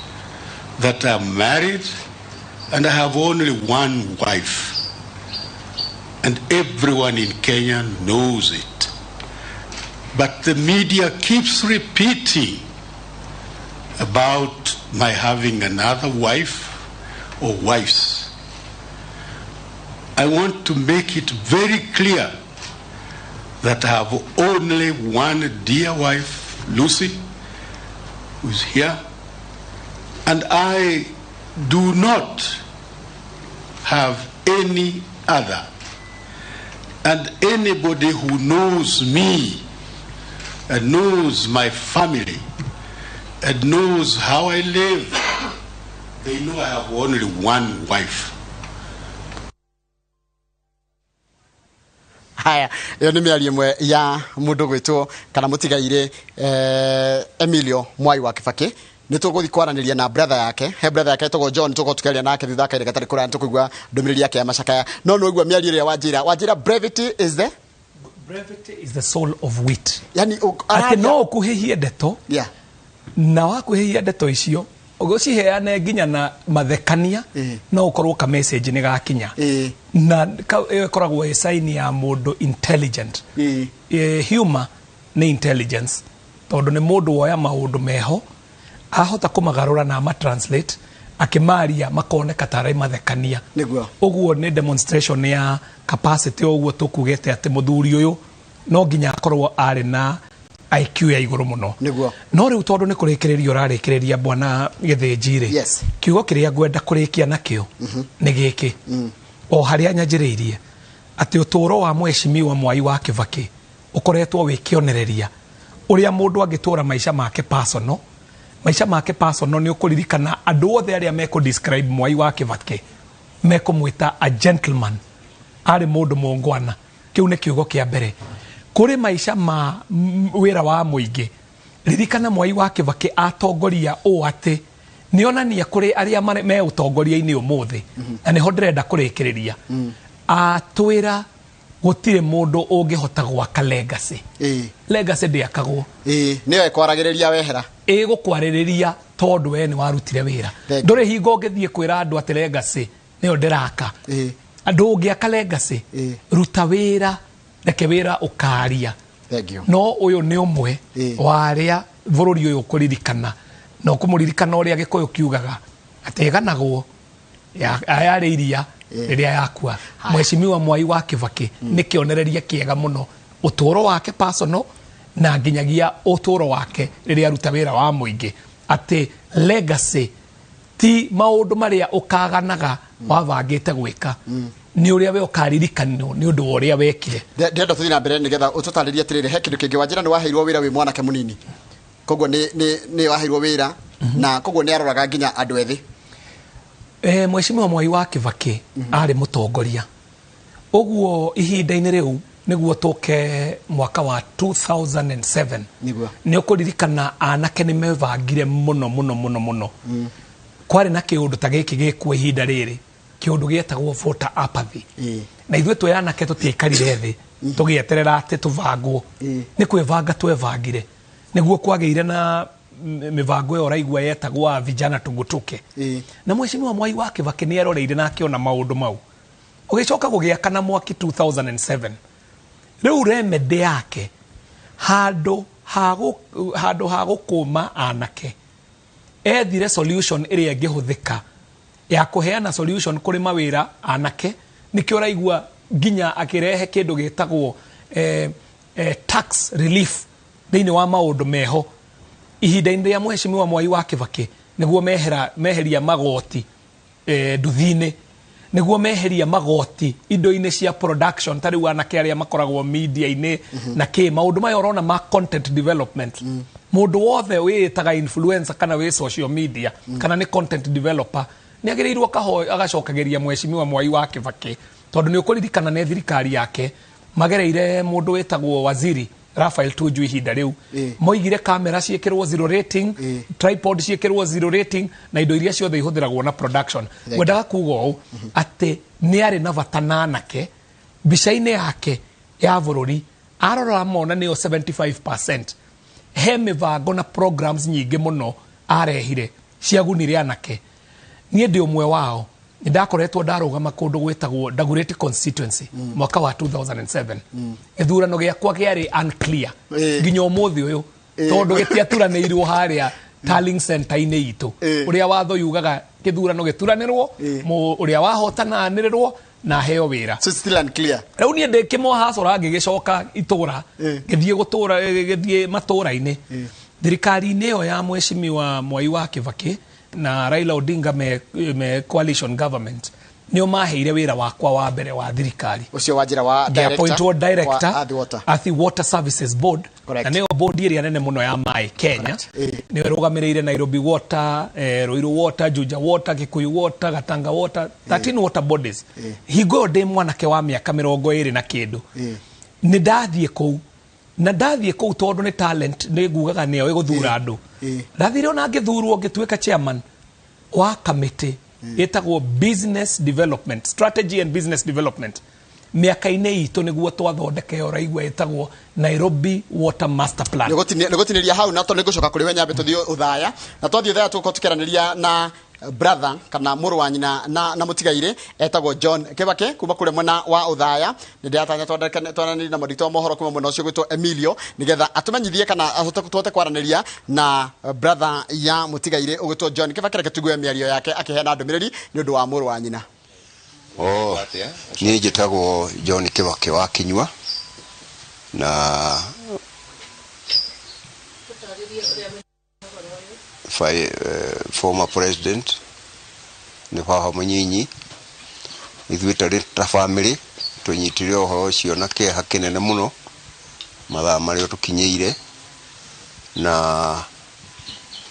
that I'm married and I have only one wife. And everyone in Kenya knows it. But the media keeps repeating about my having another wife or wives. I want to make it very clear that I have only one dear wife, Lucy, who is here, and I do not have any other. And anybody who knows me and knows my family and knows how I live, they know I have only one wife. Haya, iyo nĩ mĩario ĩmwe ya mũndũ gwĩtwo kana mũtigairĩ Emilio Mwai wa Kibaki. Nĩ tũgũthiĩ kwaranĩria na brother yake, he brother yake etagwo John, tũgũkorwo tũkĩaria nake thutha wa kahinda gatarĩ kũraya, nĩ tũkũigua ndũmĩrĩri yake ya macakaya. No nĩ waigua mĩario ĩrĩa wanjĩra, wanjĩra brevity is the brevity is the soul of wit. Yani atĩ no ũkuhĩhie ndeto, yeah, na wakuhĩhia ndeto icio ũgũciheane nginya na mathekania, no ũkorwo ka message nĩ gakinya, na ĩyo ĩkoragwo ĩ sign ya mũndũ intelligent. Humor nĩ intelligence, tondũ nĩ mũndũ woya maũndũ meho ahota kũmagarũra na ama translate akĩmaria makoneka tarĩ mathekania. Ũguo nĩ demonstration ya capacity. Ũguo tũkugĩte atĩ mũthuri ũyũ no nginya akorwo arĩ na IQ ya igũrũ mũno. Nĩguo. No rĩu tondũ nĩ kũrĩkĩrĩria ũrarĩkĩrĩria bwana Gĩthĩnji rĩ, Yes. kiugo kĩrĩa ngwenda kũrĩkia nakĩo nĩ gĩkĩ, o harĩa nyanjĩrĩirie, atĩ ũtũũro wa Mheshimiwa Mwai wa Kibaki ũkoretwo wĩ kĩonereria ũrĩa mũndũ angĩtũra maica make personal. Maica make personal, nĩ ũkũririkana andũ othe arĩa mekũ describe Mwai wa Kibaki mekũmwĩta a gentleman, arĩ mũndũ mũngwana. Kĩu nĩ kiugo kĩa mbere. Kũrĩ maica ma wĩra wa mũingĩ, ririkana Mwai wa Kibaki atongoria ũũ atĩ nĩonania kũrĩ arĩa me ũtongoria-inĩ ũmũthĩ, na nĩho ndĩrenda kũrĩkĩrĩria, atwĩra gũtirĩ mũndũ ũngĩhota gwaka legacy. Legacy ndĩakagwo. Nĩyo ĩkwaragĩrĩria wehera. Ĩgũkwarĩrĩria tondũ we nĩ warutire wĩra. Ndũrĩ hingo ũngĩthiĩ kwĩra andũ atĩ legacy nĩyo ndĩraka. Andũ ũngĩaka legacy, ruta wĩra, reke wĩra ũkaria. Thank you. No ũyũ nĩ ũmwe wa arĩa bũrũri ũyũ ũkũririkana, na ũkũmũririkana ũrĩa Gĩkũyũ kiugaga atĩ ĩganagwo yarĩ iria rĩrĩa yakua. Mheshimiwa Mwai wa Kibaki nĩ kĩonereria kĩega mũno, ũtũũro wake personal na nginyagia ũtũũro wake rĩrĩa aruta wĩra wa mũingĩ, atĩ legacy ti maũndũ marĩa ũkaganaga wabangĩte gwĩka, nĩ ũrĩa we ũkaririkanwo nĩ ũndũ wa ũrĩa wekire. Ndĩrenda tũthiĩ na mbere nĩgetha ũtũtarĩrie atĩrĩrĩ, he kĩndũ kĩngĩ wanjĩra nĩ waheirwo wĩra wĩ mwanake mũnini, koguo nĩ waheirwo wĩra na koguo nĩ aroraga nginya andũ ethĩ. Mheshimiwa Mwai wa Kibaki arĩ mũtongoria, ũguo ihinda-inĩ rĩu nĩguo tũke mwaka wa 2007, nĩ ũkũririkana anake nĩ mebangire mũno mũno mũno mũno. Kwarĩ na kĩũndũ ta gĩkĩ gĩkuo ihinda rĩrĩ, kĩũndũ gĩetagwo voter apathy. Na ithuĩ twĩ anake tũtiaikarire thĩ tũgĩeterera atĩ tũbangwo, nĩ kwĩbanga twebangire, nĩguo kwagĩire na mĩbango ĩyo ũraigua yetagwo vijana tugutuke. Na Mheshimiwa Mwai wa Kibaki nĩ eroreire na akĩona maũndũ mau, ũgĩcoka gũgĩakana mwaki 2007. Rĩu remedy yake, handũ ha gũkũma anake, ethire solution ĩrĩa ĩngĩhũthĩka ya kũheana solution kũrĩ mawĩra anake. Nĩkĩo ũraigua nginya akĩrehe kĩndũ gĩtagwo tax relief thĩinĩ wa maũndũ meho. Ihinda-inĩ rĩa Mheshimiwa Mwai wa Kibaki nĩguo meheria magoti nduthi-inĩ, nĩguo meheria magoti indo-inĩ cia production, ta rĩu anake arĩa makoragwo media-inĩ na kĩ maũndũ maya ũrona ma content development. Mũndũ wothe wĩĩtaga influencer kana wĩ social media kana nĩ content developer nĩ agĩrĩirwo agacokagĩria Mheshimiwa Mwai wa Kibaki, tondũ nĩ ũkũririkana nĩ thirikari yake magereire mũndũ wĩtagwo Waziri Raphael Tuju ihinda rĩu, moigire kamera ciĩkĩrwo zero rating, tripod ciĩkĩrwo zero rating, na indo iria ciothe ihũthĩragwo na production. Ngwendaga kuga ũũ atĩ nĩ arĩ na bata na anake mbica-inĩ yake ya bũrũri, arora mona nĩyo 75%. He mĩbango na programs nyingĩ mũno arehire ciagunire anake. Niĩ ndĩ ũmwe wao, nĩ ndakoretwo ndarũgama kũndũ gwĩtagwo Dagoretti constituency mwaka wa 2007. Gĩthurano gĩakwa kĩarĩ unclear nginya ũmũthĩ ũyũ, tondũ gĩtiaturanĩirwo harĩa tallying center-inĩ itũ, ũrĩa watho yugaga gĩthurano gĩturanĩrwo, ũrĩa wahotana anĩrĩrwo na aheo wĩra. So still unclear. Rĩu niĩ ndĩ kĩmũhacũra ngĩgĩcoka itũra, ngĩthiĩ gũtũra, ngĩthiĩ matũra-inĩ. Thirikari-inĩ ĩyo ya Mheshimiwa Mwai wa Kibaki na Raila Odinga me coalition government, nĩo maheire wĩra wakwa wa mbere wa thirikari. Ũcio wa njĩra wa director, director wa Athi Water. Athi Water Services Board. Na nĩyo board ĩrĩa nene mũno ya maĩ Kenya. Nĩyo ĩrũgamĩrĩire Nairobi Water, Ruiru Water, Juja Water, Kikuyu Water, Gatanga Water, 13 water bodies. Hingo ĩyo ndĩ mwanake wa mĩaka 20 na kĩndũ. Nĩ ndathiĩ kũu, na ndathiĩ kũu tondũ nĩ talent, nĩ ngugaga nĩyo ĩgũthura andũ. Ndathire ona ngĩthurwo ngĩtuĩka chairman wa kamĩtĩ ĩtagwo business development, strategy and business development. Mĩaka-inĩ itũ nĩguo twathondeka ĩyo ũraigua ĩtagwo Nairobi Water Master Plan. Nĩgũtinĩria hau, na tondũ nĩngũcoka kũrĩ we nyambe tũthiĩ Ũthaya, na twathiĩ Ũthaya tũgũkorwo tũkĩaranĩria na brother kana mũrũ wa nyina na mũtigairĩ etagwo John Kibaki kuma kũrĩa mwena wa Ũthaya. Nĩ ndĩratanya twaranĩrie na mwandĩki wa mohoro kuma mwena ũcio gwĩtwo Emilio, nĩgetha atũmenyithie kana ahote tũhote kwaranĩria na brother ya mũtigairĩ ũgwĩtwo John Kibaki. Reke tũigue mĩario yake akĩheana ndũmĩrĩri nĩ ũndũ wa mũrũ wa nyina. Niĩ njĩtagwo John Kibaki wa Kinyua, na Former president nĩ baba mũnyinyi. Ithuĩ tarĩ ta family tũnyitire ũhoro ũcio na kĩeha kĩnene mũno mathaa marĩa tũkinyĩire, na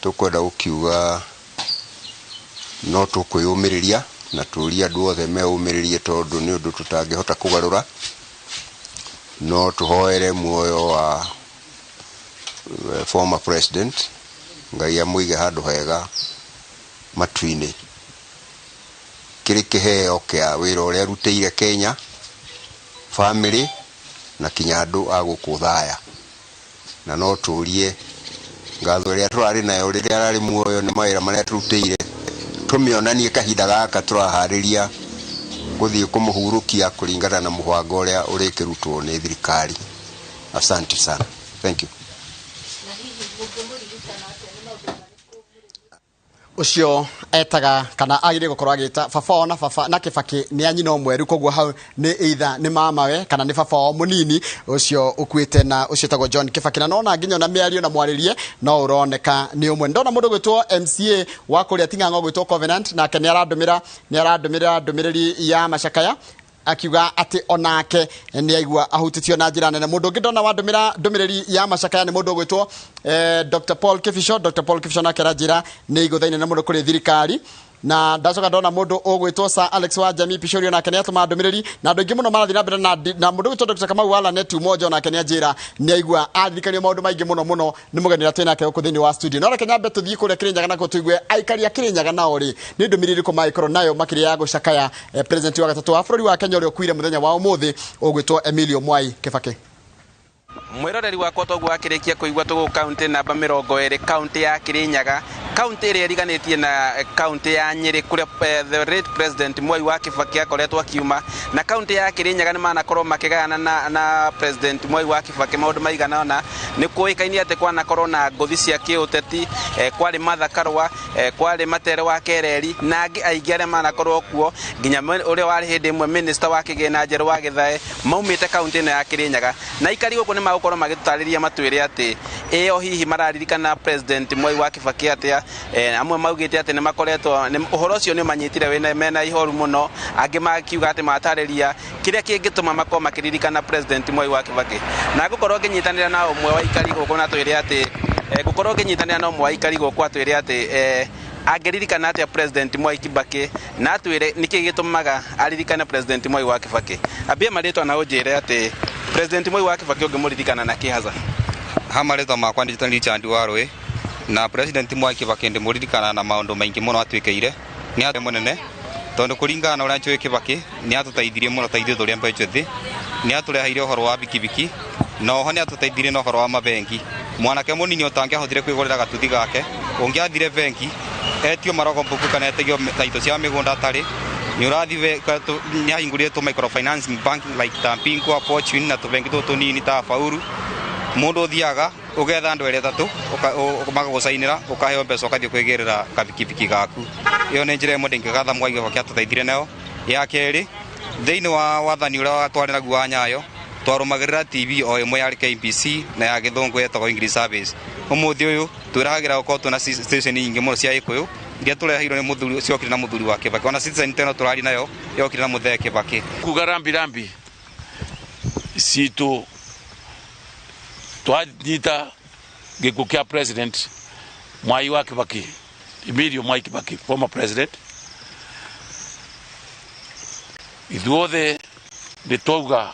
tũkwenda gũkiuga no tũkwĩyũmĩrĩria na tũrie andũ othe meyũmĩrĩrie tondũ nĩ ũndũ tũtangĩhota kũgarũra. No tũhoere muoyo wa former president, Ngai amũige handũ hega matu-inĩ, kĩrĩ kĩheo kĩa wĩra ũrĩa arutĩire Kenya, family na kinya andũ a gũkũ Thaya. Na no tũrie ngatho ĩrĩa tũrarĩ nayo rĩrĩa ararĩ muoyo nĩ mawĩra marĩa tũrutĩire, tũmĩonanie kahinda gaka tũraharĩria gũthiĩ kũmũhurũkia kũringana na mũbango ũrĩa ũrĩkĩrutwo nĩ thirikari. Asante sana. Thank you. Ucio etaga kana agire gukorwo agita baba ona baba na Kibaki ni anyina ũmwe rĩu, koguo hau nĩ either nĩ mamawe kana nĩ baba wao mũnini ũcio ũkuĩte na ũcio etagwo John Kibaki. Na nona nginya na mĩario na mwarĩrie no ũroneka nĩ ũmwe. Ndona mũndũ gwĩtwo MCA wa kũrĩa Ting'ang'o gwĩtwo Covenant, nake nĩ arandũmĩra ndũmĩrĩri ya macakaya akiuga ati onake ni aigua ahutitio na njira nene. Mundu ungi ndona wandumira ndumiriri ya macakaya ni mundu ugwitwo Dr Paul Kibisho. Dr Paul Kibisho nake aranjira ni igutha inene muno kuri thirikari. Na ndacoka ndona mundu ugwitwo Sir Alex wa Jamii Pichorio nake ni atuma ndumiriri, na andu aingi muno marathi na mbere na mundu ugwitwo Dr Kamau wa Lanet Umoja onake ni anjira ni aigua aririkanio maundu maingi muno muno ni mugeni uria twinake guku thiini wa studio. No reke nyambe tuthii kuria Kirinyaga nakuo tuigue aikari a Kirinyaga nao ri ni ndumiriri iriku magikorwo nayo makiria ya gucakaya president wa gatatu wa bururi wa Kenya uria ukuire muthenya wa umuthi ugwitwo Emilio Mwai Kibaki. Mwiroreri wakwa toguo akirikia kuigua tugu kaunti namba 20 kaunti ya Kirinyaga, kaunti ĩrĩa ĩriganĩtie na kaunti ya Nyeri kũrĩa the late president Mwai wa Kibaki akoretwo akiuma. Na kaunti ya Kirinyaga nĩ manakorwo makĩgayana na president Mwai wa Kibaki maũndũ maigana ũna. Nĩ kũĩkaine atĩ kwanakorwo na ngũthi cia kĩũteti, kwarĩ Martha Karua, kwarĩ Matere wa Kereri na angĩ aingĩ arĩa manakorwo kuo, nginya ũrĩa warĩ hĩndĩ ĩmwe minister wa kĩgĩna Njerũ wa Gĩthae maumĩte kaunti ĩno ya Kirinyaga. Na aikari gũkũ nĩ magũkorwo magĩtũtarĩria matwĩre atĩ ĩyo hihi mararirikana president Mwai wa Kibaki atĩa. Amwe maugĩte atĩ nĩ makoretwo ũhoro ũcio nĩ manyitire wĩna mena ihoru mũno, angĩ makiuga atĩ matarĩria kĩrĩa kĩngĩtũma makorwo makĩririkana president Mwai wa Kibaki. Na ngũkorwo ngĩnyitanĩra na ũmwe wa aikari gũkũ na twĩre atĩ ngũkorwo ngĩnyitanĩra na ũmwe wa aikari gũkũ atwĩre atĩ angĩririkana atĩa president Mwai Kibaki na atwĩre nĩkĩ gĩtũmaga aririkane president Mwai wa Kibaki. Ambie marĩtwa na ũnjĩre atĩ president Mwai wa Kibaki ũngĩmũririkana na kĩ haca? Ha marĩtwa makwa nĩ Richard Warũĩ, na president Mwai Kibaki ndĩmũririkana na maũndũ maingĩ mũno atuĩkĩire. Nĩ atĩ mũnene tondũ kũringana na ũrĩa njũĩ Kibaki nĩ atũteithirie mũno ta ithuĩ tũrĩ mbeũ njĩthĩ, nĩ atũreheire ũhoro wa bikibiki na oho nĩ atũteithirie na ũhoro wa mabengi. Mwanake mũnini ũtangĩahotire kwĩgũrĩra gatuthi gake ũngĩathire bengi etio marogo mbuku kana etegio taito cia mĩgũnda atarĩ, nĩ ũrathi nĩ ahingũrire tũ microfinance bank like ta Pingwa, Fortune na tũbengi tũtũ tũnini ta Faulu. Mũndũ ũthiaga ũgetha andũ erĩ atatũ magagũcainĩra ũkaheo mbeca ũkathiĩ kwĩgĩrĩra kabikibiki gaku. Ĩyo nĩ njĩra ĩmwe ndĩngĩgatha Mwai Kibaki atũteithirie nayo. Ya kerĩ, thĩinĩ wa wathani ũrĩa twarĩ naguo wa Nyayo twarũmagĩrĩra TV o ĩmwe yarĩ KBC na ya gĩthũngũ yetagwo English Service. Ũmũthĩ ũyũ twĩrahagĩra gũkorwo twĩna station nyingĩ mũno cia Gĩkũyũ iria tũreheirwo nĩ mũthuri ciokire na mũthuri wa Kibaki. Ona Citizen teno tũrari nayo yokire na mũthee Kibaki. Kuga rambi rambi citũ twanyita gĩkuũ kĩa president Mwai wa Kibaki, Emilio Mwai Kibaki, former president, ithuothe nĩ twauga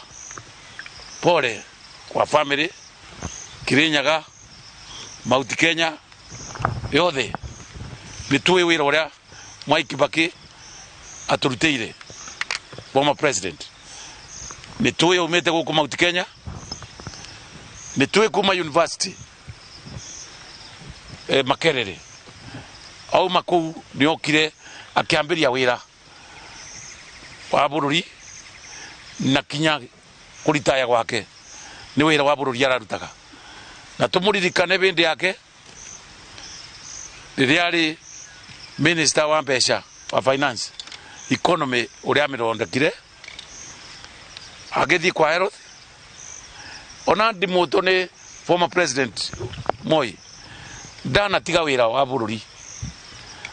pole kwa family Kirinyaga, Mount Kenya yothe. Nĩ tũĩ wĩra ũrĩa Mwai Kibaki atũrutĩire, former president. Nĩ tũĩ aumĩte gũkũ Mount Kenya, nĩ tũĩ kuma university Makerere, auma kũu nĩ okire akĩambĩria wĩra wa bũrũri na kinya kũritaya gwake nĩ wĩra wa bũrũri ararutaga. Na tũmũririkane bĩndĩ yake rĩrĩa arĩ minister wa mbeca wa finance economy ũrĩa amĩthondekire agĩthiĩ kwa health. Ona ndimũtwo nĩ former president Moi Ndanatiga wĩra wa bũrũri,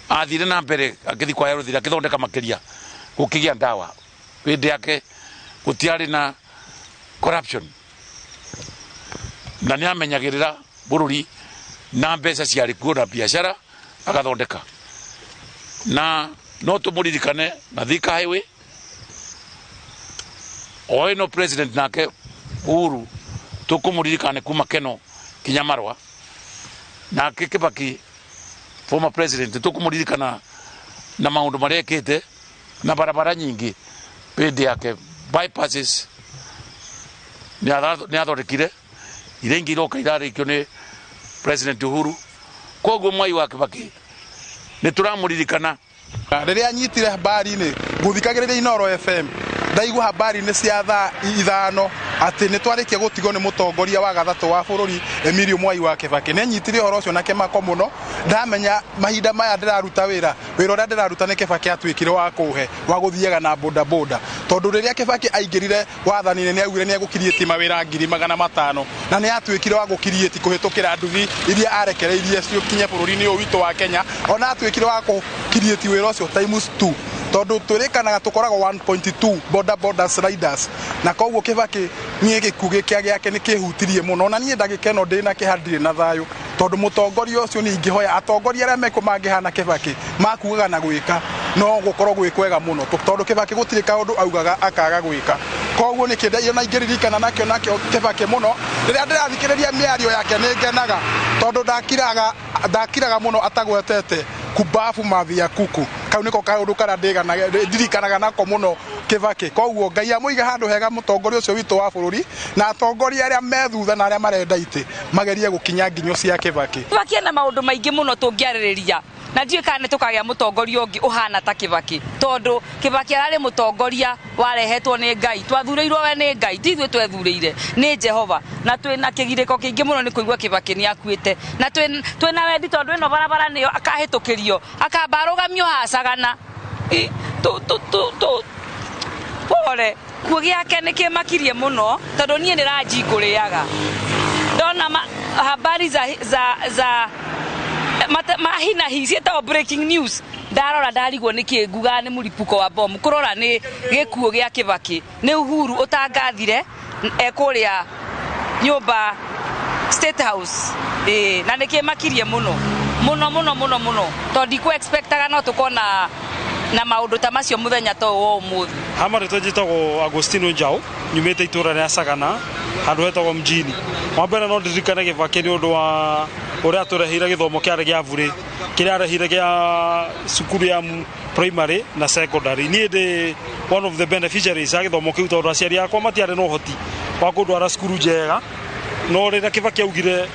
athire na mbere agĩthiĩ kwa Herũthi akĩthondeka makĩria gũkĩgĩa ndawa. Hĩndĩ yake gũtiarĩ na corruption, na nĩ amenyagĩrĩra bũrũri na mbeca ciarĩ kuo na biacara agathondeka. Na no tũmũririkane na Thika Highway, o ĩno president nake Uhuru tũkũmũririkane kuma Keno kinya Marwa, nake Kibaki former president tũkũmũririkana na maũndũ marĩa ekĩte na barabara nyingĩ hĩndĩ yake, bypasses nĩ athondekire, iria ingĩ iroka irarĩkio nĩ President Uhuru. Koguo Mwai wa Kibaki nĩ tũramũririkana. Rĩrĩa nyitire habari-inĩ ngũthikagĩrĩria Inooro FM, ndaigua habari-inĩ cia thaa 5 atĩ nĩ twarĩkia gũtigwo nĩ mũtongoria wa gathatũ wa bũrũri Emilio Mwai wa Kibaki. Nĩ nyitire ũhoro ũcio na kĩmako mũno, ndamenya mahinda maya ndĩraruta wĩra, wĩra ũrĩa ndĩraruta nĩ Kibaki atuĩkire wa kũhe wa gũthiaga na boda boda, tondũ rĩrĩa Kibaki aingĩrire wathani-inĩ nĩ augire nĩ egũkiriĩti mawĩra 500,000, na nĩ atuĩkire wa gũkiriĩti kũhĩtũkĩra nduthi iria arekereirie cikinye bũrũri-inĩ ũyũ witũ wa Kenya. Ona atuĩkire wa gũkiriĩti wĩra ũcio times 2, tondũ twĩrĩkanaga tũkoragwo 1.2 boda boda riders, na koguo Kibaki niĩ gĩkuũ gĩkĩa gĩake nĩ kĩhutirie mũno, na niĩ ndagĩka ĩno ndĩ na kĩeha, ndirĩ na thayũ, tondũ mũtongoria ũcio nĩ ingĩhoya atongoria arĩa mekũ mangĩhana Kibaki makugaga na gwĩka no gũkorwo gwĩ kwega mũno, tondũ Kibaki gũtirĩ kaũndũ augaga akaga gwĩka. Koguo nĩ kĩndũ na ingĩririkana nakĩo Kibaki mũno. Rĩrĩa ndĩrathikĩrĩria mĩario yake nĩ ngenaga, tondũ ndakiraga mũno atagwetete kubafu mathi ya kuku. Kau niko kaũndũ karĩa ndirikanaga nako mũno Kibaki. Koguo Ngai amũige handũ hega mũtongoria ũcio witũ wa bũrũri, na atongoria arĩa me thutha na arĩa marenda itĩ magerie gũkinya nginyo cia Kibaki. Kibaki ena maũndũ maingĩ mũno tũngĩarĩrĩria, na ndiũĩ kana nĩ tũkagĩa mũtongoria ũngĩ ũhana ta Kibaki, tondũ Kibaki ararĩ mũtongoria warehetwo nĩ Ngai, twathurĩirwo we nĩ Ngai, ti ithuĩ twethurĩire, nĩ Jehova. Na twĩna kĩgirĩko kĩingĩ mũno nĩ kũigua Kibaki nĩ akuĩte, na twĩna wendi tondũ ĩno barabara nĩyo akahĩtũkĩrio, akamba arũgamio haha Sagana. Pole kuo gĩake nĩ kĩmakirie mũno, tondũ niĩ nĩ ranji ngũrĩaga ndona habari za mahinahi ciĩtagwo breaking news, ndarora ndarigwo nĩ kĩ ngugaga nĩ mũripuko wa bomu, kũrora nĩ gĩkuũ gĩa Kibaki, nĩ Uhuru ũtangathire ekũrĩa nyũmba State House. Na nĩ kĩmakirie mũno mũno mũno mũno mũno, tondũ ndikũ expectaga no tũkona na maũndũ ta macio mũthenya ta ũyũ wa ũmũthĩ. Hama rĩtwa njĩtagwo Agostino Njau, nyumĩte itũra rĩa Sagana, handũ hetagwo mjini. Wa mbere no ndirikane Kibaki nĩ ũndũ wa ũrĩa atũreheire gĩthomo kĩarĩ gĩa burĩ, kĩrĩa arehire gĩa cukuru ya primary na secondary. Niĩ ndĩ one of the beneficiaries a gĩthomo kĩu, tondũ aciari akwa matiarĩ na ũhoti wa kũndwara cukuru njega, no rĩrĩa Kibaki augire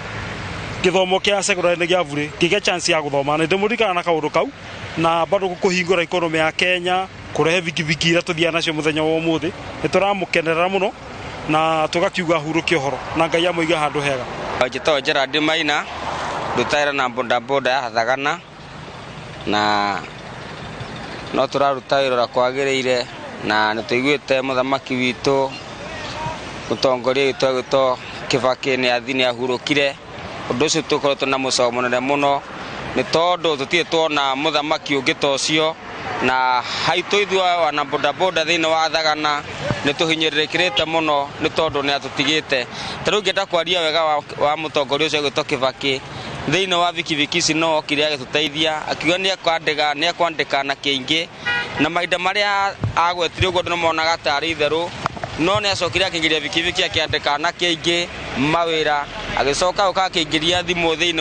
gĩthomo kĩa secondary nĩ gĩa burĩ, ngĩgĩa chance ya gũthoma. Nĩ ndĩmũririkana na kaũndũ kau, na bado kũhingũra economy ya Kenya, kũrehe bikibiki iria tũthiaga nacio mũthenya wa ũmũthĩ. Nĩ tũramũkenerera mũno na tũgakiuga hurũke ũhoro, na Ngai amũige handũ hega. Njĩtagwo Gerald Maina, ndutaĩra na bodaboda ya Thagana, na no tũraruta wĩra ũrĩa kwagĩrĩire, na nĩ tũiguĩte mũthamaki witũ mũtongoria witũ agĩtwo Kibaki nĩ athi nĩ ahurũkire. Ũndũ ũcio tũkoretwo na mũcamo mũnene mũno, nĩ tondũ tũtirĩ tuona mũthamaki ũngĩ ta ũcio, na haitũ ithuĩ wana bodaboda thĩinĩ wa Thagana nĩ tũhinyĩrĩrĩkĩrĩte mũno, nĩ tondũ nĩ atũtigĩte. Ta rĩu ngĩenda kwaria wega wa mũtongoria ũcio agĩtwo Kibaki thĩinĩ wa bikibiki ici, no okire agĩtũteithia, akiuga nĩ ekwandĩka na kĩingĩ, na mahinda marĩa agwetire ũguo andũ nĩ monaga tarĩ itherũ, no nĩ acokire akĩingĩria bikibiki akĩandĩka na kĩingĩ mawĩra, agĩcoka gũka akĩingĩria thimũ thĩinĩ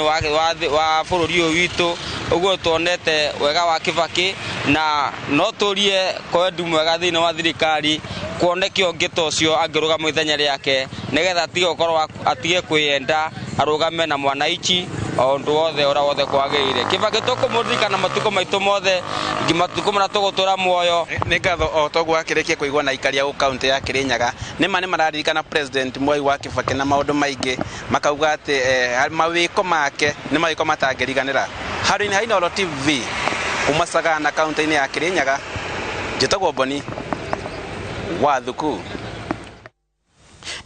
wa bũrũri ũyũ witũ. Ũguo tuonete wega wa Kibaki, na no tũrie kwendi mwega thĩinĩ wa thirikari kuoneke ũngĩ ta ũcio angĩrũgama ithenya rĩake, nĩgetha atige gũkorwo atige kwĩyenda, arũgame na mwananchi o ũndũ wothe ũrĩa wothe kwagĩrĩire. Kibaki tũkũmũririkana matukũ maitũ mothe, matukũ marĩa tũgũtũra muoyo. Nĩ ngatho o toguo akĩrĩkia kũigua na aikaria gũkũ kaunti ya Kirinyaga. Nĩ ma nĩ mararirikana President Mwai wa Kibaki na maũndũ maingĩ, makauga atĩ mawĩko make nĩ mawĩko matangĩriganĩra. Handũ-inĩ ha Inooro TV kuma Sagana kaunti-inĩ ya Kirinyaga, njĩtagwo Boni wa Thuku.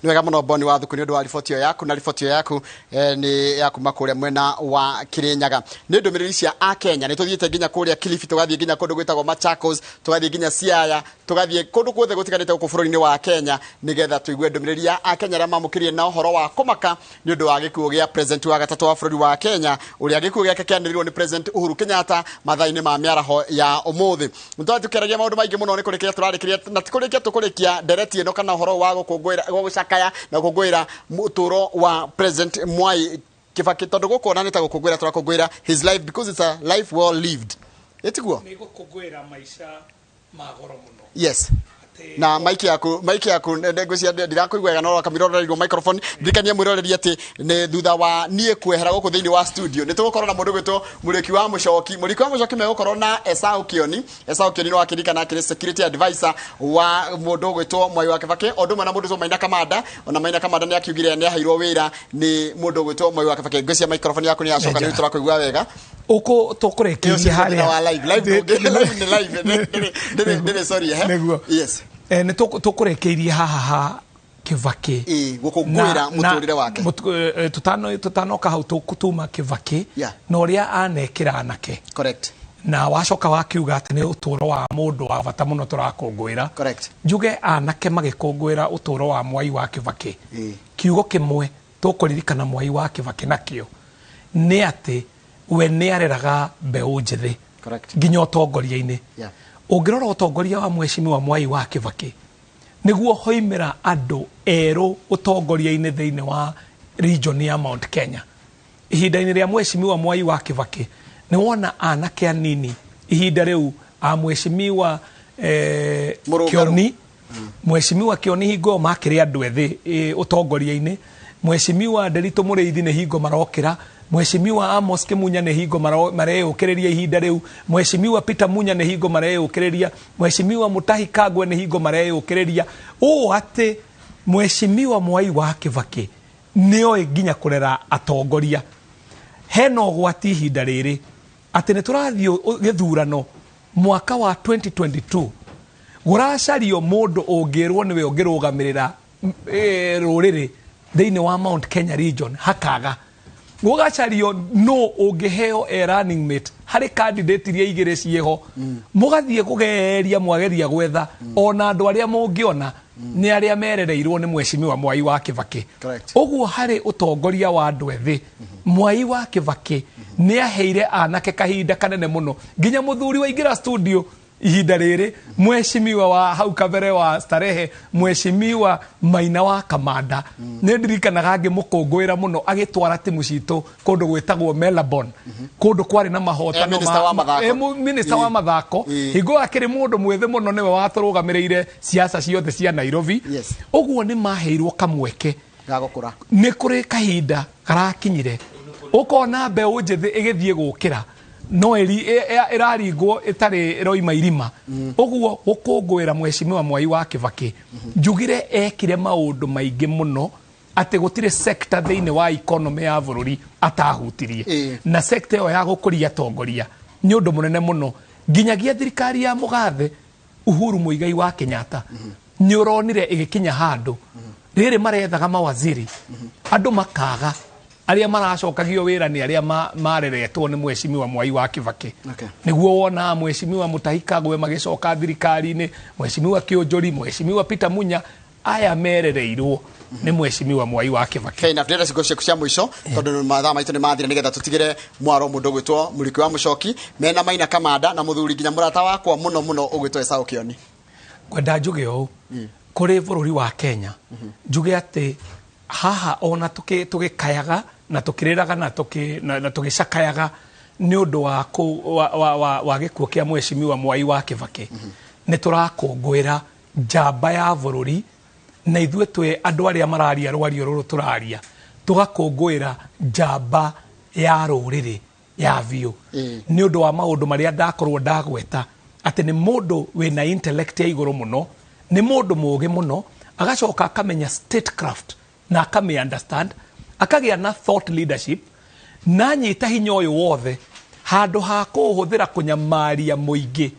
Nĩ wega mũno Boni wa Thuku nĩ ũndũ wa riboti ĩyo yaku, na riboti ĩyo yaku nĩ ya kuma kũrĩa mwena wa Kirinyaga. Nĩ ndũmĩrĩri cia Akenya, nĩ tũthiĩte nginya kũrĩa Kilifi, tũgathiĩ nginya kũndũ gwĩtagwo Machakos, tũgathiĩ nginya Siaya, tũgathiĩ kũndũ guothe gũtiganĩte gũkũ bũrũri-inĩ wa Kenya, nĩgetha tũigue ndũmĩrĩri ya Akenya arĩa mamũkĩrire na ũhoro wa kũmaka nĩ ũndũ wa gĩkuũ gĩa president wa gatatũ wa bũrũri wa Kenya, ũrĩa gĩkuũ gĩake kĩanĩrĩirwo nĩ President Uhuru Kenyatta mathaa-inĩ ma mĩaraho ya ũmũthĩ. Nĩ tũkĩaragia maũndũ maingĩ mũno, nĩ kũrĩkia tũrarĩkĩria na ti kũrĩkia tũkũrĩkia ndereti ĩno kana ũhoro wa gũkũngũĩra, wa gũcakaya na gũkũngũĩra mũtũro wa President Mwai Kibaki, tondũ gũkũ ona nĩ ta gũkũngũĩra tũrakũngũĩra his life, because it's a life well lived. Ĩtiguo? Nĩ gũkũngũĩra maica ma goro mũno. Yes. Na mic yaku, mic yaku ngwĩciria ndirakũigua wega, no kamira ũroreirwo microphone. Ndirikanie mwĩroreri atĩ nĩ thutha wa niĩ kwehera gũkũ thĩinĩ wa studio nĩ tũgũkorwo na mũndũ gwĩtwo Mũrĩki wa Mũcoki. Mũrĩki wa Mũcoki megũkorwo na Esau Kioni. Esau Kioni nĩ wakĩririkana akĩrĩ security advisor wa mũndũ gwĩtwo Mwai wa Kibaki, o ũndũ ũmwe na mũndũ gwĩtwo Maina Kamanda. Ona Maina Kamanda nĩ akiugire nĩ aheirwo wĩra nĩ mũndũ gwĩtwo Mwai wa Kibaki. Ngwĩciria microphone yaku nĩ yacoka, nĩ tũrakũigua wega. Ũkũ tũkũrĩkĩria harĩa wa live, live live nĩ live, ndĩrĩ sorry, eh. Nĩguo. Yes. Nĩ tũkũrĩkĩirie haha ha Kibaki. Gũkũngũĩra mũtũrĩre wake. Tũtanoka hau tuma Kibaki na ũrĩa anekĩra anake. Correct. Na wacoka wakiuga atĩ nĩ ũtũro wa mũndũ wa bata mũno tũrakũngũĩra. Correct. Njuge anake magĩkũngũĩra ũtũro wa Mwai wa Kibaki. Kiugo kĩmwe tũkũririkana Mwai wa Kibaki nakĩo nĩ atĩ we nĩ areraga mbeũ njĩthĩ. Correct. Nginya ũtongoria-inĩ. Ũngĩrora ũtongoria wa Mheshimiwa Mwai wa Kibaki, nĩguo hoimĩra andũ erũ ũtongoria-inĩ thĩinĩ wa region ya Mount Kenya. Ihinda-inĩ rĩa Mheshimiwa Mwai wa Kibaki nĩ wona anake anini ihinda rĩu a Mheshimiwa Kioni, Mheshimiwa Kioni hingo makĩrĩ andũ ethĩ ũtongoria-inĩ, Mheshimiwa Nderitu Mũrĩithi nĩ hingo marokĩra, Mheshimiwa Amos Kimunya nĩ hingo mareyũkĩrĩria ihinda rĩu, Mheshimiwa Peter Munya nĩ hingo mareyũkĩrĩria, Mheshimiwa Mutahi Kagwe nĩ hingo mareyũkĩrĩria. Ũũ atĩ Mheshimiwa Mwai wa Kibaki nĩoĩ nginya kũrera atongoria. Hena ũgwati ihinda rĩrĩ atĩ nĩ tũrathiĩ gĩthurano mwaka wa 2022, gũracario mũndũ ũngĩrwo nĩwe ũngĩrũgamĩrĩra rũrĩrĩ thĩinĩ wa Mount Kenya region hakaga. Gũgacario no ũngĩheo a running mate harĩ candidate iria igĩrĩ ciĩho, mũgathiĩ kũgeria mwageria gwetha ona andũ arĩa mũngĩona nĩ arĩa merereirwo nĩ Mheshimiwa Mwai wa Kibaki. Ũguo harĩ ũtongoria wa andũ ethĩ, Mwai wa Kibaki nĩ aheire anake kahinda kanene mũno, nginya mũthuri waingĩra studio ihinda rĩrĩ, Mheshimiwa wa hau kabere wa Starehe, Mheshimiwa Maina wa Kamanda, nĩ ndirikanaga ngĩmũkũngũĩra mũno agĩtwara timu citũ kũndũ gwĩtagwo Melbourne, kũndũ kwarĩ na mahotano minister wa mathako. Hingo akĩrĩ mũndũ mwĩthĩ mũno, nĩwe watũrũgamĩrĩire siasa ciothe cia Nairobi. Ũguo nĩ maheirwo kamweke nĩ kũrĩ kahinda karakinyire ũkona mbeũ njĩthĩ ĩgĩthiĩ gũkĩra no ĩraringwo ĩtarĩ ĩroima irima. Ũguo gũkũngũĩra Mheshimiwa Mwai wa Kibaki, njugire ekire maũndũ maingĩ mũno atĩ gũtirĩ sector thĩinĩ wa economy ya bũrũri atahutirie. Na sector ĩyo ya gũkũria atongoria nĩ ũndũ mũnene mũno, nginyagia thirikari ya mũgathe Uhuru Muigai wa Kenyatta nĩ ũronire ĩgĩkinya handũ rĩrĩ marethaga mawaziri andũ makaga arĩa maracokagio wĩra nĩ arĩa mareretwo nĩ Mheshimiwa Mwai wa Kibaki. Nĩguo wona Mheshimiwa Mutahi Kagwe magĩcoka thirikari-inĩ, Mheshimiwa Kĩũnjũri, Mheshimiwa Peter Munya, aya merereirwo nĩ Mheshimiwa Mwai wa Kibaki. Fair enough. Ndĩrenda ciugo ciaku cia mũico tondũ mathaa maitũ nĩ mathira, nĩgetha tũtigĩre mwaro mũndũ ũgwĩtwo Mũrĩki wa Mũcoki mena Maina Kamanda na mũthuri nginya mũrata wakwa mũno mũno ũgwĩtwo Esau Kioni. Ngwenda njuge ũũ kũrĩ bũrũri wa Kenya, njuge atĩ haha ona tũgĩkayaga na tũkĩrĩraga na tũgĩcakayaga nĩ ũndũ wa gĩkuũ kĩa Mheshimiwa Mwai wa Kibaki, nĩ tũrakũngũĩra njamba ya bũrũri, na ithuĩ twĩ andũ arĩa mararia rwario rũrũ tũraria, tũgakũngũĩra njamba ya rũrĩrĩ ya biũ nĩ ũndũ wa maũndũ marĩa ndakorwo ndagweta, atĩ nĩ mũndũ wĩna intellect ya igũrũ mũno, nĩ mũndũ mũũgĩ mũno, agacoka akamenya statecraft na akame understand, akagĩa na thought leadership, na anyita hinya ũyũ wothe handũ ha kũũhũthĩra kũnyamaria mũingĩ,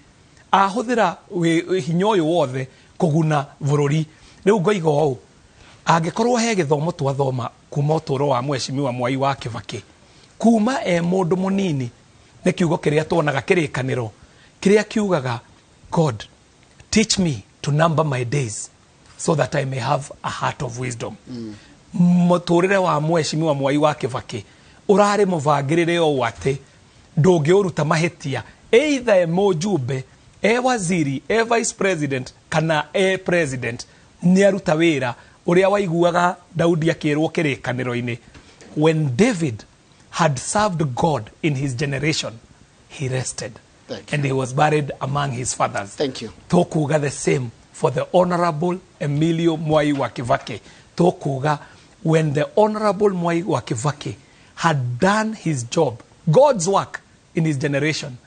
ahũthĩra hinya ũyũ wothe kũguna bũrũri. Rĩu ngoiga ũũ, Angĩkorwo he gĩthomo twathoma kuma ũtũũro wa Mheshimiwa Mwai wa Kibaki kuma e mũndũ mũnini, nĩ kiugo kĩrĩa tuonaga kĩrĩkanĩro kĩrĩa kiugaga, "God, teach me to number my days so that I may have a heart of wisdom." Mũtũrĩre wa Mheshimiwa Mwai wa Kibaki ũrarĩ mũbangĩrĩre ũũ atĩ ndũngĩũruta mahĩtia, either e mũjumbe, e waziri, e vice president kana e president, nĩ aruta wĩra ũrĩa waiguaga Daudi akĩrwo kĩrĩkanĩro-inĩ, "When David had served God in his generation, he rested Thank and he was buried among his fathers." Thank you. Tũkuga the same for the Honorable Emilio Mwai wa Kibaki. Tũkuga when the Honorable Mwai wa Kibaki had done his job, God's work in his generation,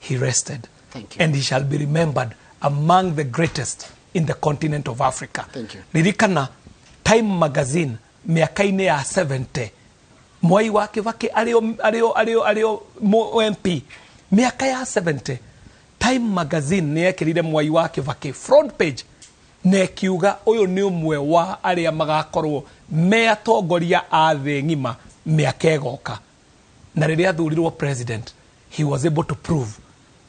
he rested. Thank you. And he shall be remembered among the greatest in the continent of Africa. Thank you. Ririkana Time Magazine mĩaka-inĩ ya 70, Mwai wa Kibaki arĩo MP, mĩaka ya 70, Time Magazine nĩ yekĩrire Mwai wa Kibaki front page na ĩkiuga ũyũ nĩ ũmwe wa arĩa magakorwo me atongoria a thĩ ng'ima mĩaka ĩgoka. Na rĩrĩa athurirwo president, he was able to prove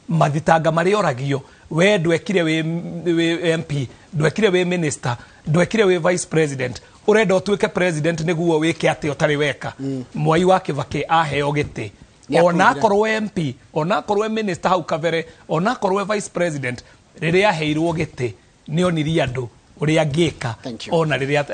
mathitanga marĩa oragio, we ndwekire wĩ MP, ndwekire wĩ minister, ndwekire wĩ vice president, ũrenda ũtuĩke president nĩguo wĩke atĩ ũtarĩ weka. Mwai wa Kibaki aheo gĩtĩ, Nĩ ona aprove. Akorwo MP, ona akorwo minister hau kabere, ona akorwo vice president, rĩrĩa aheirwo gĩtĩ nĩ onirie andũ ũrĩa angĩka Thank you. ona rĩrĩa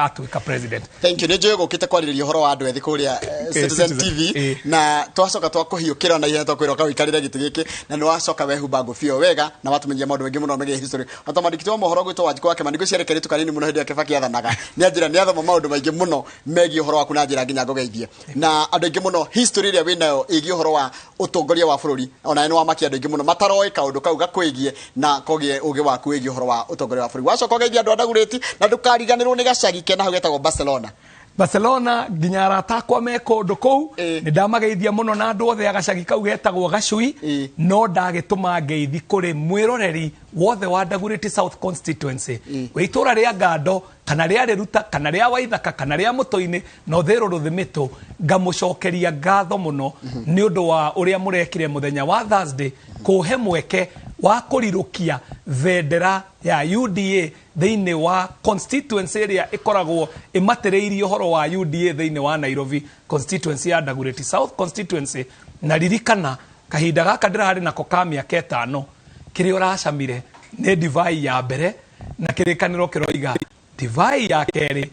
atuĩka president. Thank you. Nĩ njũĩ gũkĩte kwarĩrĩria ũhoro wa andũ ethĩ kũrĩa Citizen Citizen, TV, na twacoka twakũhiũkĩra na ihenya twakwĩra ũka ũikarĩre gĩtĩ gĩkĩ, na nĩ wacoka wehumba ngũbia wega na watũmenyia maũndũ maingĩ mũno megiĩ history. Ota mwandĩki wa mohoro gwĩtwo Wanjikũ wa Kĩmani, ngwĩciria kairĩtu kanini mũno hĩndĩ ĩrĩa Kibaki athanaga, nĩ anjĩra nĩ athoma maũndũ maingĩ mũno megiĩ ũhoro waku na njĩra nginya ngũgeithie na andũ aingĩ mũno history ĩrĩa wĩnayo ĩgiĩ ũhoro wa ũtongoria wa bũrũri, ona nĩ wamakia andũ aingĩ mũno mataroĩ kaũndũ kau gakwĩgiĩ na kogie ũgĩ waku wĩgiĩ ũhoro wa ũtongoria wa bũrũri. Wacoka ũgeithia andũ a Dagoretti na ndũkariganĩrwo nĩ gacagi kena hau getagwo Barcelona. Barcelona, nginya arata akwa me kũndũ kũu nĩ ndamageithia mũno na andũ othe a gacagi kau getagwo Gacui. No ndagĩtũma ngeithi kũrĩ mwĩroreri wothe wa Dagoretti South constituency, wĩ itũra rĩa Ngando kana rĩa Rĩruta kana rĩa Waithaka kana rĩa Mũtũ-inĩ na Ũthĩrũ Rũthimĩtũ, ngamũcokeria ngatho mũno nĩ ũndũ wa ũrĩa mũrekire mũthenya wa Thursday kũhe mweke wa kũrirũkia bendera ya UDA thĩinĩ wa constituency ĩrĩa ĩkoragwo ĩmatĩrĩirie ũhoro wa UDA thĩinĩ wa Nairobi, constituency ya Dagoretti South constituency. Na ririkana kahinda gaka ndĩrarĩ nako ka mĩaka 5, kĩrĩa ũracamire nĩ ndivai ya mbere, na kĩrĩkanĩro kĩroiga ndivai ya kerĩ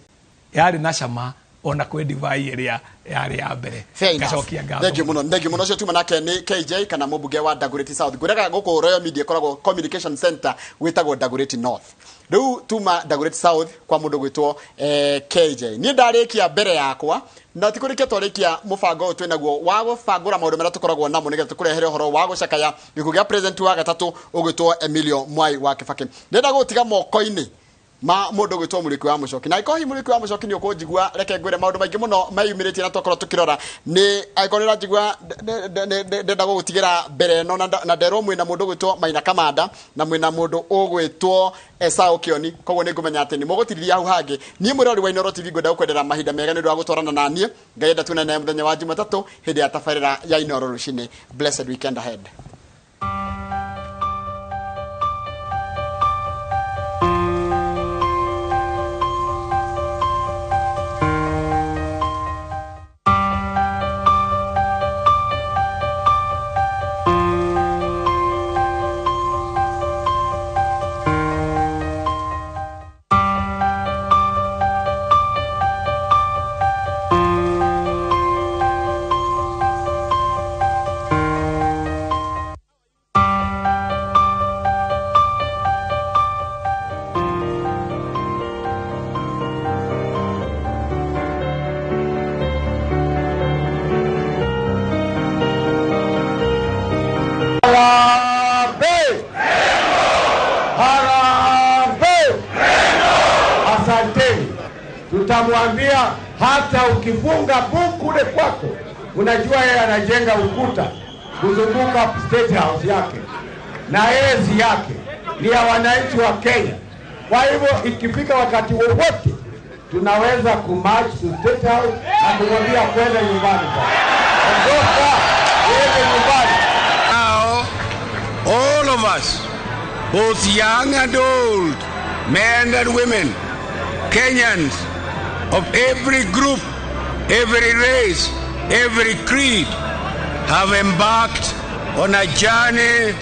yarĩ na cama ona kwĩ ndivai ĩrĩa yarĩ ya mbere. Fair enough. Ngacokia ngatho. Thank you muno, thank you muno. Ũcio tuma nake nĩ KJ kana mũmbunge wa Dagoretti South. Ngwĩraga gũkũ Royal Media ĩkoragwo communication center gwĩtagwo Dagoretti North. Rĩu tuma Dagoretti South kwa mũndũ gwĩtwo KJ. Niĩ ndarĩkia mbere yakwa na ti kũrĩkia twarĩkia mũbango ũyũ twĩnaguo wa gũbangũra maũndũ marĩa tũkoragwo namo nĩgetha tũkũrehere ũhoro wa gũcakaya gĩkuũ gĩa president wa gatatũ ũgwĩtwo Emilio Mwai wa Kibaki. Ndĩrenda gũtiga moko-inĩ ma mũndũ gwĩtwo Mũrĩki wa Mũcoki, na angĩkorwo hihi Mũrĩki wa Mũcoki nĩ ũkũnjigua, reke ngwĩre maũndũ maingĩ mũno meyumĩrĩtie na twakorwo tũkĩrora nĩ angĩkorwo nĩ ũranjigua, ndenda gũgũtigĩra mbere ĩno na nderwo mwĩna mũndũ gwĩtwo Maina Kamanda na mwĩna mũndũ ũgwĩtwo Esau Kĩoni, koguo nĩ ngũmenya atĩ nĩ mũgũtirithia hau hangĩ. Niĩ mwĩrori wa Inooro TV ngwenda gũkwendera mahinda mega nĩ ũndũ wa gũtwarana na niĩ. Ngai enda tuonane mũthenya wa Jumatatũ hĩndĩ ya tabarĩra ya Inooro rũcinĩ. Blessed weekend ahead. Harambee! Harambee! Asanteni. Tutamwambia hata ukifunga buku kule kwako, unajua yeye anajenga ukuta kuzunguka State House yake na yeye si yake, ni ya wananchi wa Kenya. Kwa hivyo ikifika wakati wowote Tunaweza kumarch to State House na kumwambia kwenda nyumbani. Ondoka, uende nyumbani. Now, all of us, both young and old, men and women, Kenyans of every group, every race, every creed, have embarked on a journey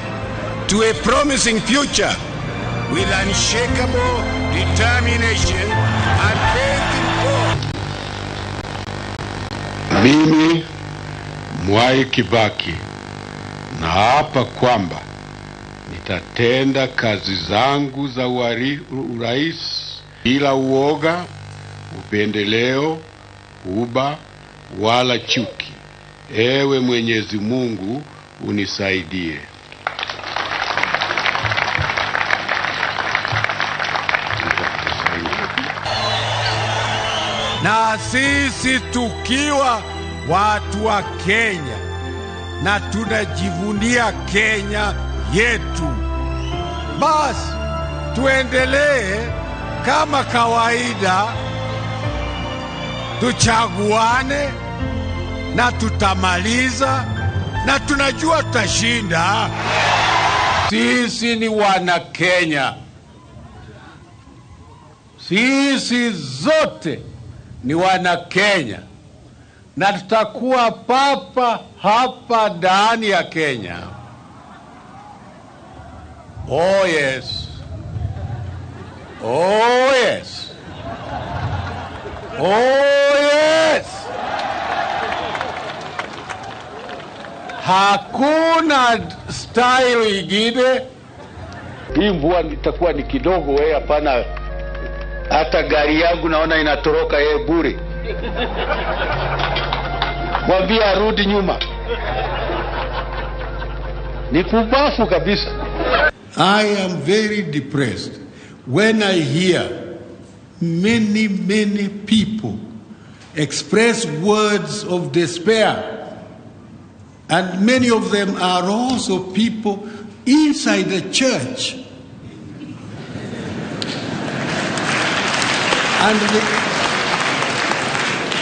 to a promising future with unshakable determination and faith in God. Mimi Mwai Kibaki naapa kwamba nitatenda kazi zangu za urais bila uoga, upendeleo, uba wala chuki. Ewe Mwenyezi Mungu unisaidie. Na sisi tukiwa watu wa Kenya na tunajivunia Kenya yetu, basi tuendelee kama kawaida, tuchaguane na tutamaliza na tunajua tutashinda. Sisi ni wana Kenya, sisi zote ni wana Kenya na tutakuwa papa hapa ndani ya Kenya. Oh yes. Oh yes. Oh yes. Hakuna style ingine. Hii mvua itakuwa ni kidogo, wewe hapana. Hata gari yangu naona inatoroka yeye bure. Mwambie arudi nyuma. Ni kubafu kabisa. I am very depressed when I hear many, many people express words of despair. And many of them are also people inside the church. And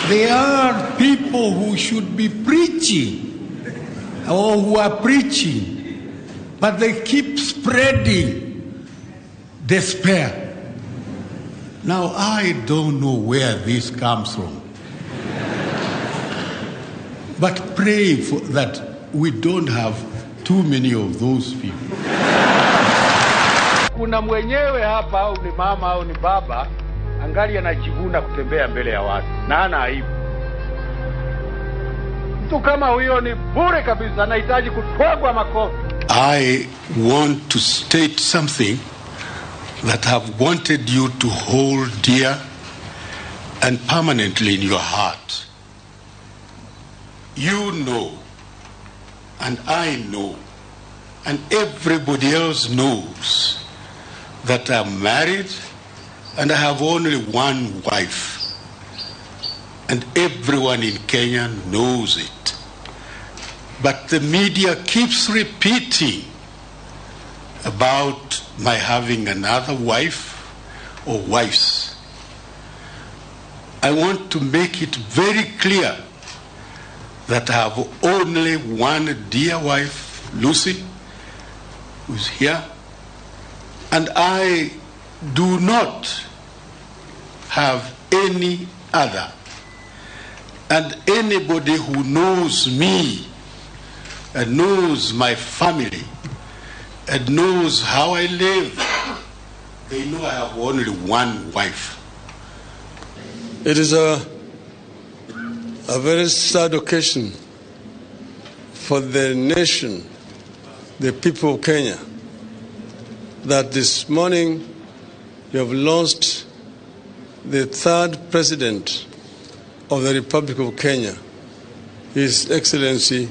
they are people who should be preaching or who are preaching, but they keep spreading despair. Now, I don't know where this comes from. But pray for that we don't have too many of those people. Kuna mwenyewe hapa au ni mama au ni baba angali anajivuna kutembea mbele ya watu na hana aibu. Mtu kama huyo ni bure kabisa, anahitaji kutwagwa makofi. I want to state something that I've wanted you to hold dear and permanently in your heart. You know, and I know, and everybody else knows that I'm married and I have only one wife. And everyone in Kenya knows it. But the media keeps repeating about my having another wife or wives. I want to make it very clear that I have only one dear wife, Lucy, who's here, and I do not have any other. And anybody who knows me and knows my family and knows how I live, they know I have only one wife. It is a very sad occasion for the nation, the people of Kenya, that this morning you have lost the third president of the Republic of Kenya, His Excellency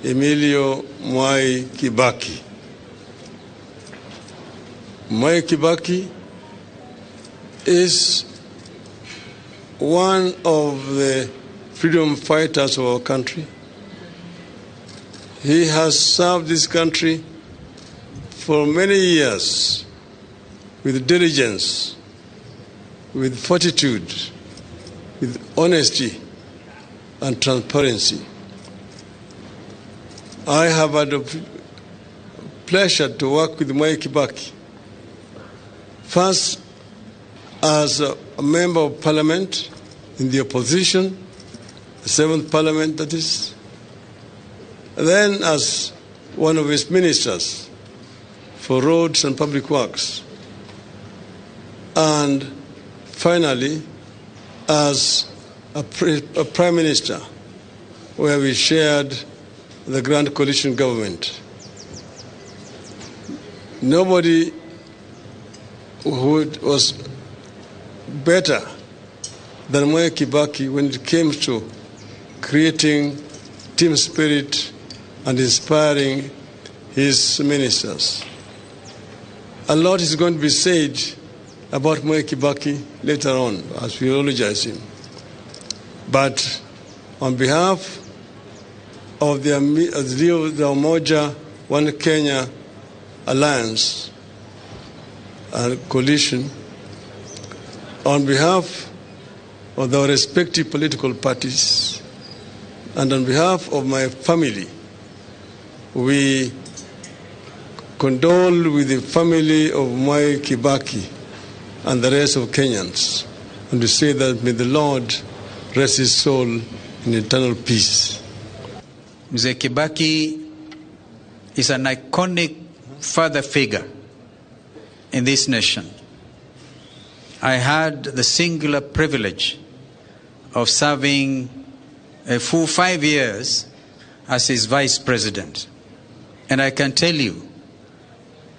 Emilio Mwai Kibaki. Mwai Kibaki is one of the freedom fighters of our country. He has served this country for many years with diligence with fortitude, with honesty and transparency. I have had the pleasure to work with Mwai Kibaki, first as a member of parliament in the opposition, the 7th parliament that is, then as one of his ministers for roads and public works, and finally as a prime minister, where we shared the Grand Coalition government. Nobody who was better than Mwai Kibaki when it came to creating team spirit and inspiring his ministers. A lot is going to be said about Mwai Kibaki later on as we eulogize him. But on behalf of the Umoja One Kenya Alliance and coalition, on behalf of the respective political parties, and on behalf of my family, we condole with the family of Mwai Kibaki and the rest of Kenyans, and we say that may the Lord rest his soul in eternal peace. Mzee Kibaki is an iconic father figure in this nation. I had the singular privilege of serving a full 5 years as his vice president. And I can tell you,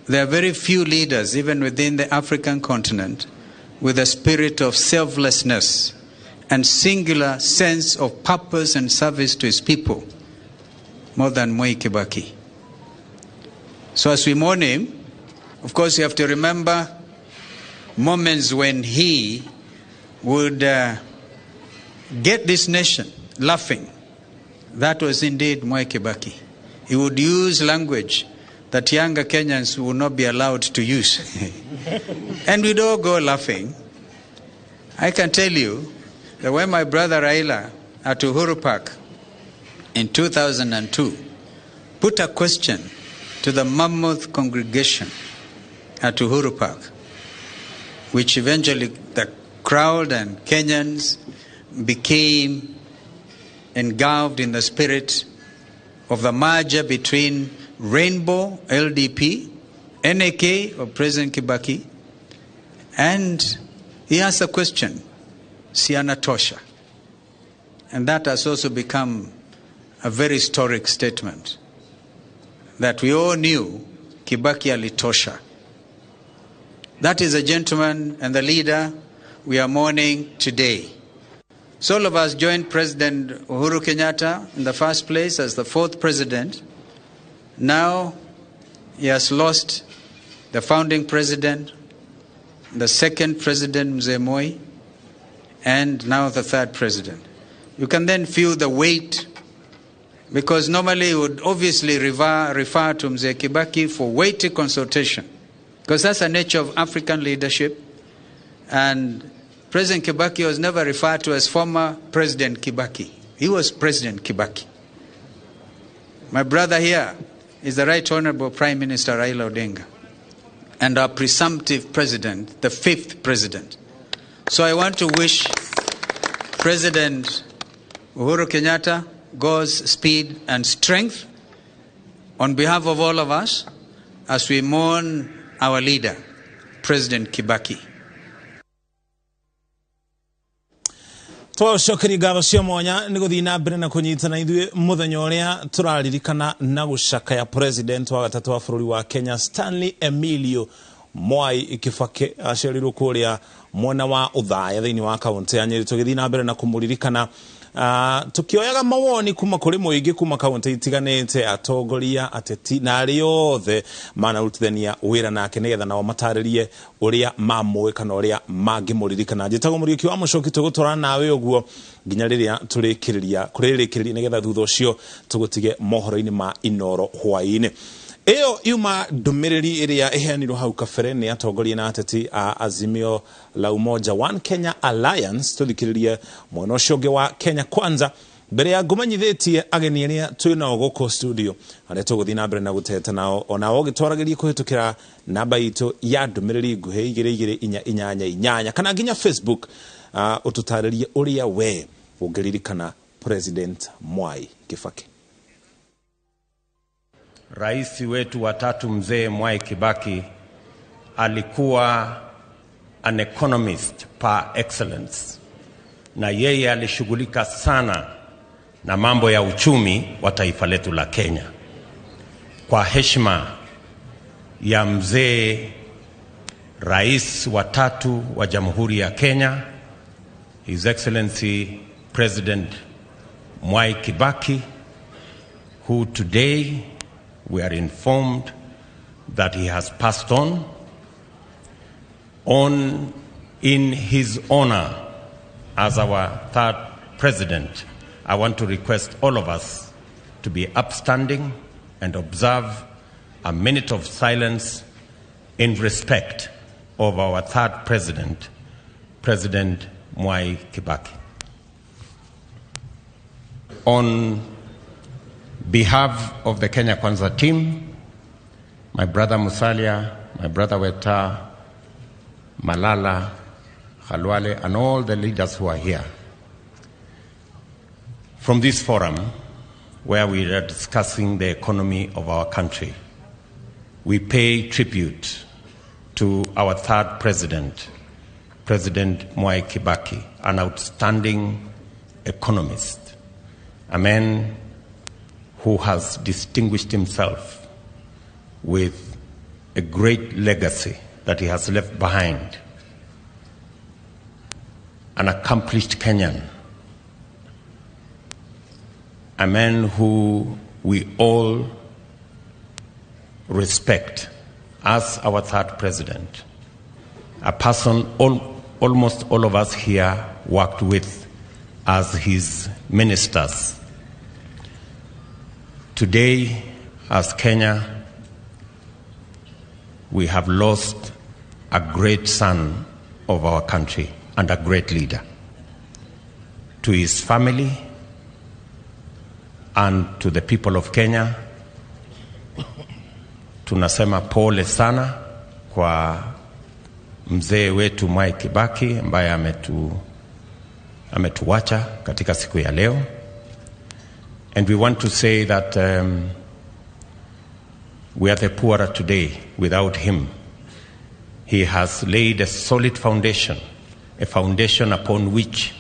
there are very few leaders, even within the African continent, with a spirit of selflessness and singular sense of purpose and service to his people, more than Mwai Kibaki. So as we mourn him, of course you have to remember moments when he would get this nation laughing. That was indeed Mwai Kibaki. He would use language that younger Kenyans would not be allowed to use. And we'd all go laughing. I can tell you that when my brother Raila at Uhuru Park in 2002 put a question to the mammoth congregation at Uhuru Park, which eventually the crowd and Kenyans became engulfed in the spirit of the merger between Rainbow, LDP, NAK of President Kibaki, and he asked a question, Siana Tosha. And that has also become a very historic statement that we all knew Kibaki alitosha. That is the gentleman and the leader we are mourning today. So all of us joined President Uhuru Kenyatta in the first place as the fourth president. Now he has lost the founding president, the second president, Mzee Moi, and now the third president. You can then feel the weight, because normally you would obviously refer to Mzee Kibaki for weighty consultation, because that's the nature of African leadership. And President Kibaki was never referred to as former President Kibaki. He was President Kibaki. My brother here is the Right Honorable Prime Minister Raila Odinga, and our presumptive president, the fifth president. So I want to wish President Uhuru Kenyatta God's speed and strength on behalf of all of us as we mourn our leader, President Kibaki. Twacokeria ngatho cia mwanya nĩ gũthiĩ na mbere na kũnyitana ithuĩ mũthenya ũrĩa tũraririkana na gũcakaya president wa gatatũ wa bũrũri wa Kenya Stanley Emilio Mwai Kibaki aciarirwo kũrĩa mwena wa Othaya thĩinĩ wa kaunti ya Nyeri. Tũgĩthiĩ na mbere na kũmũririkana tukioyaga mawoni kuma kũrĩ mũingĩ kuma kaunti itiganĩte, atongoria, ateti na arĩa othe manarutithania wĩra nake nĩgetha nao matarĩrie ũrĩa mamũĩ kana ũrĩa mangĩmũririkana. Njĩtagwo Mũriũki wa Mũcoki, tũgũtwarana nawe ũguo nginya rĩrĩa tũrĩkĩrĩria kũrĩrĩkĩrĩria nĩgetha thutha ũcio tũgũtige mohoro-inĩ ma Inoro hwaĩ-inĩ. Ĩyo yuma ndũmĩrĩri ĩrĩa ĩheanirwo hau kabere nĩ atongoria na ateti a Azimio la Umoja One Kenya Alliance. Tũthikĩrĩrie mwena ũcio ũngĩ wa Kenya Kwanza mbere ya ngũmenyithĩtie ageni arĩa twĩ nao gũkũ studio, arĩa tũgũthiĩ na mbere na gũteta nao, onao ũgĩtwaragĩrie kũhĩtũkĩra namba itũ ya ndũmĩrĩri nguhĩ 22488 kana nginya Facebook, ũtũtarĩrie ũrĩa we ũngĩririkana President Mwai Kibaki. Rais wetu wa tatu Mzee Mwai Kibaki alikuwa an economist par excellence, na yeye alishughulika sana na mambo ya uchumi wa taifa letu la Kenya. Kwa heshima ya mzee rais wa tatu wa Jamhuri ya Kenya, His Excellency President Mwai Kibaki, who today we are informed that he has passed on in his honor as our third president, I want to request all of us to be upstanding and observe a minute of silence in respect of our third president, President Mwai Kibaki. On behalf of the Kenya Kwanza team, my brother Musalia, my brother Weta, Malala, Khalwale, and all the leaders who are here, from this forum where we are discussing the economy of our country, we pay tribute to our third president, President Mwai Kibaki, an outstanding economist, a man who has distinguished himself with a great legacy that he has left behind, an accomplished Kenyan, a man who we all respect as our third president, a person almost all of us here worked with as his ministers. Today, as Kenya, we have lost a great son of our country and a great leader. To his family and to the people of Kenya, tunasema pole sana kwa mzee wetu Mwai Kibaki ambaye ametuacha katika siku ya leo. And we want to say that we are the poorer today without him. He has laid a solid foundation, a foundation upon which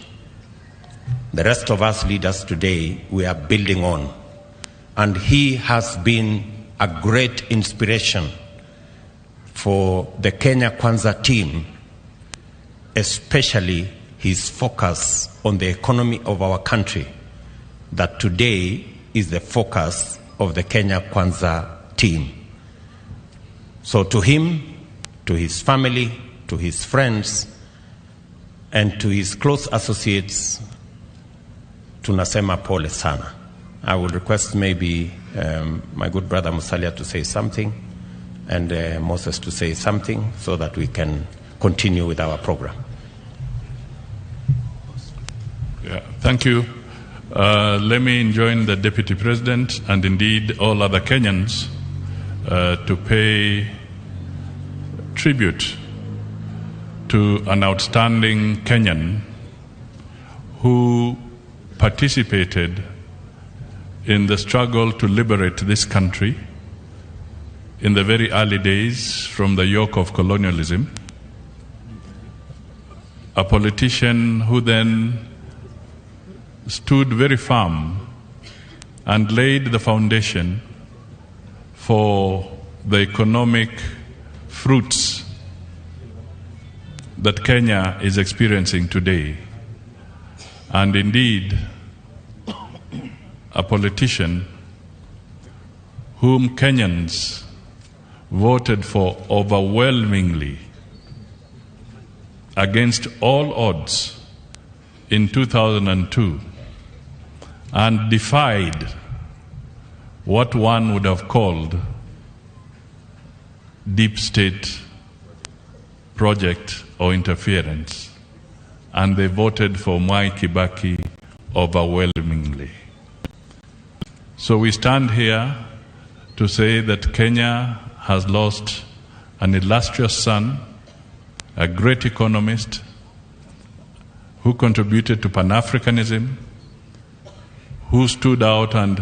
the rest of us leaders today, we are building on. And he has been a great inspiration for the Kenya Kwanza team, especially his focus on the economy of our country, that today is the focus of the Kenya Kwanza team. So to him, to his family, to his friends, and to his close associates, tunasema pole sana. I would request maybe my good brother Musalia to say something and Moses to say something so that we can continue with our program. Yeah, thank you. Let me join the Deputy President and indeed all other Kenyans to pay tribute to an outstanding Kenyan who participated in the struggle to liberate this country in the very early days from the yoke of colonialism, a politician who then stood very firm and laid the foundation for the economic fruits that Kenya is experiencing today. And indeed, a politician whom Kenyans voted for overwhelmingly against all odds in 2002 and defied what one would have called deep state project or interference, and they voted for Mwai Kibaki overwhelmingly. So we stand here to say that Kenya has lost an illustrious son, a great economist who contributed to Pan Africanism, who stood out and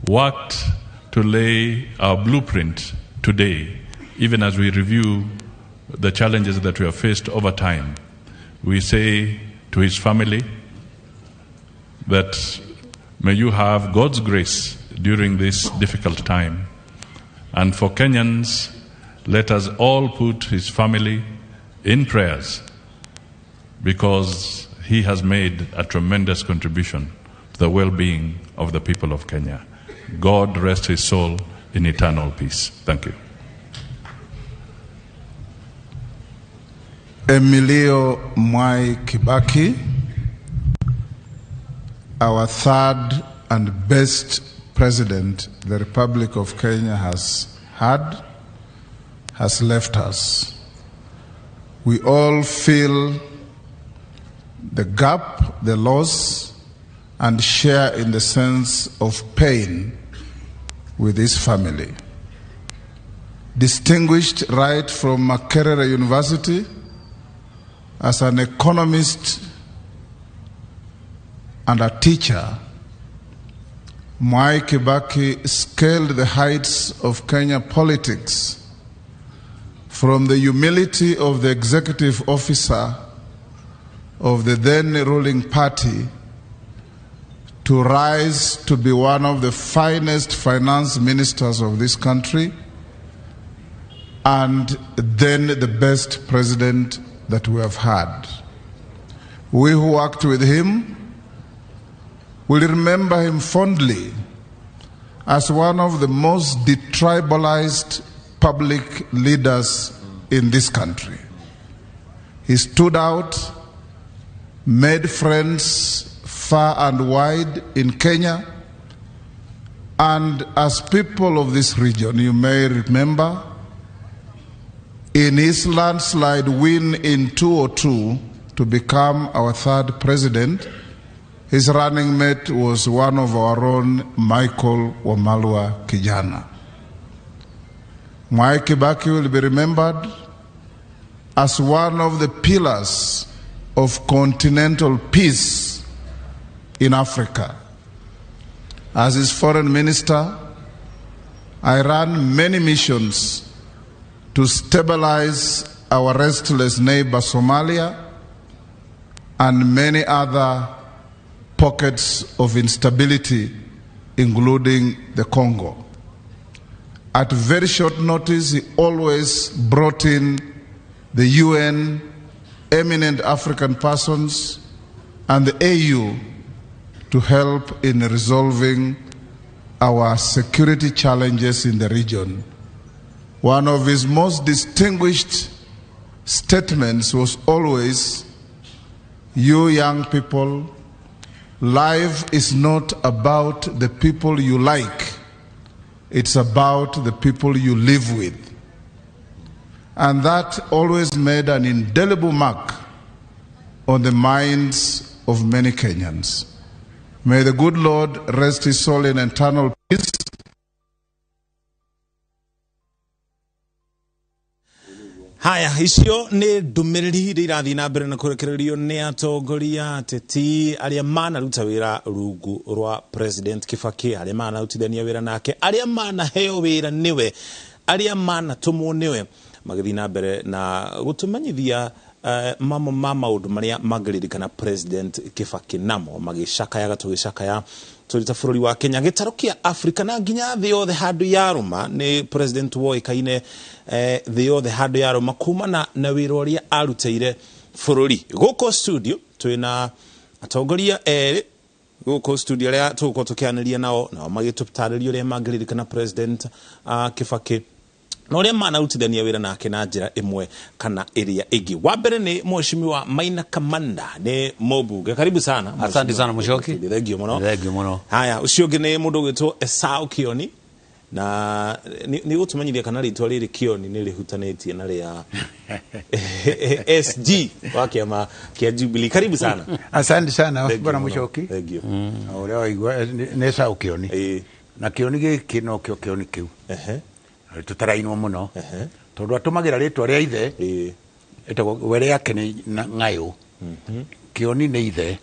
worked to lay our blueprint today, even as we review the challenges that we have faced over time. We say to his family that may you have God's grace during this difficult time. And for Kenyans, let us all put his family in prayers because he has made a tremendous contribution to the well being of the people of Kenya. God rest his soul in eternal peace. Thank you. Emilio Mwai Kibaki, our third and best president the Republic of Kenya has had, has left us. We all feel the gap, the loss, and share in the sense of pain with his family. Distinguished right from Makerere University as an economist and a teacher, Mwai Kibaki scaled the heights of Kenya politics from the humility of the executive officer of the then ruling party to rise to be one of the finest finance ministers of this country and then the best president that we have had. We who worked with him will remember him fondly as one of the most detribalized public leaders in this country. He stood out, made friends far and wide in Kenya, and as people of this region, you may remember, in his landslide win in 2002 to become our third president, his running mate was one of our own, Michael Wamalwa Kijana. Mwai Kibaki will be remembered as one of the pillars of continental peace in Africa. As his foreign minister, I ran many missions to stabilize our restless neighbor Somalia and many other pockets of instability, including the Congo. At very short notice, he always brought in the UN, eminent African persons, and the AU to help in resolving our security challenges in the region. One of his most distinguished statements was always, "You young people, life is not about the people you like, it's about the people you live with." And that always made an indelible mark on the minds of many Kenyans. May the good Lord rest his soul in eternal peace. Haya, icio nĩ ndũmĩrĩri iria irathiĩ na mbere na kũrekererio nĩ atongoria ateti arĩa manaruta wĩra rungu rwa President Kibaki, arĩa manarutithania wĩra nake, arĩa manaheo wĩra nĩwe, arĩa manatũmwo nĩwe, magĩthiĩ na mbere na gũtũmenyithia mamwe ma maũndũ marĩa mangĩririkana President Kibaki namo magĩcakayaga tũgĩcakaya tũrĩ ta bũrũri wa Kenya, gĩtarũ kĩa Afrika na nginya thĩ yothe handũ yarũma nĩ President woĩkaine thĩ yothe handũ yarũma kumana na wĩra ũrĩa arutĩire bũrũri. Gũkũ studio twĩna atongoria erĩ gũkũ studio arĩa tũgũkorwo tũkĩanĩria nao, nao magĩtũtarĩria ũrĩa mangĩririkana President Kibaki na ũrĩa manarutithania wĩra nake na njĩra ĩmwe kana ĩrĩa ĩngĩ. Wa mbere nĩ Mheshimiwa Maina Kamanda, nĩ mũmbunge. Karibu sana. Asante sana Mushoki. Thank you mũno. Thank you mũno. Haya, ũcio ũngĩ nĩ mũndũ ũgwĩtwo Esau Kioni, Na nĩ gũtũmenyithia kana rĩtwa rĩrĩ Kioni nĩ rĩhutanĩtie na rĩa SG wa kĩama kĩa Jubilee. Karibu sana. Asante sana Thank you bwana mũno. Muchoki. Thank you. Ũrĩa waigua nĩ Esau Kĩoni. Na Kĩoni gĩkĩ nokĩo Kĩoni kĩu. Tũtarainwo mũno. Tondũ atũmagĩra rĩtwa rĩa ithe. Ĩtagwo we rĩake nĩ Ng'ayũ. Kĩoni nĩ ithe.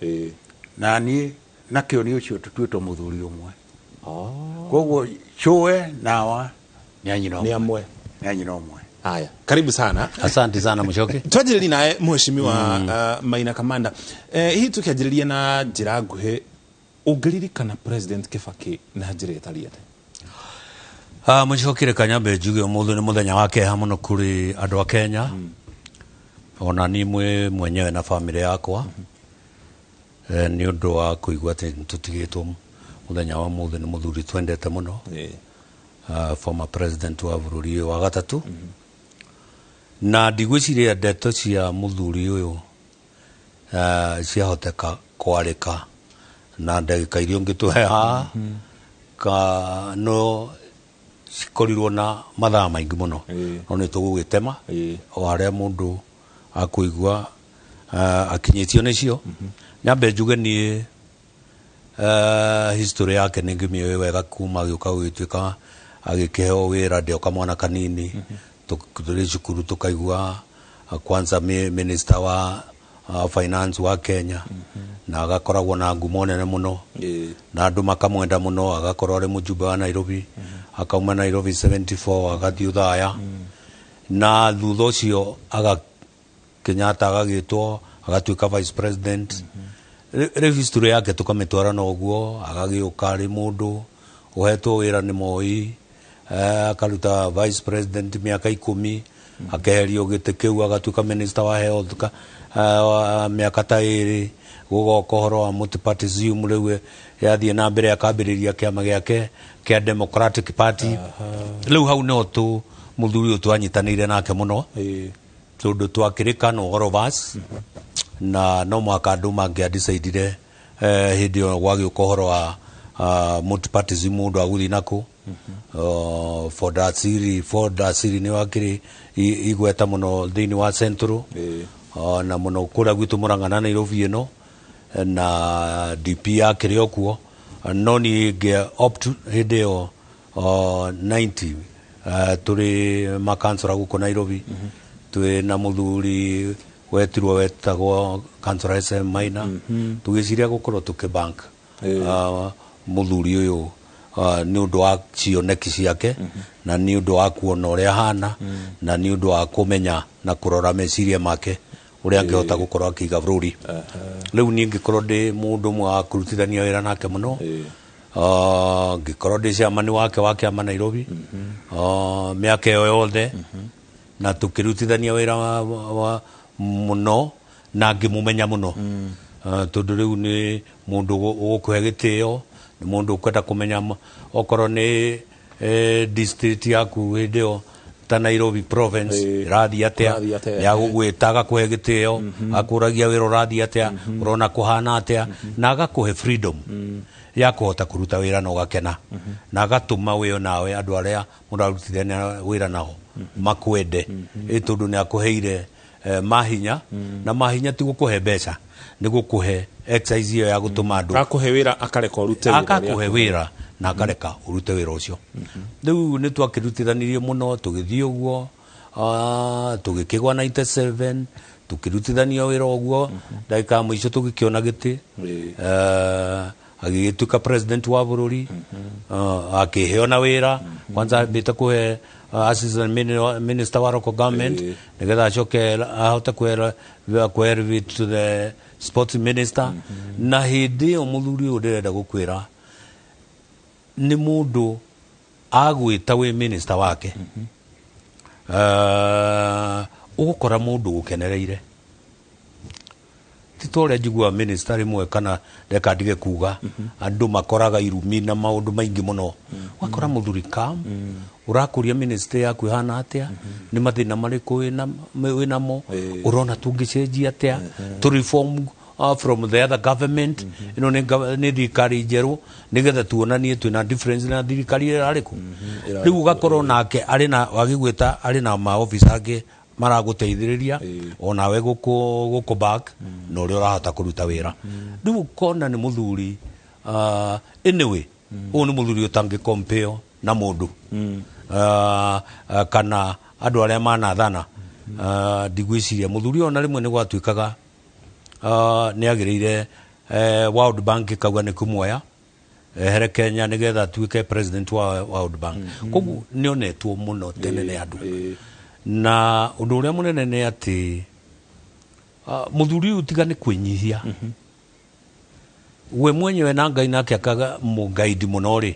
Na niĩ na Kĩoni ũcio tũtuĩtwo mũthuri ũmwe. Koguo cũwe nawa nĩ a nyina Nĩ amwe. Nĩ a nyina ũmwe. Haya, karibu sana. Asante sana Muchoki. Twanjĩrĩrie nawe mheshimiwa Maina Kamanda. Hihi tũkĩanjĩrĩria na njĩra nguhĩ, ũngĩririkana President Kibaki na njĩra ĩtariĩ atĩa? Muchoki, reke nyambe njuge ũmũthĩ nĩ mũthenya wa kĩeha mũno kũrĩ andũ a Kenya. Ona niĩ mwenyewe na famĩlĩ yakwa. Nĩ ũndũ wa kũigua atĩ nĩtũtigĩtwo mũthenya wa ũmũthĩ nĩ mũthuri twendete mũno. Former president wa bũrũri ũyũ wa gatatũ. Na ndigwĩciria ndeto cia mũthuri ũyũ ciahoteka kwarĩka na ndagĩka iria ũngĩtũhe haha ka no cikorirwo na mathaa maingĩ mũno, no nĩ tũgũgĩtema o harĩa mũndũ akũigua akinyĩtio nĩcio. Nyambe njuge niĩ history yake nĩ ngĩmĩũĩ wega kuma agĩũka gũgĩtuĩka agĩkĩheo wĩra ndĩ o kamwana kanini. Tũrĩ cukuru tũkaigua kwanza minister wa finance wa Kenya, na agakoragwo na ngumo nene mũno na andũ makamwenda mũno. Agakorwo arĩ mũjumbe wa Nairobi, akauma Nairobi 74 agathiĩ Othaya, na thutha ũcio aga Kenyatta agagĩtwo agatuĩka vice president. Rĩu history yake tũkamĩtwara na ũguo, agagĩũka arĩ mũndũ ũhetwo wĩra nĩ Moi, akaruta vice president mĩaka 10, akeherio gĩtĩ kĩu agatuĩka minister wa health mĩaka ta 2. Gũgoka ũhoro wa multipartyism rĩu yathiĩ na mbere, akambĩrĩria kĩama gĩake kĩa Democratic Party. Rĩu hau nĩho tũ mũthuri ũyũ twanyitanĩire nake mũno, tondũ twakĩrĩkana all of us, na no mũhaka andũ mangĩadecidire hĩndĩ ĩyo gwagĩũka ũhoro wa multipartyism mũndũ agũthiĩ nakũ. Ford Asili nĩ wakĩrĩ igweta mũno thĩinĩ wa Central, na mũno kũrĩa gwitũ Mũrang'a na Nairobi ĩno, na DP yakĩrĩ o kuo. No niĩ ngĩ opt hĩndĩ ĩyo 90 tũrĩ makansora gũkũ Nairobi, twĩ na mũthuri wetirwo wetagwo Kansora SM Maina, tũgĩciria gũkorwo tũkĩbank mũthuri ũyũ nĩ ũndũ wa cioneki ciake, na nĩ ũndũ wa kuona ũrĩa ahana, na nĩ ũndũ wa kũmenya na kũrora meciria make ũrĩa angĩhota gũkorwo akĩiga bũrũri. Rĩu niĩ ngĩkorwo ndĩ mũndũ ũmwe wa kũrutithania wĩra nake mũno, ngĩkorwo ndĩ chairman wake wa kĩama Nairobi mĩaka ĩyo yothe, na tũkĩrutithania wĩra mũno na ngĩmũmenya mũno, tondũ rĩu nĩ mũndũ ũgũkũhe gĩtĩo, nĩ mũndũ ũkwenda kũmenya okorwo nĩ district yaku hĩndĩ ĩyo ta Nairobi province ĩrathiĩ atĩa, nĩ agũgwĩta agakũhe gĩtĩo, akũragia wĩra ũrathiĩ atĩa, ũrona kũhana atĩa, na agakũhe freedom ya kũhota kũruta wĩra na ũgakena, na agatũma wĩo nawe andũ arĩa mũrarutithania wĩra nao makwende, tondũ nĩ akũheire mahinya, na mahinya ti gũkũhe mbeca, nĩ gũkũhe exercise ĩyo ya gũtũma andũ akakũhe wĩra akareka ũrute wĩra, akakũhe wĩra na akareka ũrute wĩra ũcio. Rĩu nĩ twakĩrutithanirie mũno tũgĩthiĩ ũguo, tũgĩkĩgwa 97 tũkĩrutithania wĩra ũguo, ndagĩka ya mũico tũgĩkĩona gĩtĩ, agĩgĩtuĩka president wa bũrũri, akĩheo na wĩra kwanza ambĩte kũhe assistant minister wa local government, nĩgetha acoke ahote kũhe to the sports minister. Na hĩndĩ ĩyo mũthuri ũyũ ndĩrenda gũkwĩra nĩ mũndũ agwĩta wĩ minister wake, ũgũkora mũndũ ũkenereire. Ti ta ũrĩa njiguaga minister rĩmwe kana reka ndige kuga, andũ makoraga irumi na maũndũ maingĩ mũno. Ũgakora mũthuri calm, ũrakũria ministry yaku ĩhana atĩa, nĩ mathĩna marĩkũ wĩnamo, ũrona tũngĩcenjia atĩa, tũ reform from the other government. Ĩno nĩ thirikari njerũ, nĩgetha tuonanie twĩna difference na thirikari ĩrĩa ĩrarĩ kuo. Rĩu ũgakorwo nake arĩ na wagĩgwĩta, arĩ na maoffice angĩ maragũteithĩrĩria onawe gũkũ back na ũrĩa ũrahota kũruta wĩra. Rĩu ũkona nĩ mũthuri, anyway, ũyũ nĩ mũthuri ũtangĩ compare na mũndũ kana andũ arĩa manathana. Ndigwĩciria mũthuri ũyũ ona rĩmwe nĩ gwatuĩkaga nĩ agĩrĩire World Bank ĩkauga nĩ kũmuoya ehere Kenya nĩgetha atuĩke president wa World Bank. Koguo nĩ onetwo mũno tene nĩ andũ, na ũndũ ũrĩa mũnene nĩ atĩ mũthuri ũyũ tiga nĩ kwĩnyihia we mwenyewe na Ngai nake akaga mũgaidi mũno rĩ,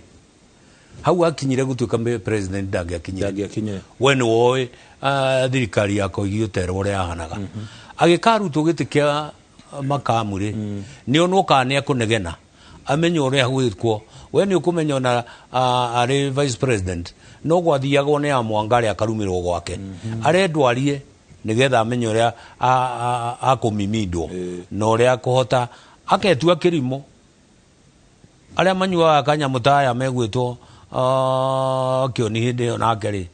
hau akinyire gũtuĩka president ndangĩakinyire. We nĩ woĩ thirikari ya Koigi ũterwo ũrĩa yahanaga, agĩkarutwo gĩtĩ kĩa makamu rĩ, nĩ onwo kana nĩ akũnegena amenye ũrĩa gwĩkwo. We nĩ ũkũmenya ona arĩ vice president no gwathiagwo nĩ amwanga arĩa akarumĩrwo gwake, arendwo arie nĩgetha amenye ũrĩa akũmimindwo na ũrĩa akũhota aketua kĩrimũ. Arĩa manyuaga kanyamũ ta aya megwĩtwo Kĩoni hĩndĩ ĩyo nake rĩ,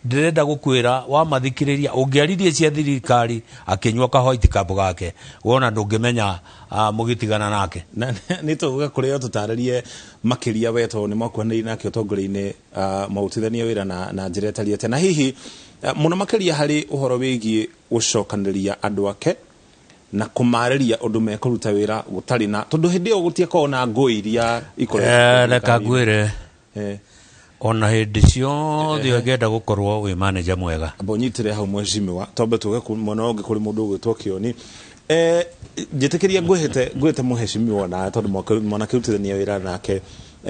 ndĩrenda gũkwĩra wamathikĩrĩria ũngĩaririe cia thirikari akĩnyua ka white cup gake, wona ndũngĩmenya mũgĩtigana nake. Na nĩ tũgũka kũrĩa tũtarĩrie makĩria we, tondũ nĩ mwakuhanĩrĩirie nake ũtongoria-inĩ, maũtithania wĩra na njĩra ĩtariĩ atĩa, na hihi mũno makĩria harĩ ũhoro wĩgiĩ gũcokanĩrĩria andũ ake na kũmarĩria ũndũ mekũruta wĩra gũtarĩ na, tondũ hĩndĩ ĩyo gũtiakoragwo na ngũĩ iria ikoretwo. Reka ngwĩre, ona hĩndĩ ciothe ũngĩenda gũkorwo wĩ manager mwega. Amba ũnyitĩre hau mheshimiwa, twambe tuge mwena ũngĩ kũrĩ mũndũ ũgwĩtwo Kĩoni. Njĩtĩkĩria ngwĩte mheshimiwa nawe, tondũ mwanakĩrutithania wĩra nake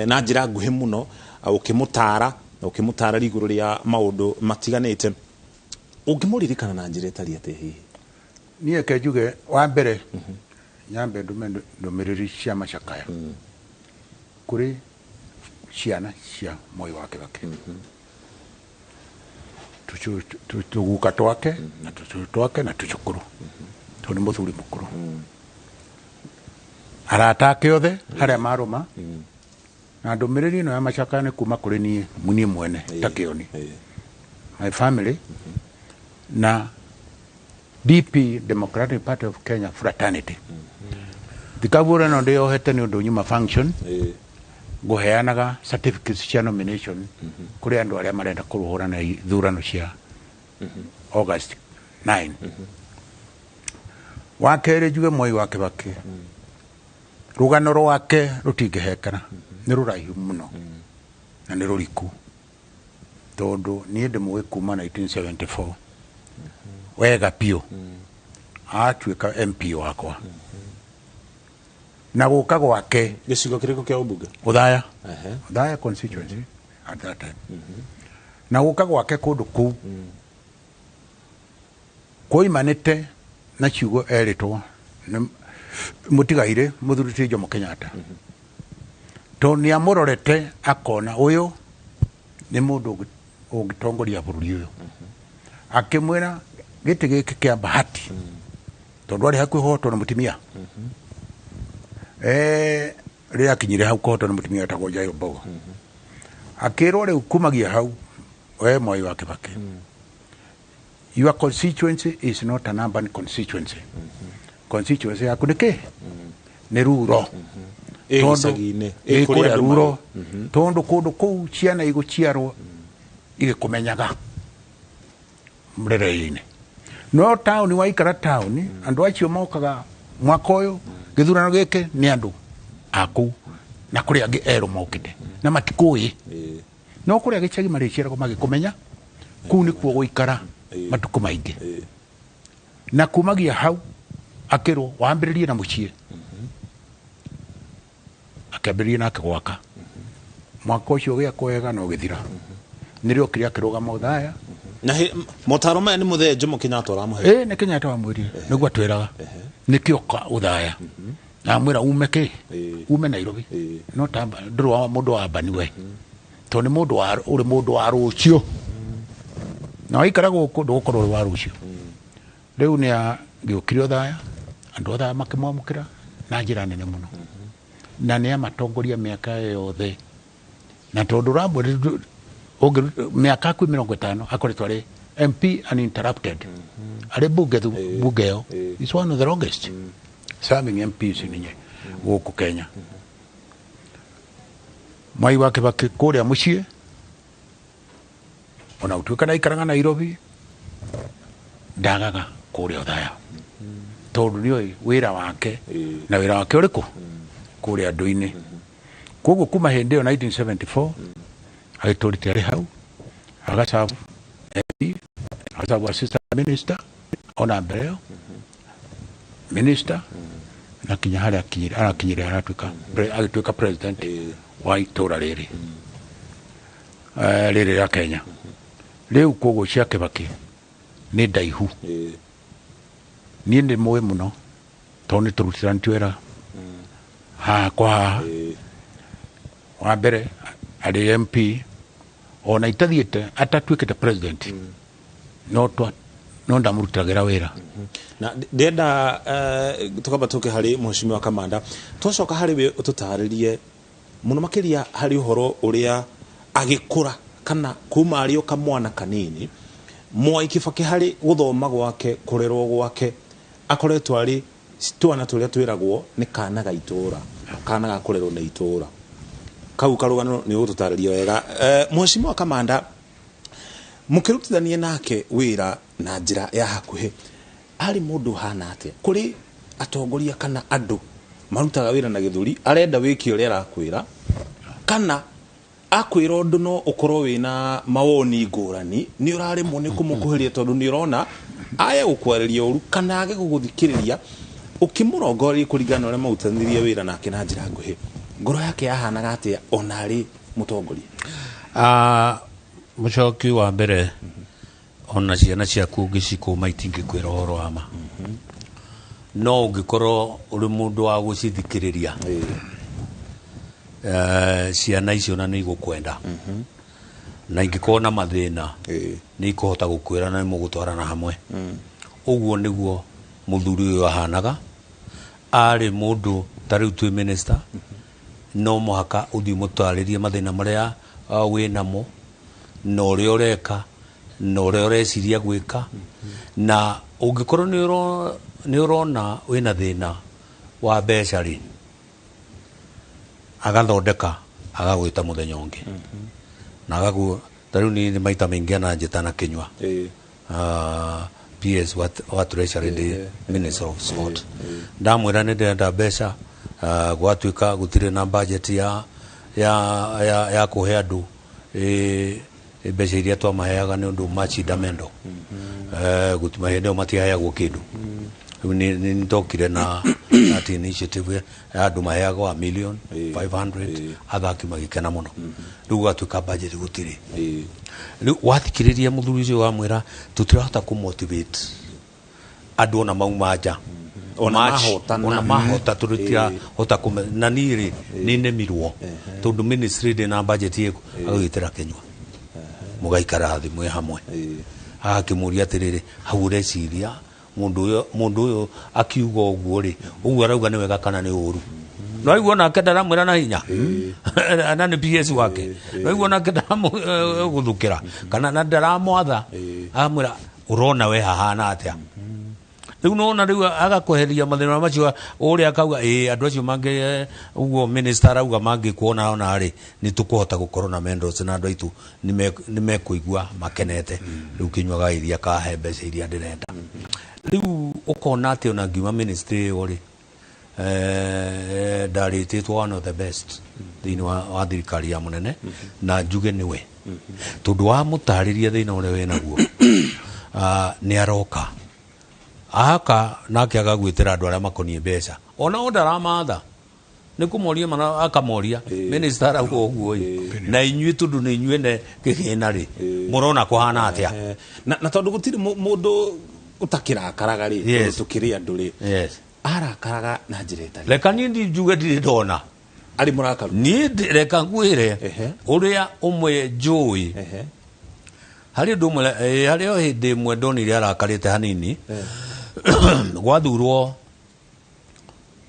na njĩra nguhĩ mũno, ũkĩmũtara na ũkĩmũtara igũrũ rĩa maũndũ matiganĩte. Ũngĩmũririkana na njĩra ĩtariĩ atĩa hihi? Niĩ ke njuge wa mbere nyambe ndume ndũmĩrĩri cia macakaya kũrĩ ciana cia Moi wa Kibaki, tũguka twake na tũcũcũ twake na tũcũkũrũ, tondũ nĩ mũthuri mũkũrũ. Arata ake othe harĩa marũma, na ndũmĩrĩri ĩno ya macakaya nĩ kuma kũrĩ niĩ niĩ mwene ta Kĩoni, my family na DP, Democratic Party of Kenya fraternity. Thikabura no ndĩyohete nĩ ũndũ nyuma function ngũheanaga certificates cia nomination kũrĩ andũ arĩa marenda kũrũhũrana ithurano cia August 9. Wa kerĩ njuge Moi wa Kibaki rũgano rwake rũtingĩhekana, nĩ rũraihu mũno na nĩ rũriku, tondũ niĩ ndĩmũĩ kuma 1974 wega biũ, atuĩka MP wakwa na gũka gwake. Gĩcigo kĩrĩkũ kĩa ũmbunge? Othaya. Othaya constituency at that time. Na gũka gwake kũndũ kũu koimanĩte na ciugo erĩtwo nĩ mũtigaire mũthuri ti Jomo Kenyatta, tondũ nĩ amũrorete akona ũyũ nĩ mũndũ ũngĩtongoria bũrũri ũyũ, akĩmwĩra gĩtĩ gĩkĩ kĩa bahati, tondũ arĩ hakuhĩ hotwo nĩ mũtumia rĩrĩa akinyire hau kũhotwo nĩ mũtumia wetagwo Njayo Mbogo, akĩrwo rĩu kumagia hau we Moi wa Kibaki, your constituency is not an urban constituency. Constituency yaku nĩ kĩ? Nĩ ruro. Ĩ gĩcagi-inĩ. Ĩ kũrĩa kũrĩa andũ ruro, marĩ. Tondũ kũndũ kũu ciana igũciarwo igĩkũmenyaga mũrerei-inĩ, no taũni waikara taũni andũ acio mokaga mwaka ũyũ gĩthurano gĩkĩ nĩ andũ a kũu na kũrĩ angĩ erũ mokĩte na matikũĩ, no kũrĩa gĩcagi marĩciaragwo magĩkũmenya, kũu nĩkuo gũikara matukũ maingĩ. Na kumagia hau akĩrwo wambĩrĩrie na mũciĩ, akĩambĩrĩria nake gwaka mwaka ũcio gĩakwo wega na ũgĩthira, nĩrĩo okire akĩrũgama Othaya. Na motaro maya nĩ mũthee Jomo Kenyatta ũramũhe? Ĩ nĩ Kenyatta wamwĩrire, nĩguo atwĩraga nĩkĩo ka Othaya na amwĩra ume kĩ ume Nairobi, no ta ndũrĩ wa mũndũ wa ambani we, tondũ nĩ mũndũ wa ũrĩ mũndũ wa rũciũ, na waikara gũkũ ndũgũkorwo ũrĩ wa rũciũ. Rĩu nĩ Gĩũkire Othaya, andũ Othaya makĩmwamũkĩra na njĩra nene mũno, na nĩ amatongoria mĩaka yothe, na tondũ ramwe mĩaka hakuhĩ 50 akoretwo arĩ MP uninterrupted, arĩ bunge bunge ĩyo is one of the longest serving MPs ninye gũkũ Kenya. Mwai wa Kibaki kũrĩa mũciĩ, ona gũtuĩka ndaikaraga Nairobi, ndagaga kũrĩa Othaya, tondũ nĩoĩ wĩra wake na wĩra wake ũrĩkũ kũrĩa andũ-inĩ. Koguo kuma hĩndĩ ĩyo 1974 agĩtũrĩte arĩ hau, agacabu MP, agacabu assistant minister, ona mbere ĩyo minister, na kinya harĩa arakinyire aratuĩka agĩtuĩka president wa itũra rĩrĩ rĩrĩ rĩa Kenya. Rĩu koguo cia Kibaki nĩ ndaihu. Niĩ nĩ mũĩ mũno tondũ nĩ tũrutithanĩtie wĩra haha kwa haha. Wa mbere arĩ MP, ona itathiĩte atatuĩkĩte president, no ndamũrutagĩra wĩra. Na ndĩrenda tukamba tũke harĩ mheshimiwa Kamanda, twacoka harĩ we ũtũtarĩrie mũno makĩria harĩ ũhoro ũrĩa agĩkũra kana kuma arĩ o kamwana kanini Mwai Kibaki harĩ gũthoma gwake, kũrerwo gwake, akoretwo arĩ twana tũrĩa twĩragwo nĩ kana ga itũra, kana ga kũrerwo nĩ itũra. Kau karũgano nĩ ũgũtũtarĩria wega. Mheshimiwa Kamanda, mũkĩrutithania nake wĩra na njĩra ya hakuhĩ, arĩ mũndũ ũhana atĩa? Kũrĩ atongoria kana andũ marutaga wĩra na gĩthũri, arenda wĩke ũrĩa arakwĩra, kana akwĩra ũndũ no ũkorwo wĩna mawoni ngũrani, nĩ ũraremwo nĩ kũmũkuhĩrĩria tondũ nĩ ũrona aya gũkwarĩria ũru kana age gũgũthikĩrĩria, ũkĩmũrongoreria kũringana na ũrĩa marutithanirie wĩra nake na njĩra nguhĩ, ngoro yake yahanaga atĩa ona arĩ mũtongoria? Mũcoki wa mbere, ona ciana ciaku ũngĩcikũma itingĩkwĩra ũhoro wa ma, no ũngĩkorwo ũrĩ mũndũ wa gũcithikĩrĩria, ciana icio na nĩ igũkwenda, na ingĩkorwo na mathĩna nĩ ikũhota gũkwĩra na nĩ mũgũtwarana hamwe. Ũguo nĩguo mũthuri ũyũ ahanaga. Arĩ mũndũ ta rĩu twĩ minister, no mũhaka ũthiĩ mũtarĩrie mathĩna marĩa wĩ namo, na ũrĩa ũreka, na ũrĩa ũreciria gwĩka, na ũngĩkorwo nĩ ũrona wĩna thĩna wa mbeca rĩ, agathondeka agagwĩta mũthenya ũngĩ, na agagu ta rĩu niĩ maita maingĩ ananjĩta na kĩnyua, PS wa Treasury ndĩ Minister of Sport, ndamwĩra nĩ ndĩrenda mbeca, gwatuĩka gũtirĩ na budget ya ya ya ya kũhe andũ mbeca iria twamaheaga nĩ ũndũ machinda mendo, gũtuma hĩndĩ ĩyo matiheagwo kĩndũ. Rĩu nĩ ndokire na that initiative ya andũ maheagwo 1,500,000, athaki magĩkena mũno. Rĩu gwatuĩka budget gũtirĩ. Rĩu wathikĩrĩria mũthuri ũcio wamwĩra tũtirahota kũmotivate andũ ona mauma nja, ona mahotana, ona mahota tũtirahota kũme, na niĩ rĩ nĩ nemirwo tondũ ministry ndĩ na budget ĩko, agagĩtĩra kĩnyua, mũgaikara thĩ mwĩ hamwe, agakĩmũria atĩrĩrĩ, hau ũreciria mũndũ ũyũ akiuga ũguo rĩ, ũguo arauga nĩ wega kana nĩ ũru? No aigua nake ndaramwĩra na hinya, na nĩ PS wake, no aigua nake ndaramũgũthũkĩra kana na ndaramwatha, akamwĩra ũrona we hahana atĩa? Rĩu nona rĩu agakweheria mathĩna macio ũrĩa akauga ĩ andũ acio mangĩ ũguo minister arauga mangĩkuona ona rĩ nĩ tũkũhota gũkorwo na medals na andũ aitũ nĩ mekũigua makenete. Rĩu kĩnyua ga iria kahe mbeca iria ndĩrenda. Rĩu ũkona atĩ ona ngiuma ministry ĩyo rĩ, ndarĩtĩtwo one of the best thĩinĩ wa thirikari ya mũnene, na njuge nĩwe tondũ wamũtarĩria thĩna ũrĩa wĩnaguo, nĩ aroka aka nake agagwĩtĩra andũ arĩa makoniĩ mbeca, ona o ndaramatha nĩ kũmoria mana akamoria minister arauga ũguo ĩ, na inyuĩ tondũ nĩ inyuĩ ne kĩgĩna rĩ, mũrona kũhana atĩa? Na tondũ gũtirĩ mũndũ ũtakĩrakaraga rĩ, tondũ tũkĩrĩ andũ rĩ, arakaraga na njĩra ĩtarĩ. Reka niĩ njuge ndirĩ ndona arĩ mũrakaru. Niĩ reka ngwĩre ũrĩa ũmwe njũĩ, harĩ ũndũ ũmwe, harĩ o hĩndĩ ĩmwe ndonire arakarĩte hanini, Gwathurwo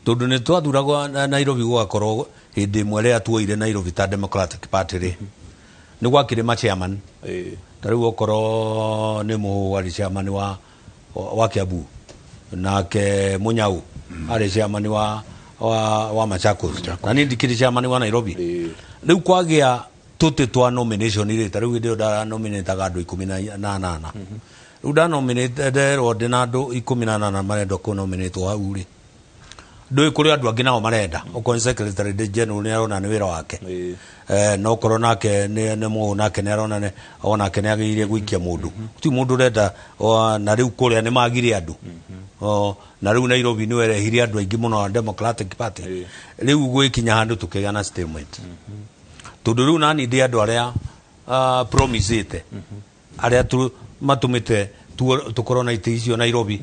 tondu ni twathuragwo Nairobi gwakorwo hindi ĩmwe rĩrĩa tuoire Nairobi ta Democratic Party rĩ, nĩ gwakĩrĩ ma chairman. Ta rĩu okorwo nĩ Mũhũ arĩ chairman wa Kiambu, nake Munyau arĩ chairman wa Machakos, na niĩ ndikĩrĩ chairman wa Nairobi. Rĩu kwagĩa tũtĩ twa nomination rĩ, ta rĩu hĩndĩ ĩyo ndanominataga andũ 18. Rĩu ndanominate, nderwo ndĩ na andũ 18 marendwo kũnominatwo hau rĩ, ndũĩ kũrĩ andũ angĩ nao marenda. Okorwo nĩ secretary general nĩ arona nĩ wĩra wake, no korwo nake nĩ mũũ nake nĩ arona onake nĩ agĩrĩire gũikia mũndũ, ti mũndũ ũrenda. Na rĩu kũrĩa nĩ magire andũ. Na rĩu Nairobi nĩ werehire andũ aingĩ mũno a Democratic Party. Rĩu gwĩkinya handũ tũkĩgĩa na statement, tondũ rĩu nani ndĩ andũ arĩa promisĩte arĩa matũmĩte tũkorwo na itĩ icio Nairobi.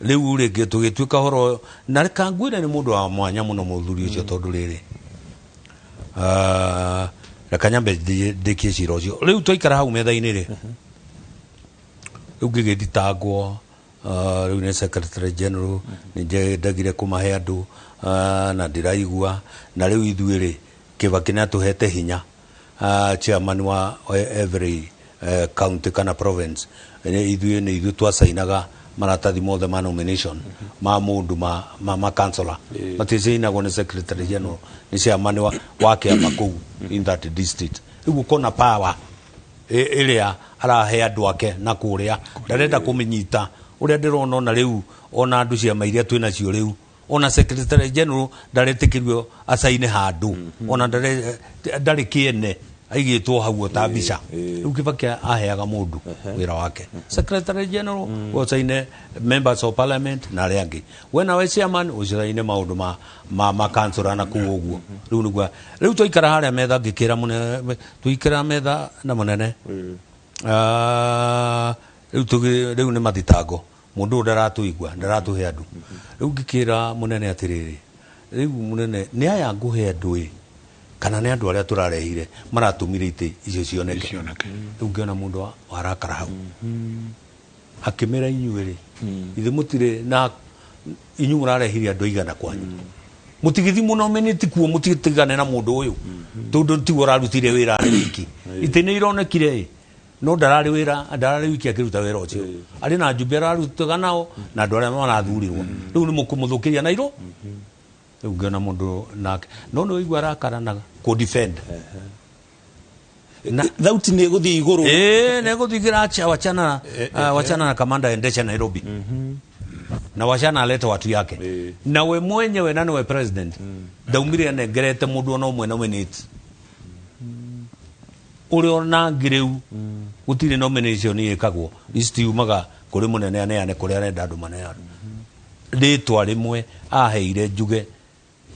Rĩu rĩngĩ tũgĩtuĩka horo na reka ngwĩre nĩ mũndũ wa mwanya mũno mũthuri ũcio, tondũ rĩrĩ, reka nyambe ndĩkie cira ũcio. Rĩu twaikara hau metha-inĩ rĩ, rĩu ngĩgĩthitangwo, rĩu nĩ secretary general nĩ ndagire kũmahe andũ, na ndĩraigua na rĩu ithuĩ rĩ, Kibaki nĩ atũhete hinya, chairman wa every county kana province. Ithuĩ nĩ ithuĩ twacainaga maratathi mothe ma nomination ma mũndũ ma councillor, maticainagwo nĩ secretary general, nĩ chairman wa kĩama kũu in that district. Rĩu ũkona power ĩrĩa arahe andũ ake na kũrĩa ndarenda kũmĩnyita ũrĩa ndĩrona. Ona rĩu ona andũ ciama iria twĩ nacio rĩu, ona secretary general ndaretĩkĩrio acaine handũ, ona ndarĩ kĩene, aigĩtwo hau o ta mbica. Rĩu Kibaki aheaga mũndũ wĩra wake, secretary general ũcaine members of parliament na arĩa angĩ, we nawe chairman ũcaine maũndũ ma councillor na kũu ũguo. Rĩu nĩguo rĩu twaikara harĩa metha, ngĩkĩra mũnene, tũikara metha na mũnene. Rĩu rĩu nĩ mathitango, mũndũ ũyũ ndaratũigua, ndaratũhe andũ. Rĩu ngĩkĩra mũnene atĩrĩrĩ, rĩu mũnene, nĩ aya ngũhe andũ ĩ, kana nĩ andũ arĩa tũrarehire maratũmire itĩ icio cioneke? Rĩu ngĩona mũndũ warakara hau, akĩmĩra, inyuĩ rĩ, ithe mũtirĩ na inyuĩ mũrarehire andũ aigana kwanyu, mũtigĩthi mũnominĩti kuo, mũtigane na mũndũ ũyũ, tondũ tiguo ũrarutire wĩra arĩ wiki. Itĩ nĩ ironekire ĩ, no ndararĩ wĩra, ndararĩ wiki akĩruta wĩra ũcio, arĩ na njumbe ararutaga nao na andũ arĩa marathurirwo. Rĩu nĩ mũkũmũthũkĩria Nairo. Rĩu ngĩona mũndũ nake no nĩ ũigua arakara na kũ defend. Thauti nĩ ĩgũthiĩ igũrũ. Ĩĩ, nĩ gũthiĩ acha, wachana, wachana na kamanda, endesha Nairobi na wachana alete watu yake, na we mwenyewe na niwe president ndaumire anengerete mũndũ ona ũmwe nominate ũrĩa ona ngĩ. Rĩu gũtirĩ nomination ĩkagwo, citiumaga kũrĩ mũnene aneane kũrĩa arenda andũ maneane. Rĩtwa rĩmwe aheire njuge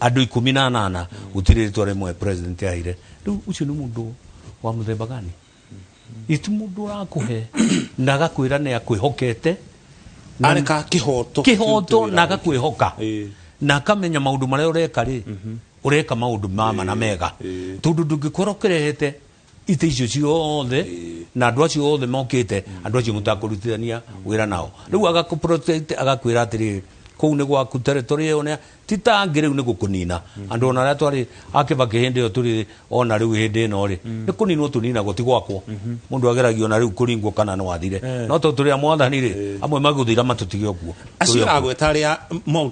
andũ 18, gũtirĩ rĩtwa rĩmwe president aheire. Rĩu ũcio nĩ mũndũ wa mũthemba gani? Iti mũndũ ũrakũhe na agakwĩra nĩ akwĩhokete. Areka kĩhoto. Kĩhoto na agakwĩhoka na akamenya maũndũ marĩa ũreka rĩ, ũreka maũndũ mama na mega, tondũ ndũngĩkorwo ũkĩrehete itĩ icio ciothe na andũ acio othe mokĩte, andũ acio mũtakũrutithania wĩra nao. Rĩu agakũ protect, agakwĩra atĩrĩrĩ, kũu nĩ gwaku, territory ĩyo ti ta angĩ. Rĩu nĩ gũkũnina andũ ona arĩa twarĩ a Kibaki hĩndĩ ĩyo tũrĩ ona rĩu hĩndĩ ĩno rĩ, nĩ kũninwo tũninagwo, ti gwakwo. Mũndũ ageragio na rĩu kũringwo kana nĩ wathire, no tondũ tũrĩ a mwathani rĩ, amwe magũthira matũtige ũguo. Acio Tũrĩ o kuo. Ũragweta arĩa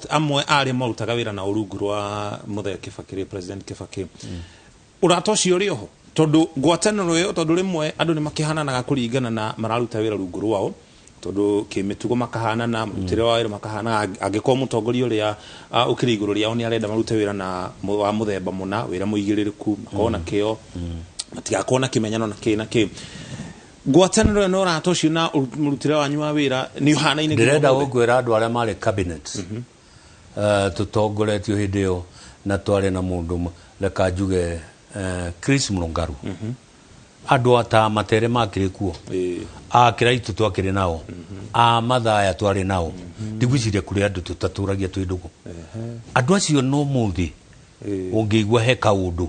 amwe arĩa marutaga wĩra na rungu rwa Mũthee Kibaki rĩ, President Kibaki, ũrata ũcio ũrĩ oho? Tondũ ngwatanĩro ĩyo, tondũ rĩmwe andũ nĩ makĩhananaga kũringana na mararuta wĩra rungu rwao, tondũ kĩmĩtugo makahanana, mũrutĩre wa wĩra makahana, angĩkorwo mũtongoria ũrĩa ũkĩrĩ igũrũ rĩao nĩ arenda marute wĩra na wa mũthemba mũna, wĩra mũigĩrĩrĩku, makorwo na kĩo, matigakorwo na kĩmenyano na kĩ na kĩ. Ngwatanĩro ĩyo na ũrata ũcio na mũrutĩre wanyu wa wĩra nĩ ũhanaine nginya Ndĩrenda ũmũthĩ? gũkwĩra andũ arĩa marĩ cabinet, tũtongoretio hĩndĩ ĩyo na twarĩ na mũndũ reka njuge, Chris Mũrũngaru, andũ ata Matere makĩrĩ kuo, a Kĩraitũ twakĩrĩ nao, a Mathaya twarĩ nao. Ndigwĩciria kũrĩ andũ tũtatũragia twĩ ndũgũ. Andũ acio no mũthĩ ũngĩigua he kaũndũ,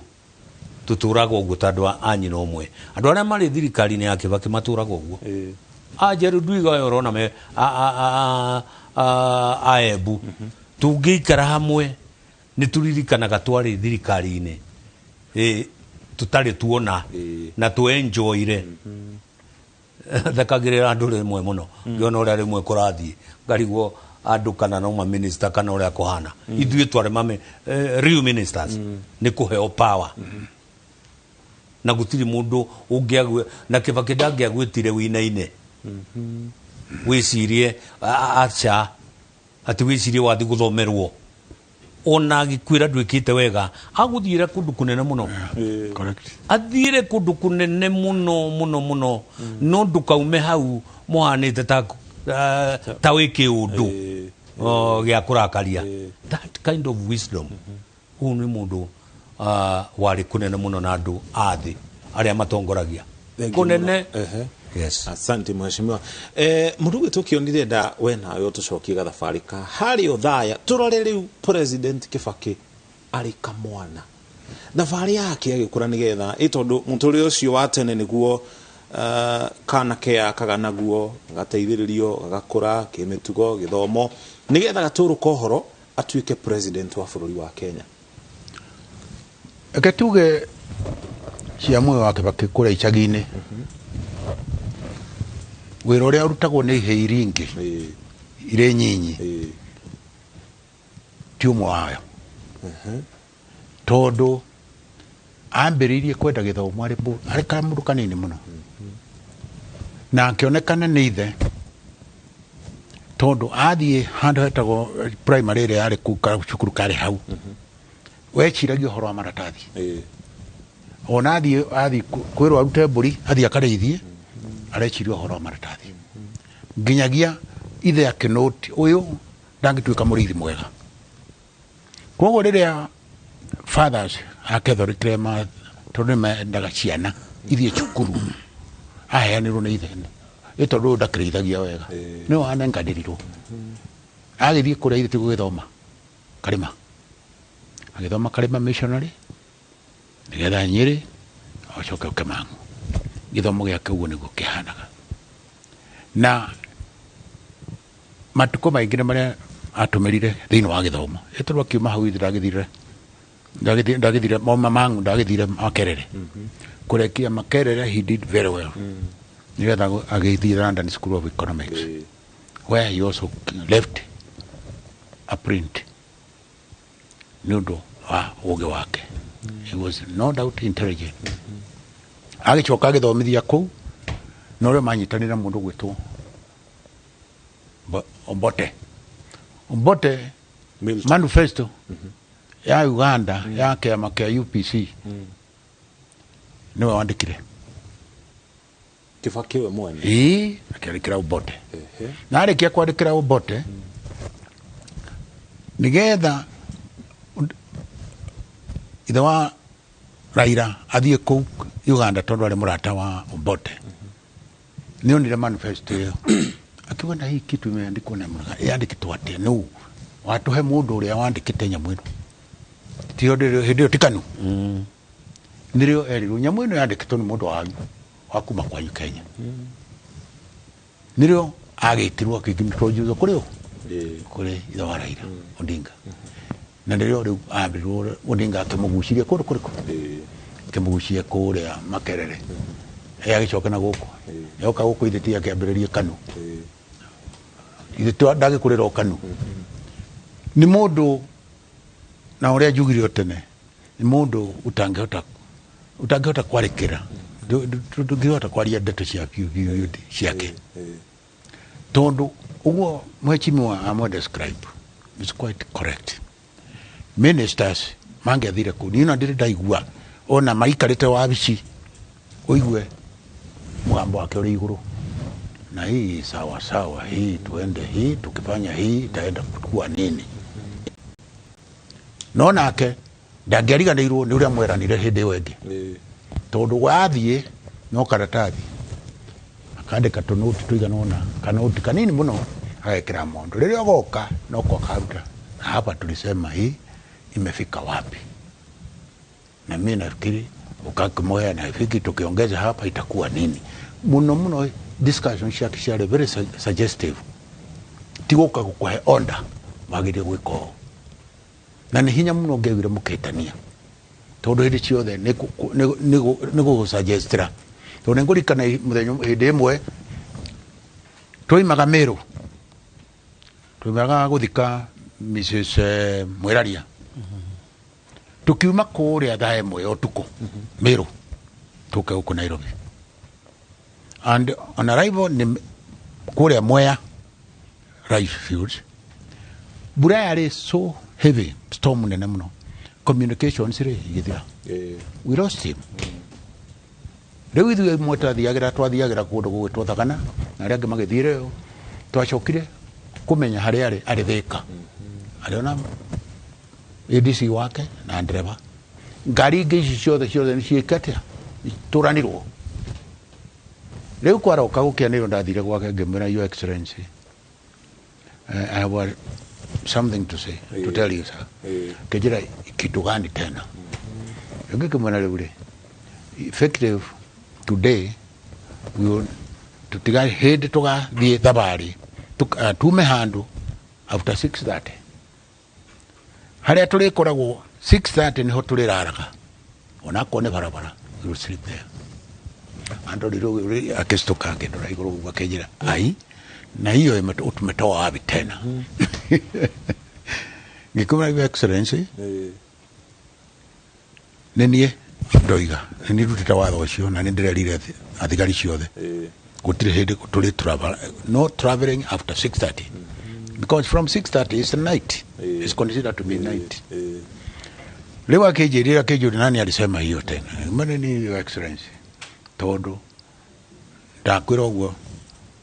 tũtũraga ũguo ta andũ a nyina ũmwe. Andũ arĩa marĩ thirikari-inĩ ya Kibaki matũraga ũguo. A Njeru Ndwiga ũyũ ũrona me a a Embu tũngĩikara hamwe nĩ tũririkanaga twarĩ thirikari-inĩ tũtarĩ tuona na tũenjoyire. Thekagĩrĩra andũ rĩmwe mũno ngĩona ũrĩa rĩmwe kũrathiĩ ngarigwo andũ kana no maminista kana ũrĩa kũhana. Ithuĩ twarĩ real ministers nĩ kũheo power na gũtirĩ mũndũ ũngĩagwe na Kibaki ndangĩagwĩtire winaine wĩcirie aca atĩ wĩcirie wathi gũthomerwo ona agĩkwĩra ndwĩkĩte wega agũthiĩre kũndũ kũnene mũno. Athiĩre kũndũ kũnene mũno mũno mũno no ndũkaume hau mũhanĩte ta wĩ kĩũndũ gĩa kũrakaria. That kind of wisdom ũyũ nĩ mũndũ warĩ kũnene mũno na andũ a thĩ arĩa matongoragia kũnene. Yes. Asante mheshimiwa. Mũndũ gwĩtwo Kĩoni ndĩrenda we nawe ũtũcokie gathabarĩ ka harĩ Othaya tũrore rĩu President Kibaki arĩ kamwana thabarĩ yake agĩkũra nĩgetha ĩ tondũ mũtũrĩre ũcio wa tene nĩguo kana keyakaga naguo gateithĩrĩrio gagakũra kĩmĩtugo gĩthomo nĩgetha gatũrũka ũhoro atuĩke president wa bũrũri wa Kenya. Reke tuge cia muoyo wa Kibaki kũrĩa icagi-inĩ wĩra ũrĩa ũrutagwo nĩ ihĩĩ iria ingĩ irĩ nyinyi ti ũmwe wayo tondũ ambĩrĩirie kwenda gĩthomo arĩ kamũndũ kanini mũno na akĩonekana nĩ ithe tondũ athiĩ handũ hetagwo primary ĩrĩa yarĩ kũu cukuru karĩ hau weciragia ũhoro wa maratathi ona athiĩ kwĩrwo arute mbũri athiĩ akarĩithie areciria ũhoro wa maratathi nginyagia ithe akĩnũti ũyũ ndangĩtuĩka mũrĩithi mwega. Koguo rĩrĩa fathers a Catholic rĩa tondũ nĩmendaga ciana ithiĩ cukuru aheanĩrwo nĩ ithe ĩ tondũ ũyũ ndakĩrĩithagia wega nĩwe wanenganĩrirwo agĩthiĩ kũrĩa ithe ti gũgĩthoma Karĩma agĩthoma Karĩma missionary nĩgetha Nyĩrĩ acoke oke Mang'u. Gĩthomo gĩake ũguo nĩguo kĩhanaga na matukũ maingĩ nĩ marĩa atũmĩrire thĩinĩ wa gĩthomo ĩ tondũ akiuma hau ithe ndagĩthire mauma Mang'u ndagĩthire Makerere kũrekia Makerere he did very well nĩgetha agĩthiĩ London School of Economics where he also left a print nĩ ũndũ wa ũgĩ wake. He was no doubt intelligent. Agĩcoka agĩthomithia kũu na ũrĩa manyitanĩra mũndũ gwĩtwo Obote. Obote manifesto ya Uganda ya kĩama kĩa UPC nĩwe wandĩkire Kibaki we mwene ĩĩ akĩandĩkĩra Obote na arĩkia kwandĩkĩra Obote nĩgetha ithe wa Raila athiĩ kũu Uganda tondũ arĩ mũrata wa Obote nĩonire manifesto ĩyo akiuga na hii kitu imeandikwa na mũraga yandĩkĩtwo atĩa nũ watũhe mũndũ ũrĩa wandĩkĩte nyamũ ĩno tiyo hĩndĩ ĩyo ti Kanu nĩrĩo erirwo nyamũ ĩno yandĩkĩtwo nĩ mũndũ wanyu wa kuma kwanyu Kenya nĩrĩo agĩtirwo akĩintroduce kũrĩ ũ kũrĩ ithe wa Raila Odinga na nĩrĩo rĩu ambĩrĩrwo Odinga akĩmũgucirie kũndũ kũrĩkũ akĩmũgucia kũrĩa Makerere agĩcoka na gũkũ yoka gũkũ ithe ti akĩambĩrĩrie Kanu ithe ndagĩkũrĩra o Kanu nĩ mũndũ na ũrĩa njugire o tene nĩ mũndũ ũtangĩhota kwarĩkĩra ndũngĩhota kwaria ndeto cia biũ ciake tondũ ũguo mheshimiwa amwe describe is quite correct. Ministers mangĩathire kũu niĩ ona ndĩrĩ ndaigua ona maikarĩte wabici ũigue mũgambo wake ũrĩ igũrũ na hii sawa sawa, hii tuende, hii tukifanya hii itaenda kuwa nini. No nake ndangĩariganĩirwo nĩ ũrĩa mweranire hĩndĩ ĩyo ĩngĩ tondũ wathiĩ no karatathi akandĩka tũnũti tũigana ũna kanũti kanini mũno agekĩra mondo rĩrĩa ũgoka no ko akaruta na hapa tulisema hii imefika wapi na mimi nafikiri ukakimoya na ifiki tukiongeza hapa itakuwa nini. Muno muno discussion ciake ciarĩ very suggestive Ti gũka gũkũhe order wagĩrĩire gwĩka ũũ. Na nĩ hinya mũno ngĩaiguire mũkĩtania tondũ hĩndĩ ciothe nĩ gũgũsuggestĩra. Tondũ nĩ ngũririkana mũthenya hĩndĩ ĩmwe twoimaga Meru, twoimaga gũthika Mrs. Mwĩraria, tukiuma kũrĩa thaa 1 ũtukũ Meru tũke gũkũ Nairobi, and on arrival nĩ kũrĩa Mwea rice fields, mbura yarĩ so heavy, storm nene mũno, communications rĩ igĩthira, we lost him. Rĩu ithuĩ imwe twathiagĩra kũndũ gũgwĩtwo Thagana na arĩa angĩ magĩthiĩre ũũ, twacokire kũmenya harĩa arĩ, arĩ Thĩka, arĩ ona ADC wake na ndereba. Ngari ingĩ ici ciothe nĩ ciĩke atĩa, itũranirwo. Rĩu kwaroka gũkĩanĩrwo, ndathire gwake ngĩmwĩra, Your Excellency, I have something to say, to tell you, sir. Kĩnjĩra kitu gani tena? Ngĩkĩmwĩra rĩu rĩ, effective today, we will tutiga hĩndĩ tũgathiĩ thabarĩ tume handũ after 6:30, harĩa tũrĩkoragwo 6:30 nĩho tũrĩraraga, onakorwo nĩ barabara, we will sleep there. Andorire akĩcitũka akĩndora igũrũ ũguo akĩnjĩra, ai, na hiyo tumetoa wapi tena? Ngĩkĩmwĩra, Your Excellency, nĩ niĩ ndoiga, nĩ niĩ ndutĩte watho ũcio na nĩ ndĩrerire athigari ciothe gũtirĩ hĩndĩ tũrĩ travel, no traveling after 6:30, because from 6:30 is night, it's considered to be night. Rĩu akĩnjĩrĩra, akĩnjũria nani alisema hiyo tena? Ngĩmwĩra ni Your Excellency, tondũ ndakwĩra ũguo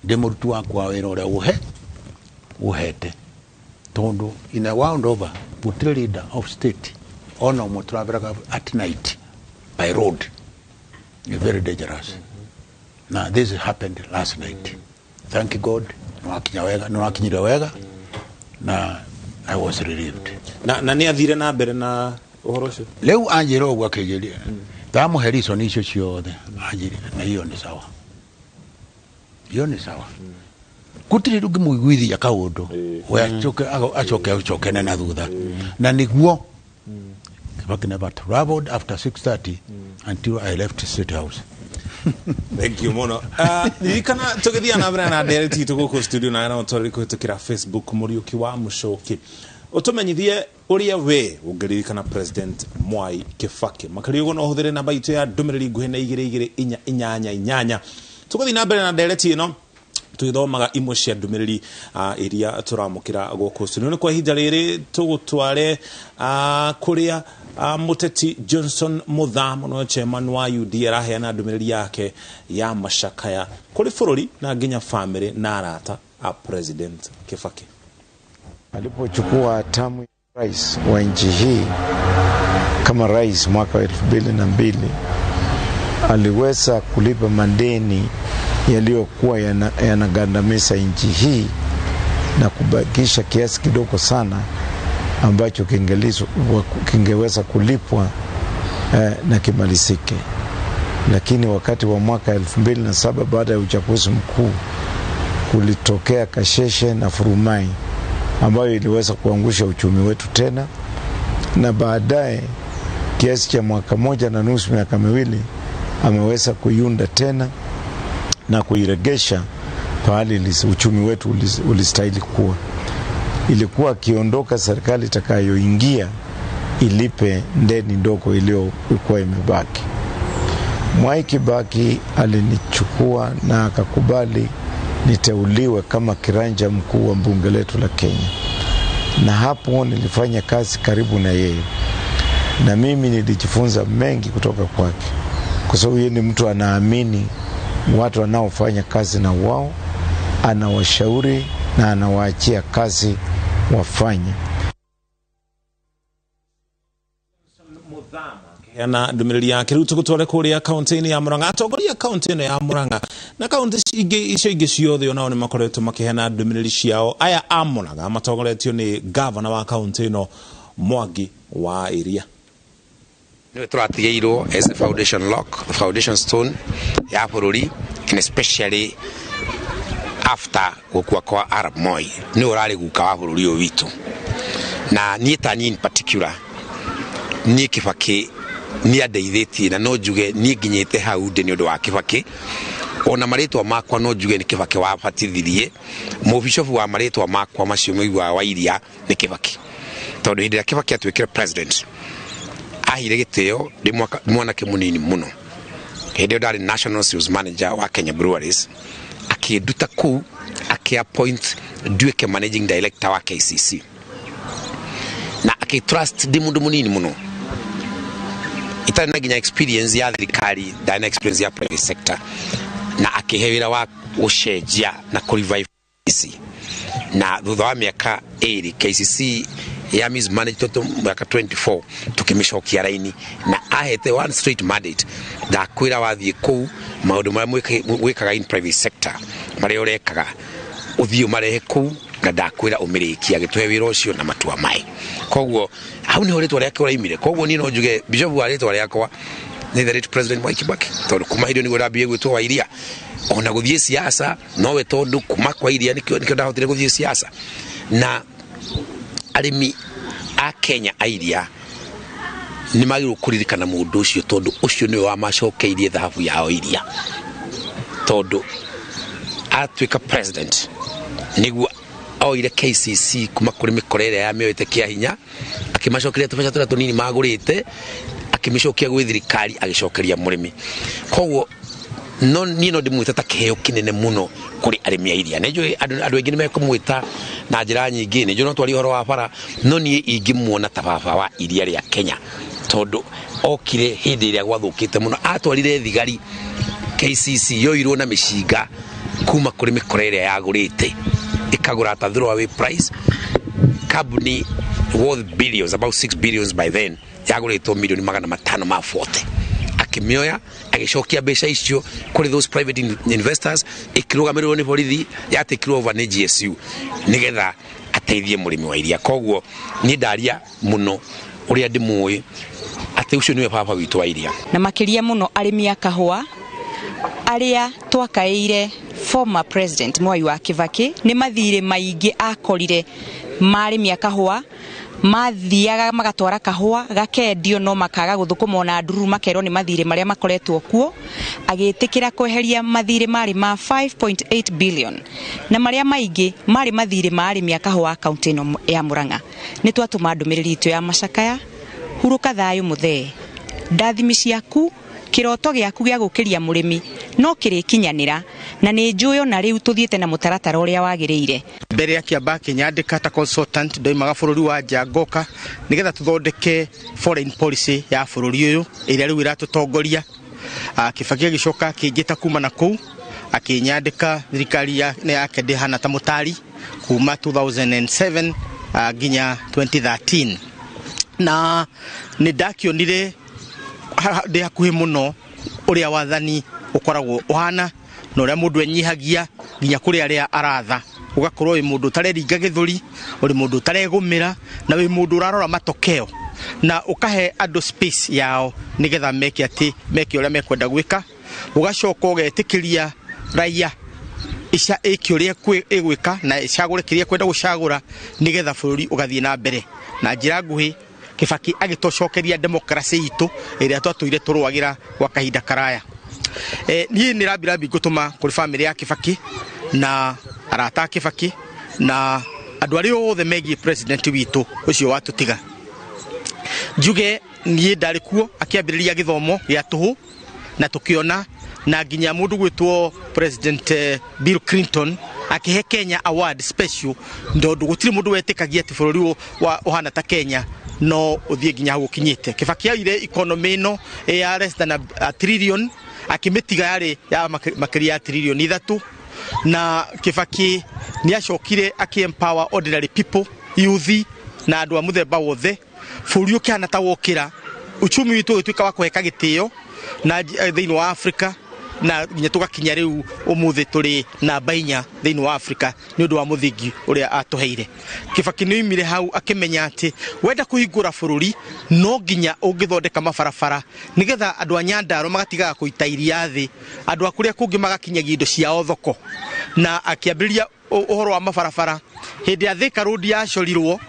ndĩ mũruti wakwa wĩra ũrĩa ũhete, tondũ in a round over gũtirĩ leader of state ona ũmwe travelaga at night by road, is very dangerous. Now this happened last night. Thank God nĩwakinyire wega na I was relieved. Na nĩ athire na mbere na ũhoro ũcio? Rĩu anjĩra ũguo akĩnjĩria, ndamũhe reason icio ciothe, anjĩra na hiyo nĩ sawa, hiyo nĩ sawa. Gũtirĩ ũngĩmũiguithia kaũndũ we acoke acokene na thutha. Na nĩguo Kibaki never traveled after 6:30 until I left State House. Thank you mũno. Ririkana tũgĩthiĩ na mbere na ndereti itũ gũkũ studio na no tũrĩ kũhĩtũkĩra Facebook Mũriũki wa Mũcũki, ũtũmenyithie ũrĩa we ũngĩririkana President Mwai Kibaki. Makĩria ũguo no ũhũthĩre namba itũ ya ndũmĩrĩri nguhĩ na 2 2 4 8 8. Tũgũthiĩ na mbere na ndereti ĩno tũgĩthomaga imwe cia ndũmĩrĩri iria tũramũkĩra gũkũ studio. Nĩ kwa ihinda rĩrĩ tũgũtware kũrĩa mũteti Johnson Muthama no chairman wa UDA araheana ndũmĩrĩri yake ya macakaya kũrĩ bũrũri na nginya family na arata a President Kibaki. Alipochukua hatamu ya rais wa nchi hii kama rais mwaka wa 2002, aliweza kulipa madeni yaliyokuwa yanagandamiza nchi hii na kubakisha kiasi kidogo sana ambacho kingeweza kulipwa na kimalizike. Lakini wakati wa mwaka 2007 baada ya uchaguzi mkuu kulitokea kasheshe na furumai ambayo iliweza kuangusha uchumi wetu tena, na baadaye kiasi cha mwaka 1.5, miaka 2 ameweza kuiunda tena na kuiregesha pahali uchumi wetu ulistahili kuwa. Ilikuwa akiondoka serikali itakayoingia ilipe ndeni ndogo iliyokuwa imebaki. Mwai Kibaki alinichukua na akakubali niteuliwe kama kiranja mkuu wa bunge letu la Kenya, na hapo nilifanya kazi karibu na yeye, na mimi nilijifunza mengi kutoka kwake, kwa sababu yeye ni mtu anaamini watu wanaofanya kazi na wao, anawashauri na anawaachia kazi wafanye. Na ndũmĩrĩri yake rĩu tũgũtware kũrĩa kaunti-inĩ ya Murang'a. Atongoria kaunti ĩno ya Murang'a na kaunti icio ingĩ ciothe onao nĩ makoretwo makĩheana ndũmĩrĩri ciao. Aya a Murang'a matongoretio nĩ gavana wa kaunti ĩno Mwangi wa Iria. Nĩwe tũratigĩirwo as a foundation rock, foundation stone ya bũrũri, and especially After gukua kwa Arap Moi ni urari guka wa bururi uyu witu, na niĩ ta niĩ in particular niĩ Kibaki nĩ andeithĩtie, na no njuge niĩ nginyĩte hau ndĩ nĩ ũndũ wa Kibaki. Ona marĩtwa makwa no njuge nĩ Kibaki wabatithirie, mũbishofu wa marĩtwa makwa macio mũiguaga wa Iria nĩ Kibaki, tondũ hĩndĩ ĩrĩa Kibaki atuĩkire president ahire gĩtĩo ndĩ mwanake mũnini mũno. Hĩndĩ ĩyo ndarĩ national sales manager wa Kenya Breweries, akĩnduta kũu akĩ-appoint nduĩke managing director wa KCC, na akĩ-trust ndĩ mũndũ mũnini mũno, itarĩ na nginya experience ya thirikari, ndarĩ na experience ya private sector, na akĩhe wĩra wa gũcenjia na kũ-revive KCC. Na thutha wa mĩaka 2 KCC ya mismanaged mwaka 24 tukĩmĩcokia raini, na ahete one straight mandate, ndakwĩra wathiĩ kũu maũndũ marĩa wĩkaga in private sector marĩa ũrekaga ũthiĩ ũmarehe kũu, na ndakwĩra ũmĩrĩkie. Agĩtũhe wĩra ũcio na matua mae. Koguo hau nĩho rĩtwa rĩake ũraimire. Koguo niĩ no njuge bishop wa rĩtwa rĩakwa nĩ the late President Mwai Kibaki, tondũ kuma hĩndĩ ĩyo nĩguo ndambire gwĩtwo wa Iria. Ona gũthiĩ siasa nowe, tondũ kuma kwa Iria nĩkĩo ndahotire gũthiĩ siasa. Na arĩmi a Kenya a Iria nĩ magĩrĩirwo kũririkana mũndũ ũcio, tondũ ũcio nĩwe wamacokeirie thahabu yao Iria, tondũ atuĩka president nĩguo oire KCC kuma kũrĩ mĩkora ĩrĩa yamĩoete kĩa hinya, akĩmacokeria tũbeca tũrĩa tũnini magũrĩte, akĩmĩcokia gwĩ thirikari, agĩcokeria mũrĩmi. Koguo no niĩ no ndĩmwĩte ta kĩheo kĩnene mũno kũrĩ arĩmi a Iria. Nĩ njũĩ andũ aingĩ nĩ mekũmwĩta na njĩra nyingĩ, nĩ njũĩ no twarie ũhoro wa bara, no niĩ ingĩmuona ta baba wa Iria rĩa Kenya, tondũ okire hĩndĩ ĩrĩa gwathũkĩte mũno. Atwarire thigari KCC yoirwo na mĩcinga kuma kũrĩ mĩkora ĩrĩa yagũrĩte, ĩkagũra ta throwaway price, kambuni worth billions, about 6 billions by then, yagũrĩtwo milioni 540. Akĩmĩoya agĩcokia mbeca icio kũrĩ those private investors, ĩkĩrũgamĩrĩrwo nĩ borithi, yatekirwo over nĩ GSU nĩgetha ateithie mũrĩmi wa Iria. Koguo niĩ ndaria mũno ũrĩa ndĩmũĩ atĩ ũcio nĩwe baba witũ wa Iria. Na makĩria mũno arĩmi a kahũa arĩa twakaĩire former president Mwai wa Kibaki nĩ mathirĩ maingĩ akorire marĩmi a kahũa, mathiaga magatwara kahũa gakendio no makaga gũthũkũma ona ndururu, makerwo nĩ mathirĩ marĩa makoretwo kuo. Agĩtĩkĩra kweheria mathirĩ marĩ ma 5.8 billion, na marĩa maingĩ marĩ mathirĩ ma arĩmi a kahũa kaunti ĩno ya Murang'a. Nĩ twatũma ndũmĩrĩri itũ ya macakaya, hurũka thayũ mũthee, ndathimi ciaku, kĩroto gĩaku gĩa gũkĩria mũrĩmi no kĩrĩkinyanĩra, na nĩ njũĩ ona rĩu tũthiĩte na mũtaratara ũrĩa wagĩrĩire. Mbere ya kĩamba akĩnyandĩka ta consultant, ndoimaga bũrũri wa nja ngoka nĩgetha tũthondeke foreign policy ya bũrũri ũyũ ĩrĩa rĩu ĩratũtongoria. Kibaki agĩcoka akĩnjĩta kuma na kũu akĩnyandĩka thirikari yake ndĩhana ta mũtari kuma 2007 nginya 2013, na nĩ ndakĩonire ndĩ hakuhĩ mũno ũrĩa wathani ũkoragwo ũhana na ũrĩa mũndũ enyihagia nginya kũrĩ arĩa aratha. Ũgakorwo wĩ mũndũ ũtareringa gĩthũri, ũrĩ mũndũ ũtaregũmĩra, na wĩ mũndũ ũrarora matokeo, na ũkahe andũ space yao nĩgetha meke atĩ meke ũrĩa mekwenda gwĩka. Ũgacoka ũgetĩkĩria raia ĩke ũrĩa ĩgwĩka na ĩcagũre kĩrĩa ĩkwenda gũcagũra nĩgetha bũrũri ũgathiĩ na mbere. Na njĩra nguhĩ Kibaki agĩtũcokeria democracy itũ ĩrĩa twatũire tũrũagĩra gwa kahinda karaya. Niĩ nĩ rambi ngũtũma kũrĩ bamĩrĩ ya Kibaki na arata a Kibaki na andũ arĩa othe megiĩ president witũ ũcio watũtiga. Njuge niĩ ndarĩ kuo akĩambĩrĩria gĩthomo gĩa tũhũ na tũkĩona, na nginya mũndũ gwĩtwo President Bill Clinton akĩhe Kenya award special, tondũ gũtirĩ mũndũ wetĩkagia atĩ bũrũri ũhana ta Kenya no ũthiĩ nginya hau ũkinyĩte. Kibaki oire economy ĩno ya less than a trillion, akĩmĩtiga yarĩ ya makĩria ya trillion 3, na Kibaki nĩ acokire akĩ empower ordinary people, youth na andũ a mũthemba wothe. Bũrũri ũkĩhana ta wokĩra, uchumi witũ ũgĩtuĩka wa kũheka gĩtĩo na thĩinĩ wa Africa. Na nginya tugakinya riu umuthi turi namba 4 thiini wa Afrika ni undu wa muthingi uria atuheire. Kibaki ni oimire hau akimenya ati wenda kuhingura bururi no nginya ungithondeka mabarabara nigetha andu a Nyandarua magatigaga kuita iria thi, andu a kuria kungi magakinyagia indo ciao thoko. Na akiambiriria uhoro wa mabarabara hindi ya Thika Road yacorirwo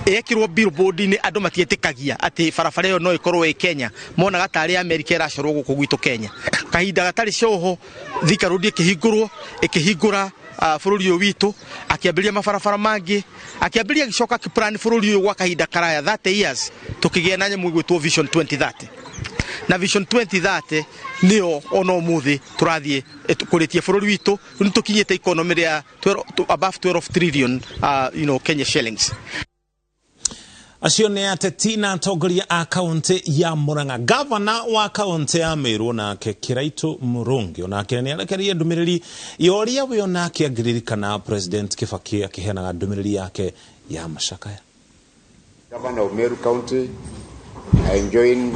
ekirwo billboard-inĩ andũ matietĩkagia atĩ barabara ĩyo no ĩkorwo ĩ Kenya, monaga tarĩ America ĩracorwo gũkũ gwitũ Kenya. Kahinda gatarĩ coho Thika Road ĩkĩhingũrwo, ĩkĩhingũra bũrũri ũyũ witũ, akĩambĩrĩria mabarabara mangĩ, akĩambĩrĩria agĩcoka akĩplan bũrũri ũyũ gwa kahinda karaya 30 years, tũkĩgĩa na nyamũ ĩgwĩtwo Vision 2030. Na Vision 2030 nĩyo ona ũmũthĩ tũrathiĩ kũrĩtie bũrũri witũ, nĩ tũkinyĩte economy rĩa above 12 trillion Kenya shillings. Acio nĩ ateti na atongoria a kaunti ya Murang'a. Gavana wa kaunti ya Meru nake Kiraitu Murungi onake nĩ arekereirie ndũmĩrĩri ya ũrĩa we onake angĩririkana President Kibaki akĩheanaga ndũmĩrĩri yake ya macakaya. Governor of Meru County, I join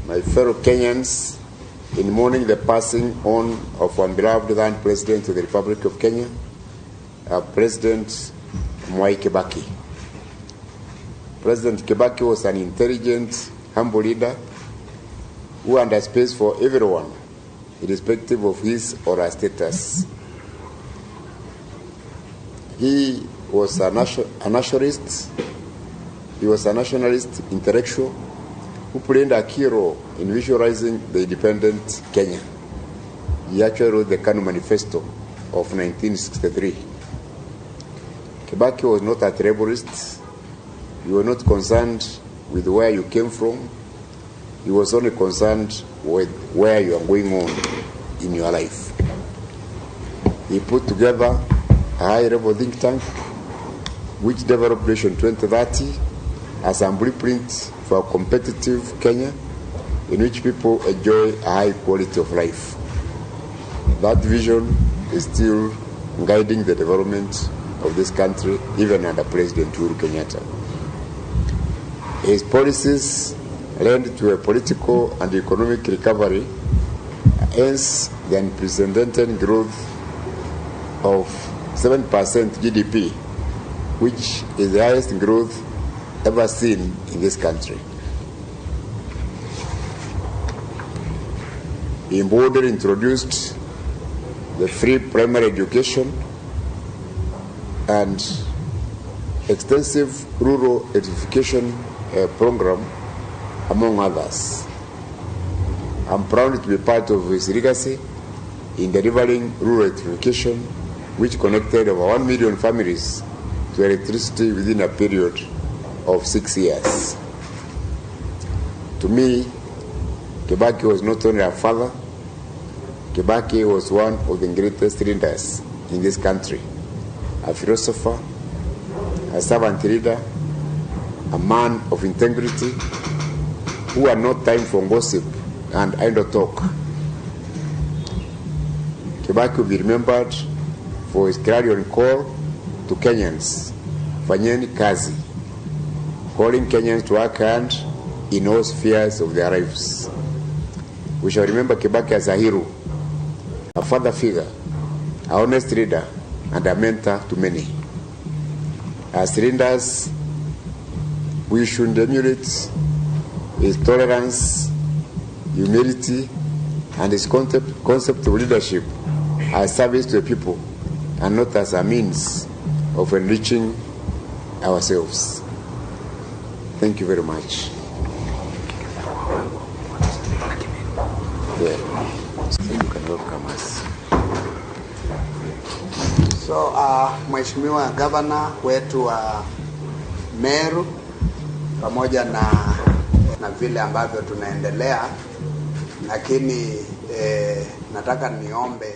my fellow Kenyans in mourning the passing on of our beloved then President of the Republic of Kenya, President Mwai Kibaki. President Kibaki was an intelligent, humble leader who had a space for everyone, irrespective of his or her status. He was a nationalist. He was a nationalist intellectual who played a key role in visualizing the independent Kenya. He actually wrote the KANU Manifesto of 1963. Kibaki was not a tribalist. He was not concerned with where you came from. He was only concerned with where you are going on in your life. He put together a high-level think tank which developed Vision 2030 as a blueprint for a competitive Kenya in which people enjoy a high quality of life. That vision is still guiding the development of this country, even under President Uhuru Kenyatta. His policies led to a political and economic recovery, hence the unprecedented growth of 7% GDP, which is the highest growth ever seen in this country. He boldly introduced the free primary education and extensive rural electrification program, among others. I'm proud to be part of his legacy in delivering rural electrification, which connected over 1 million families to electricity within a period of 6 years. To me, Kibaki was not only a father, Kibaki was one of the greatest leaders in this country, a philosopher, a servant leader, a man of integrity who had no time for gossip and idle talk. Kibaki will be remembered for his clarion call to Kenyans, Fanyeni kazi, calling Kenyans to work hard in all spheres of their lives. We shall remember Kibaki as a hero, a father figure, a honest leader, and a mentor to many. As leaders, we should emulate his tolerance, humility, and his concept of leadership as service to the people and not as a means of enriching ourselves. Thank you very much. Yeah. So you can welcome us. So, Mheshimiwa Governor wetu wa Meru, pamoja na vile ambavyo tunaendelea, lakini nataka niombe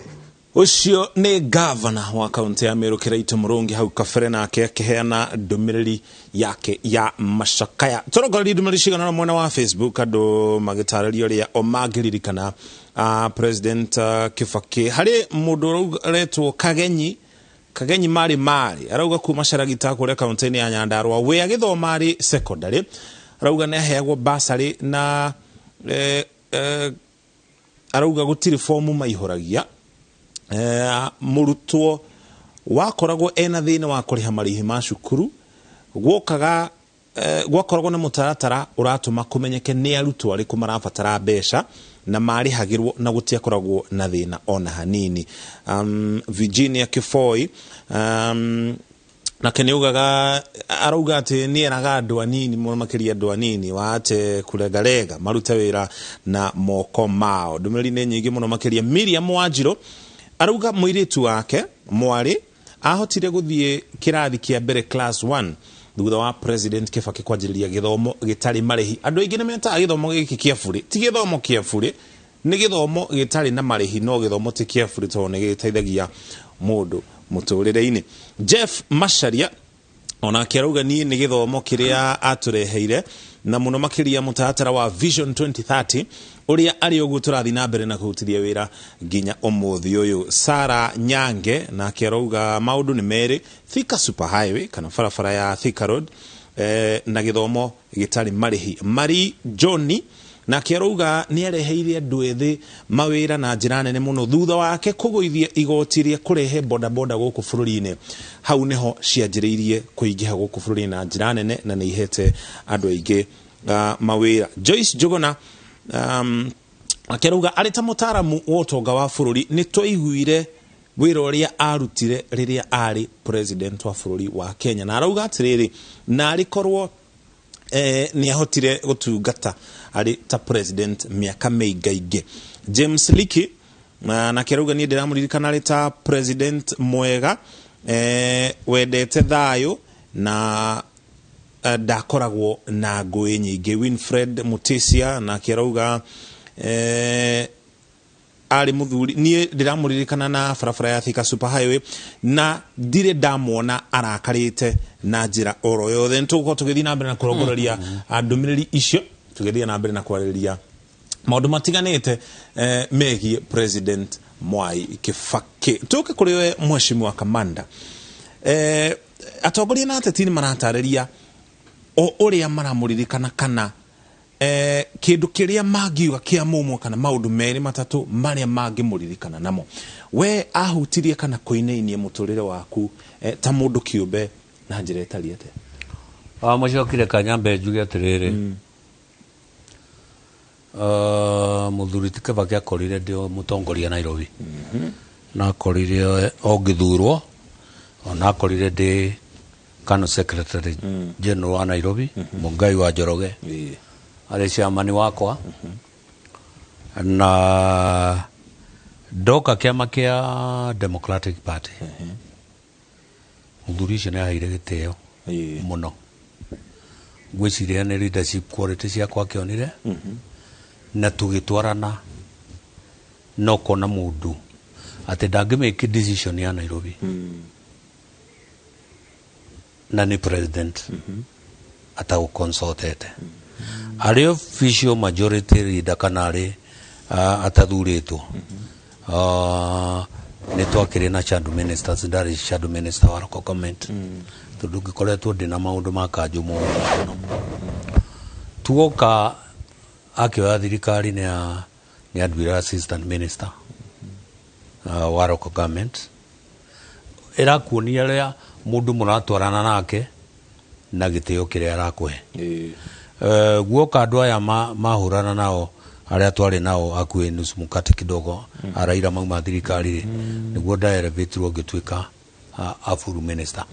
ucio nĩ gavana wa kaunti ya Meru Kiraitu Murungi hau kabere nake akiheana ndũmĩrĩri yake ya macakaya. Tũrongorerie ndũmĩrĩri cigana mwena wa Facebook andũ magĩtarĩria ũrĩa o mangĩririkana President Kibaki. Harĩ mũndũ ũretwo Kagenyi Kagenyi Mari Mari arauga kuma Caragita kũrĩa kaunti-inĩ ya Nyandarua we agĩthoma arĩ secondary arauga nĩ aheagwo basarĩ na Arauga gũtirĩ fomu maihũragia. Mũrutwo wakoragwo ena thĩna wa kũrĩha marĩhi ma cukuru, gwokaga gwakoragwo na mũtaratara ũratũma kũmenyeke nĩ arutwo arĩkũ marabatara mbeca na marĩhagĩrwo na gũtiakoragwo na thĩna ona hanini. Virginia Kifoi nake nĩaugaga, arauga atĩ nĩ eraga andũ anini mũno makĩria andũ anini wate kũregarega marute wĩra na moko mao. Ndũmĩrĩri nĩ nyingĩ mũno makĩria. Miriam Wanjirũ arauga mũirĩtu wake mwarĩ ahotire gũthiĩ kĩrathi kĩa mbere, class 1, thutha wa President Kibaki kwanjĩrĩria gĩthomo gĩtarĩ marĩhi. Andũ aingĩ nĩ metaga gĩthomo gĩkĩ kĩa burĩ. Ti gĩthomo kĩa burĩ, nĩ gĩthomo gĩtarĩ na marĩhi, no gĩthomo ti kĩa burĩ tondũ nĩ gĩteithagia mũndũ mũtũrĩre-inĩ. Jeff Macharia onake arauga niĩ nĩ gĩthomo kĩrĩa atũreheire na mũno makĩria mũtaratara wa Vision 2030 ũrĩa arĩ ũguo tũrathiĩ na mbere na kũrutithia wĩra nginya ũmũthĩ ũyũ. Sara Nyange nake arauga maũndũ nĩ merĩ, Thika Super Highway kana barabara ya Thika Road, na gĩthomo gĩtarĩ marĩhi. Mari Johnny nake arauga nĩ areheire andũ ethĩ mawĩra na njĩra nene mũno thutha wake kũgũithia igoti rĩa kũrehe bodaboda gũkũ bũrũri-inĩ. Hau nĩho cianjĩrĩirie kũingĩha gũkũ bũrũri-inĩ na njĩra nene na nĩ ihete andũ aingĩ mawĩra. Joyce Njuguna nake arauga arĩ ta mũtaaramu wa ũtonga wa bũrũri nĩ twaiguire wĩra ũrĩa arutire rĩrĩa arĩ president wa bũrũri wa Kenya, na arauga atĩrĩrĩ, na arĩ korwo nĩ ahotire gũtungata arĩ ta president mĩaka mĩingaingĩ. James Leakey nake arauga niĩ ndĩramũririkana arĩ ta president mwega, wendete thayũ na ndakoragwo na ngũĩ nyingĩ. Winfred Mutisia nake arauga arĩ mũthuri, niĩ ndĩramũririkana na barabara ya Thika Super Highway na ndirĩ ndamwona arakarĩte na njĩra oro yothe. Nĩ tũgũkorwo tũgĩthiĩ na mbere na kũrongoreria ndũmĩrĩri icio, tũgĩthiĩ na mbere na kwarĩrĩria maũndũ matiganĩte megiĩ President Mwai Kibaki. Tũke kũrĩ we Mheshimiwa Kamanda. Atongoria na ateti nĩ maratarĩria o ũrĩa maramũririkana kana kĩndũ kĩrĩa mangiuga kĩa mũmwe kana maũndũ merĩ matatũ marĩa mangĩmũririkana namo. We ahutirie kana kũinainie mũtũrĩre waku ta mũndũ kĩũmbe na njĩra ĩtariĩ atĩa? Mũcokire kanyambe njuge atĩrĩrĩ, mũthuri ti Kibaki akorire ndĩ mũtongoria Nairobi, na akorire o ngĩthurwo, ona akorire ndĩ Kanu Secretary General wa Nairobi, Mũngai wa Njoroge arĩ chairman wakwa, na ndoka kĩama kĩa Democratic Party, mũthuri ũcio nĩ aheire gĩtĩo mũno. Ngwĩciria nĩ leadership quality ciakwa akĩonire na tũgĩtwarana, na ũkona mũndũ atĩ ndangĩ decision ya Nairobi na nĩ president atagũconsultete, arĩ official majority leader kana arĩ atathurĩtwo. Nĩ twakĩrĩ na shadow ministers, ndarĩ shadow minister wa local government tondũ ngĩkoretwo ndĩna maũndũ ma kanjũ mũno. Tuoka akĩoya thirikari nĩ anduire assistant minister wa local government. Ĩrakuonia rĩa mũndũ mũratwarana nake na gĩtĩo kĩrĩa arakũhe. Guoka andũ aya mahũrana nao arĩa twarĩ nao hakuhĩ nusu mkate kidogo, Raila mauma thirikari rĩ, nĩguo ndaelevatirwo ngĩtuĩka a full minister.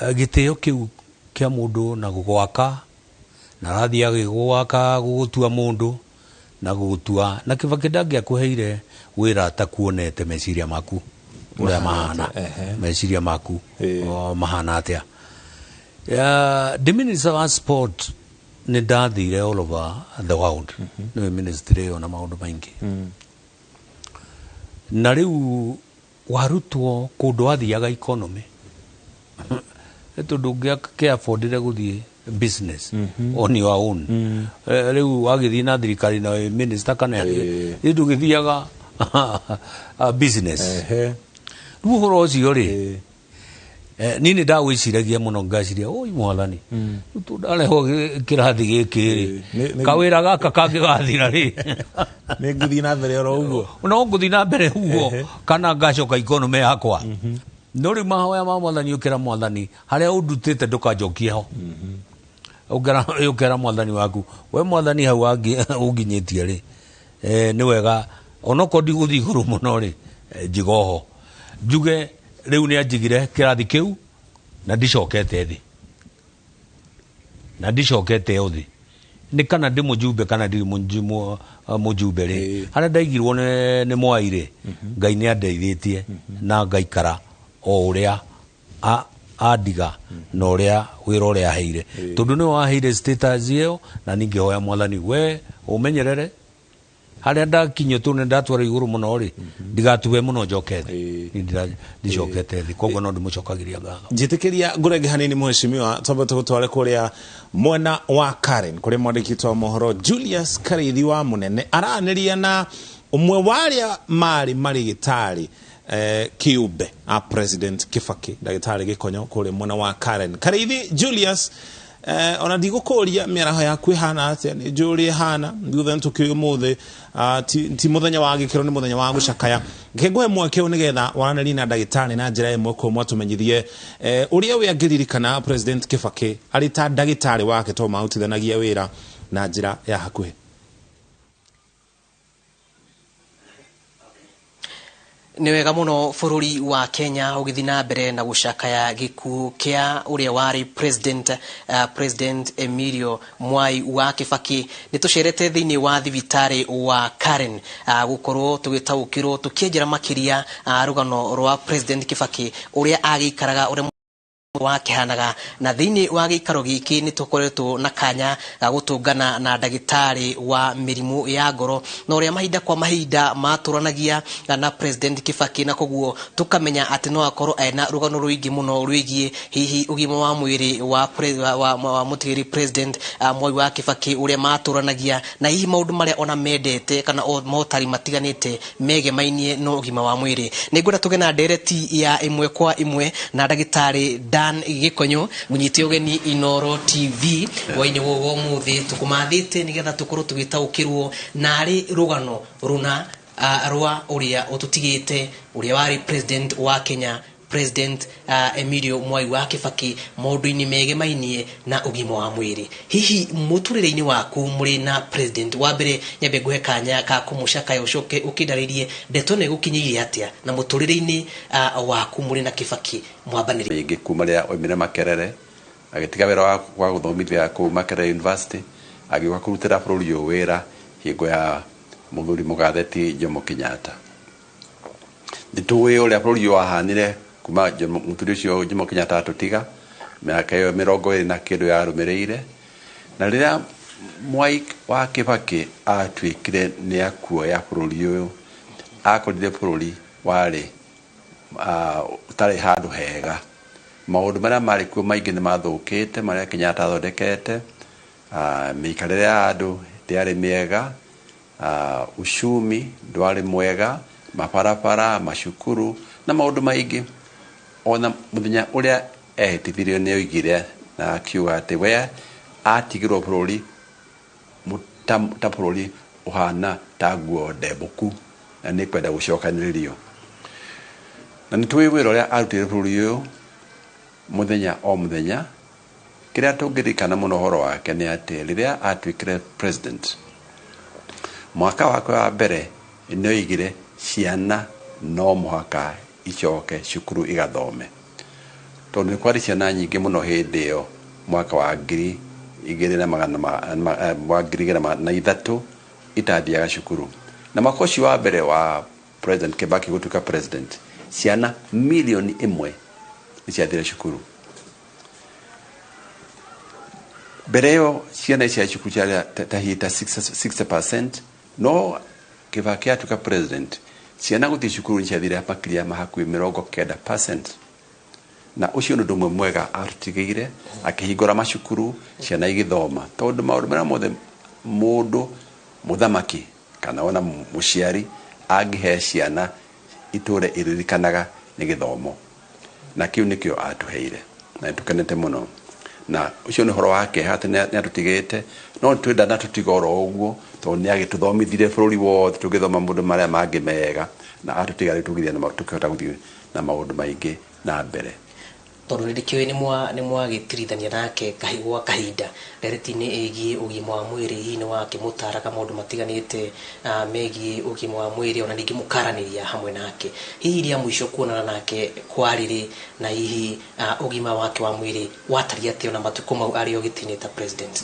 Gĩtĩo kĩu kĩa mũndũ na gũgwaka na arathiĩ agĩgwaka gũgũtua mũndũ na gũgũtua na Kibaki ndangĩakũheire wĩra atakuonete meciria maku ũrĩa mahana, meciria maku mahana atĩa. The minister wa sport nĩ ndathire all over the world, nĩwe ministry ĩyo na maũndũ maingĩ, na rĩu warutwo kũndũ wathiaga economy nĩ tondũ ũngĩakĩafordire gũthiĩ business on your own. Rĩu wagĩthiĩ na thirikari na wĩ minister kana rĩu ndũgĩthiaga business. Rĩu ũhoro ũcio rĩ, Niĩ nĩ ndawĩciragia mũno, ngaciria, oi mwathani, rĩu tũndarehwo kĩrathi gĩkĩ rĩ, kawĩra gaka kangĩgathira rĩ, nĩ ngũthiĩ na mbere oro ũguo? No ngũthiĩ na mbere ũguo kana ngacoka economy yakwa? No rĩu mahoya ma mwathani, ũkĩra mwathani, harĩa ũndutĩte ndũkanjokie ho. Ũkera mwathani waku, we mwathani, hau ũnginyĩtie rĩ, nĩ wega onokorwo ndigũthiĩ igũrũ mũno rĩ, njiga oho. Njuge rĩu nĩ anjigire kĩrathi kĩu na ndicokete thĩ, na ndicokete o thĩ, nĩ kana ndĩ mũjumbe kana ndirĩ mũjumbe rĩ, harĩa ndaigirwo nĩ Mwai rĩ, Ngai nĩ andeithĩtie na ngaikara o ũrĩa andiga na ũrĩa wĩra ũrĩa aheire, tondũ nĩwe waheire status ĩyo. Na ningĩhoya mwathani, we ũmenyerere harĩa ndakinyio, tondũ nĩ ndatwara igũrũ mũno rĩ, ndigatue mũno njoke thĩ. Niĩ ndicokete thĩ, koguo no ndĩmũcokagĩria ngatho. Njĩtĩkĩria ngũrenge hanini, mheshimiwa, twambe tũgũtware kũrĩa mwena wa Karen, kũrĩa mwandĩki witũ wa mohoro Julius Karithi wa Mũnene aranĩria na ũmwe wa arĩa marĩ marĩgĩtarĩ kĩũmbe a President Kibaki, ndagĩtarĩ Gĩkonyo, kũrĩa mwena wa Karen. Karithi Julius, ona ndigũkũria mĩaraho yaku ĩhana atĩa, nĩ njũĩ ũrĩa ĩhana. Thutha nĩ tũkĩũĩ ũmũthĩ ti mũthenya wa gĩkĩro, nĩ mũthenya wa gũcakaya. Reke ngũhe mweke ũyũ nĩgetha waranĩrie na ndagĩtarĩ na njĩra ĩmwe kwa ĩmwe, atũmenyithie ũrĩa we angĩririkana President Kibaki arĩ ta ndagĩtarĩ wake, tondũ marutithanagia wĩra na njĩra ya hakuhĩ. Nĩ wega mũno. Bũrũri wa Kenya ũgĩthiĩ na mbere na gũcakaya gĩkuũ kĩa ũrĩa warĩ President Emilio Mwai wa Kibaki, nĩ tũcerete thĩinĩ wa thibitarĩ wa Karen gũkorwo tũgĩtaũkĩrwo, tũkĩenjera makĩria rũgano rwa President Kibaki, ũrĩa agĩikaraga, ũrĩa wakĩhanaga. Na thĩinĩ wa gĩikaro gĩkĩ nĩ tũkoretwo na kanya ga gũtũngana na ndagĩtarĩ wa mĩrimũ ya ngoro, na ũrĩa mahinda kwa mahinda matũranagia na President Kibaki, na koguo tũkamenya atĩ no akorwo ena rũgano rũingĩ mũno rwĩgiĩ hihi ũgima wa mwĩrĩ wa mũtigĩri President Mwai wa Kibaki, ũrĩa matũranagia, na hihi maũndũ marĩa ona mendete kana motari matiganĩte megemainie na ũgima wa mwĩrĩ. Nĩ ngwenda tũgĩe na ndereti ya ĩmwe kwa ĩmwe na ndagĩtarĩ Dan Gĩkonyo. Mũnyite ũgeni Inoro TV hwainĩ wa ũmũthĩ. Tũkũmathĩte nĩgetha tũkorwo tũgĩtaũkĩrwo narĩ rũgano rũna rwa ũrĩa ũtũtigĩte, ũrĩa warĩ President wa Kenya, President Emilio Mwai wa Kibaki, maũndũ-inĩ megemainie na ũgima wa mwĩrĩ, hihi mũtũrĩre-inĩ waku mũrĩ na President. Wa mbere, nyambe nguhe kanya ka kũmũcakaya, ũcoke ũkĩndarĩrie ndeto ĩno ĩgũkinyĩire atĩa na mũtũrĩre-inĩ waku mũrĩ na Kibaki mwambanĩrie. Mĩingĩ kuma rĩrĩa oimire Makerere, agĩtiga wĩra wa gũthomithia kũu Makerere University, agĩũka kũrutĩra bũrũri ũyũ wĩra hingo ya mũthuri mũgathe ti Jomo Kenyatta. Nĩ tũĩ ũrĩa bũrũri ũyũ wahanire kuma mũthuri ũcio Jomo Kenyatta atũtiga, mĩaka ĩyo 20 na kĩndũ yarũmĩrĩire. Na rĩrĩa Mwai wa Kibaki atuĩkire nĩ akuoya bũrũri ũyũ, akorire bũrũri warĩ ũtarĩ handũ hega. Maũndũ marĩa marĩ kuo maingĩ nĩ mathũkĩte, marĩa Kenyatta athondekete. Mĩikarĩre ya andũ ndĩarĩ mĩega, uchumi ndwarĩ mwega, mabarabara, macukuru na maũndũ maingĩ. Ona mũthenya ũrĩa ehĩtithirio, nĩ oigire na akiuga atĩ we atigirwo bũrũri ta bũrũri ũhana ta nguo ndembũku na nĩ kwenda gũcokanĩrĩrio. Na nĩ tũĩ wĩra ũrĩa arutĩire bũrũri ũyũ mũthenya o mũthenya. Kĩrĩa tũngĩririkana mũno ũhoro wake nĩ atĩ rĩrĩa atuĩkire president, mwaka wake wa mbere nĩ oigire ciana no mũhaka icoke cukuru igathome, tondũ nĩ kwarĩ ciana nyingĩ mũno hĩndĩ ĩyo, mwaka wa ngiri igĩrĩ na magana wa 2003, itathiaga cukuru. Na mwaka ũcio wa mbere wa President Kibaki gũtuĩka president, ciana milioni 1 nĩ ciathire cukuru. Mbere ĩyo ciana cia cukuru ciarĩ ta hihi ta 60%, no Kibaki atuĩka president, ciana gũthiĩ cukuru nĩ ciathire makĩria ma hakuhĩ 90%. Na ũcio nĩ ũndũ ũmwe mwega atũtigĩire, akĩhingũra macukuru, ciana igĩthoma, tondũ maũndũ marĩa mothe mũndũ mũthamaki kana ona mũciari angĩhe ciana itũre iririkanaga nĩ gĩthomo. Na kĩu nĩkĩo atũheire na nĩtũkenete mũno. Na ũcio nĩ ũhoro wa kĩeha atĩ nĩ atũtigĩte, no twenda na tũtiga oro ũguo, tondũ nĩ agĩtũthomithirie bũrũri wothe tũgĩthoma maũndũ marĩa mangĩ mega, na atũtiga rĩu tũgĩthiĩ na tũkĩhota gũthiĩ na maũndũ maingĩ na mbere. Tondũ nĩ ndĩkĩũĩ nĩ mwagĩtirithania nake gwa kahinda ndereti-inĩ ĩgiĩ ũgima wa mwĩrĩ, hihi nĩ wakĩmũtaraga maũndũ matiganĩte megiĩ ũgima wa mwĩrĩ, ona ningĩ mũkaranĩria hamwe nake. Hihi rĩa mũico kuonana nake kwarĩrĩ, na hihi ũgima wake wa mwĩrĩ watariĩ atĩa ona matukũ mau arĩ o gĩtĩ-inĩ ta president?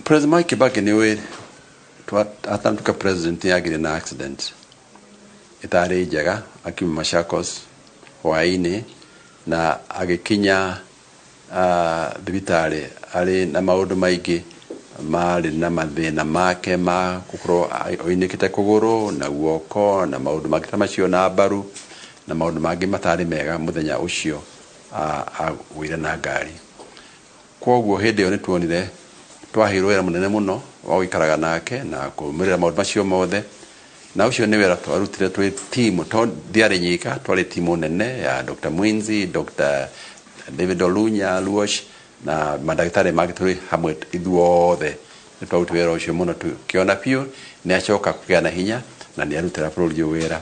President Mwai Kibaki nĩ ũĩ atanatuĩka president nĩ agĩire na accident ĩtarĩ njega akiuma Machakos hwaĩ-inĩ, na agĩkinya thibitarĩ arĩ na maũndũ maingĩ marĩ na mathĩna make ma gũkorwo oinĩkĩte kũgũrũ na guoko na maũndũ mangĩ ta macio na mbaru na maũndũ mangĩ matarĩ mega mũthenya ũcio agũire na ngari. Kwoguo hĩndĩ ĩyo nĩ tuonire twaheirwo wĩra mũnene mũno wa gũikaraga nake na kũrũmĩrĩra maũndũ macio mothe, na ũcio nĩ wĩra twarutire twĩ timu, to ndiarĩ nyika, twarĩ timu nene ya Dr. Mwinzi, Dr. David Olunya Luosh na mandagĩtarĩ mangĩ tũrĩ hamwe ithuothe. Nĩ twarutire wĩra ũcio mũno tũkĩona biũ nĩ acoka kũgĩa na hinya na nĩ arutĩra bũrũri ũyũ wĩra.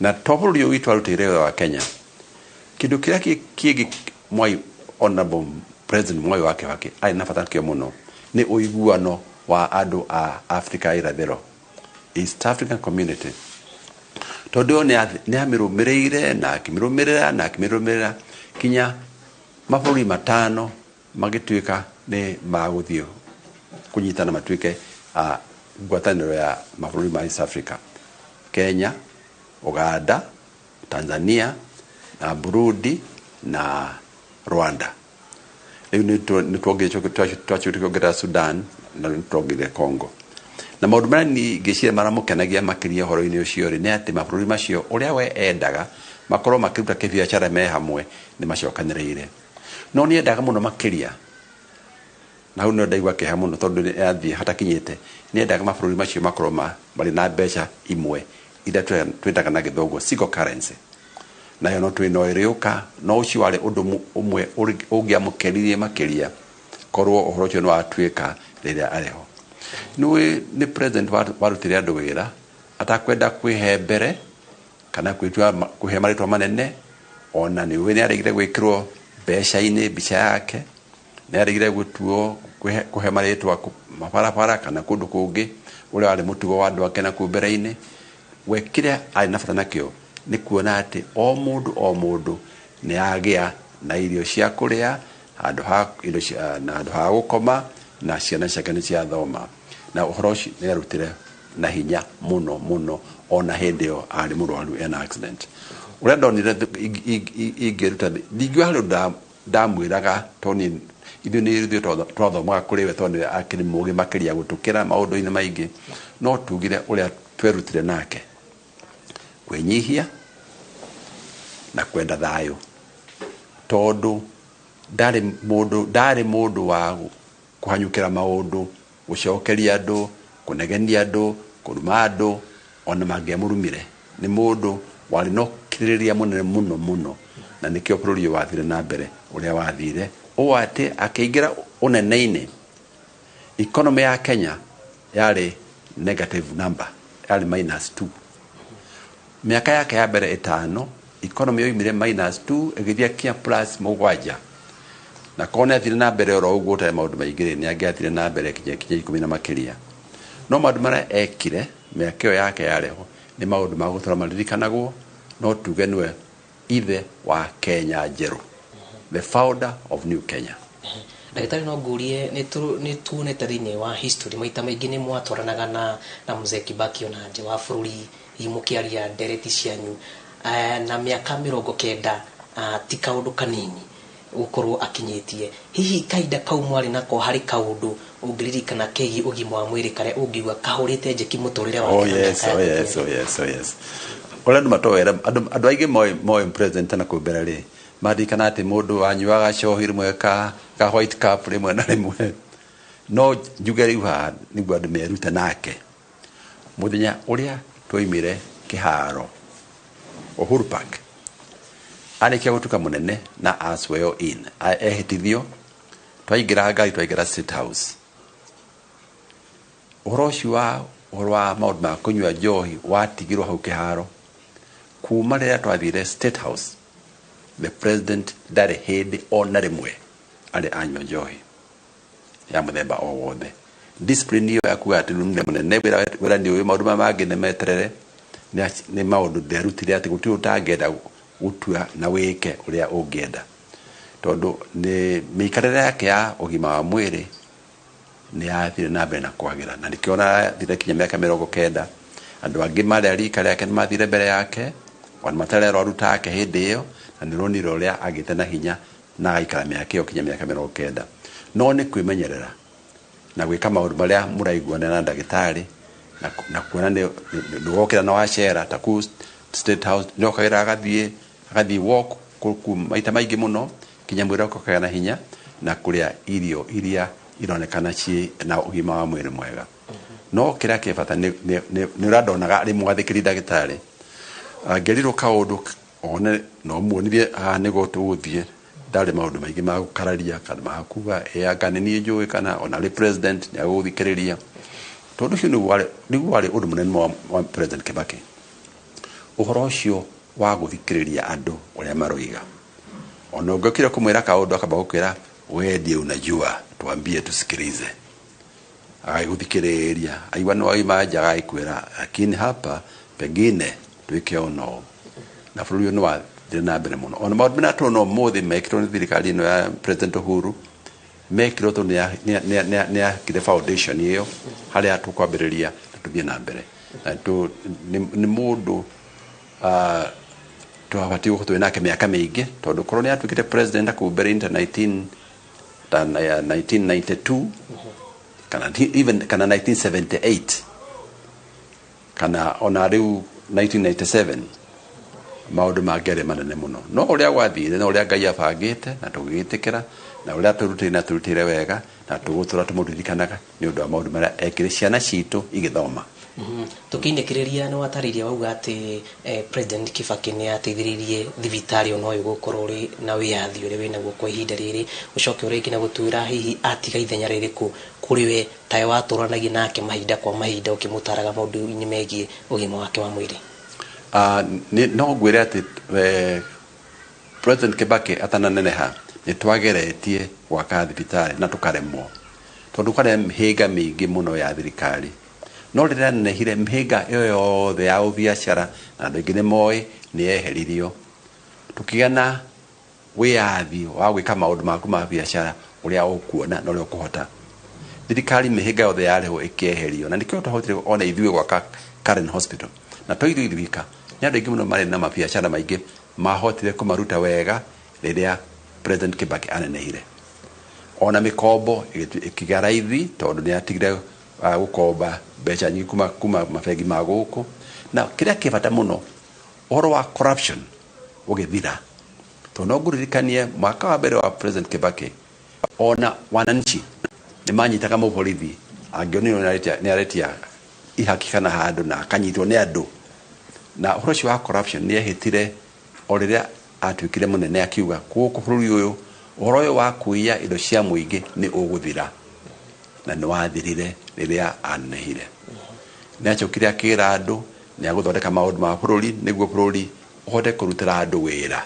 Na to bũrũri ũyũ witũ arutĩire wĩra wa Kenya, kĩndũ kĩrĩa kĩngĩ Mwai, Honorable President Mwai wa Kibaki arĩ na bata nakĩo mũno nĩ ũiguano wa andũ a Afrika irathĩro, East African Community. Tondũ ũyũ nĩ amĩrũmĩrĩire na akĩmĩrũmĩrĩra na akĩmĩrũmĩrĩra kinya mabũrũri matano magĩtuĩka nĩ magũthiĩ kũnyitana matuĩke ngwatanĩro ya mabũrũri ma East Africa: Kenya, Uganda, Tanzania na Burundi na Rwanda. Rĩu nĩ twacokire kuongerera Sudan na nĩ tuongerera Congo. Na maũndũ marĩa niĩ ngĩciria maramũkenagia makĩria ũhoro-inĩ ũcio rĩ, nĩ atĩ mabũrũri macio ũrĩa we endaga makorwo makĩruta kĩbiacara me hamwe nĩ macokanĩrĩire. No nĩ endaga mũno makĩria, na hau nĩho ndaigua kĩeha mũno tondũ nĩ athiĩ hatakinyĩte, nĩ endaga mabũrũri macio makorwo marĩ na mbeca imwe iria twĩtaga na gĩthũngũ single currency. Nayo no twĩ no ĩrĩũka, no ũcio warĩ ũndũ ũmwe ũngĩamũkenirie makĩria korwo ũhoro ũcio nĩ watuĩka rĩrĩa arĩ ho. Nĩũĩ nĩ president warutire andũ wĩra atakwenda kwĩhe mbere kana kwĩhe marĩtwa manene, ona nĩũĩ nĩ aregire gwĩkĩrwo mbeca-inĩ mbica yake, nĩ aregire gũtuo kũhe marĩtwa mabarabara kana kũndũ kũngĩ ũrĩa warĩ mũtugo wa andũ ake na kũu mbere-inĩ. We kĩrĩa arĩ na bata nakĩo nĩ kuona atĩ o mũndũ o mũndũ nĩ agĩa na irio cia kũrĩa, handũ ha irio cia, na handũ ha gũkoma, na ciana ciake nĩ ciathoma. Na ũhoro ũcio nĩ arutire na hinya mũno mũno ona hĩndĩ ĩyo arĩ mũrwaru ena accident. Ũrĩa ndonire ingĩruta, ndingiuga harĩ ũndũ ndamwĩraga, tondũ niĩ ithuĩ nĩ ithuĩ twathomaga kũrĩ we, tondũ nĩwe akĩrĩ mũũgĩ makĩria gũtũkĩra maũndũ-inĩ maingĩ, no tugire ũrĩa twerutire nake kwĩnyihia na kwenda thayũ, tondũ ndarĩ mũndũ wa kũhanyũkĩra maũndũ, gũcokeria andũ, kũnegenia andũ, kũruma andũ, ona mangĩamũrumire. Nĩ mũndũ warĩ na ũkirĩrĩria mũnene mũno mũno, na nĩkĩo bũrũri ũyũ wathire na mbere ũrĩa wathire, ũũ atĩ akĩingĩra ũnene-inĩ, economy ya Kenya yarĩ negative number, yarĩ minus 2. Mĩaka yake ya mbere ĩtano, economy yoimire minus 2 ĩgĩthiĩ kinya plus 7. Na korwo nĩ athire na mbere oro ũguo ũtarĩ maũndũ maingĩ rĩ, nĩ angĩathire na mbere kinya 10 na makĩria. No maũndũ marĩa ekire mĩaka ĩyo yake yarĩ ho nĩ maũndũ ma gũtũra maririkanagwo, no tuge nĩwe ithe wa Kenya njerũ, the founder of New Kenya. Ndagĩtarĩ, no ngũrie, nĩ tuonete thĩinĩ wa history maita maingĩ nĩ mwatwaranaga na Mzee Kibaki ona nja wa bũrũri, hihi mũkĩaria ndereti cianyu, na mĩaka 90 ti kaũndũ kanini gũkorwo akinyĩtie. Hihi kahinda kau mwarĩ nako harĩ kaũndũ ũngĩririkana kegiĩ ũgima wa mwĩrĩ karĩa ũngiuga kahũrĩte njeki mũtũrĩre wake? Oh, na yes, mĩaka oh, ya yes, oh, yes, oh, yes. Ũrĩa andũ matoĩ, andũ aingĩ moĩ president na kũu mbere rĩ, maririkana atĩ mũndũ wanyuaga cohi rĩmwe ka white cup rĩmwe na rĩmwe. No njuge rĩu haha nĩguo andũ merute nake. Mũthenya ũrĩa twoimire kĩharo Uhuru Park. Arĩkia gũtuĩka mũnene na a swear in, ehĩtithio, twaingĩra ngari, twaingĩra State House, ũhoro ũcio wa ũhoro wa maũndũ ma kũnyua njohi watigirwo hau kĩharo. Kuma rĩrĩa twathire State House, the president ndarĩ hĩndĩ ona rĩmwe arĩ anyua njohi ya mũthemba o wothe. Discipline ĩyo ya kuga atĩ rĩu nĩ mũnene, wĩra nĩ ũyũ, maũndũ maya mangĩ nĩ meterere, nĩ maũndũ nderutire atĩ gũtirĩ ũtangĩenda gũtua na wĩke ũrĩa ũngĩenda, tondũ nĩ mĩikarĩre yake ya ũgima wa mwĩrĩ nĩ yathire na mbere na kwagĩra, na nĩkĩo ona athire kinya mĩaka 90. Andũ angĩ marĩ a rika rĩake nĩ mathire mbere yake, ona matarĩ arwaru take hĩndĩ ĩyo, na nĩ ronire ũrĩa agĩte na hinya na agaikara mĩaka ĩyo kinya mĩaka 90. No nĩ kwĩmenyerera na gwĩka maũndũ marĩa mũraiguana na ndagĩtarĩ na kuona nĩ wokĩra na wacera ta kũu State House, nĩ okagĩra agathiĩ walk kũu maita maingĩ mũno kinya mwĩrĩ wake ũkagĩa na hinya, na kũrĩa irio iria ironekana ciĩ na ũgima wa mwĩrĩ mwega. No kĩrĩa kĩ bata nĩ ũrĩa ndonaga arĩ mwathĩkĩri ndagĩtarĩ. Angĩrirwo kaũndũ one no muonirie haha nĩguo tũgũthiĩ, ndarĩ maũndũ maingĩ ma gũkararia kana ma kuga ĩ anga nĩ niĩ njũĩ kana ona arĩ president nĩ agũgũthikĩrĩria, tondũ ũcio nĩguo warĩ ũndũ mũnene wa President Kibaki, ũhoro ũcio wa gũthikĩrĩria andũ ũrĩa maroiga. Ona ũngĩokire kũmwĩra kaũndũ, akamba gũkwĩra, "We ndiye unajua, tuambie tusikilize." Agagũthikĩrĩria, aigua nĩ wauma nja, agagĩkwĩra, "Lakini hapa pengine twĩke ũũ na ũũ." Na bũrũri ũyũ nĩ wathire na mbere mũno. Ona maũndũ marĩa tũrona ũmũthĩ mekirwo nĩ thirikari ĩno ya President Uhuru, mekirwo tondũ nĩ akire foundation ĩyo harĩa tũkwambĩrĩria na tũthiĩ na mbere. Na nĩ mũndũ twabatiĩ gũkorwo twĩ nake mĩaka mĩingĩ, tondũ korwo nĩ atuĩkĩte president kũu mbere ta 1992 kana even kana 1978 kana ona rĩu 1997, maũndũ mangĩarĩ manene mũno. No ũrĩa gwathire na ũrĩa Ngai abangĩte na tũgĩgĩtĩkĩra na ũrĩa tũrutĩire na tũrutĩire wega, na tũgũtũra tũmũririkanaga nĩ ũndũ wa maũndũ marĩa ekire ciana citũ igĩthoma. Tũkĩinĩkĩrĩria, nĩ watarĩria wauga atĩ President Kibaki nĩ ateithĩrĩirie thibitarĩ ona ũyũ gũkorwo ũrĩ na wĩyathi ũrĩa wĩnaguo kwa ihinda rĩrĩ. Ũcoke ũrĩngĩ na gũtwĩra hihi atiga ithenya rĩrĩkũ kũrĩ we tawe watũranagia nake mahinda kwa mahinda ũkĩmũtaraga maũndũ-inĩ megiĩ ũgima wake wa mwĩrĩ. No ngwĩre atĩ President Kibaki atananeneha nĩ twageretie gwaka thibitarĩ na tũkaremwo, tondũ kwarĩ mĩhĩnga mĩingĩ mũno ya thirikari. No rĩrĩa anenehire, mĩhĩnga ĩyo yothe ya ũbiacara, na andũ aingĩ nĩ moĩ, nĩ yeheririo, tũkĩgĩa na wĩyathi wa gwĩka maũndũ maku ma biacara ũrĩa ũkuona na ũrĩa ũkũhota. Thirikari mĩhĩnga yothe yarĩho ĩkĩeherio, na nĩkĩo twahotire ona ithuĩ gwaka Karen Hospital. Na to ithuĩ ithuika, nĩ andũ aingĩ mũno marĩ na mabiacara maingĩ mahotire kũmaruta wega rĩrĩa President Kibaki anenehire. Ona mĩkombo ĩkĩgĩa raithi, tondũ nĩ atigire gũkomba mbeca nyingĩ kuma mabengi ma gũkũ. Na kĩrĩa kĩ bata mũno, ũhoro wa corruption ũgĩthira, tondũ no ngũririkanie mwaka wa mbere wa President Kibaki, ona wananchi nĩ manyitaga mũborithi angĩonire nĩ aretia ihaki kana handũ na akanyitwo nĩ andũ. Na ũhoro ũcio wa corruption nĩ ehĩtire o rĩrĩa atuĩkire mũnene, akiuga gũkũ bũrũri ũyũ ũhoro ũyũ wa kũiya indo cia mũingĩ nĩ ũgũthira, na nĩ wathirire rĩrĩa anenehire. Nĩ acokire akĩra andũ nĩ agũthondeka maũndũ ma bũrũri nĩguo bũrũri ũhote kũrutĩra andũ wĩra,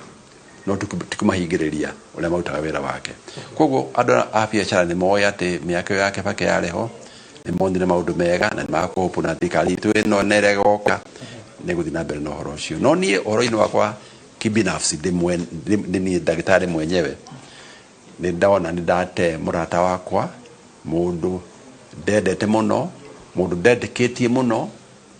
no ti kũmahingĩrĩria ũrĩa marutaga wĩra wake. Koguo andũ a biacara nĩ moĩ atĩ mĩaka ĩyo ya Kibaki yarĩ ho, nĩ monire maũndũ mega na nĩ makũhũpũ na thirikari itũ ĩno na ĩrĩa ĩgoka nĩ gũthiĩ na mbere na ũhoro ũcio. No niĩ ũhoro-inĩ wakwa kibinafsi, nĩ niĩ ndagĩtarĩ mwenyewe, nĩ ndona nĩ ndate mũrata wakwa, mũndũ ndendete mũno, mũndũ ndendĩkĩtie mũno,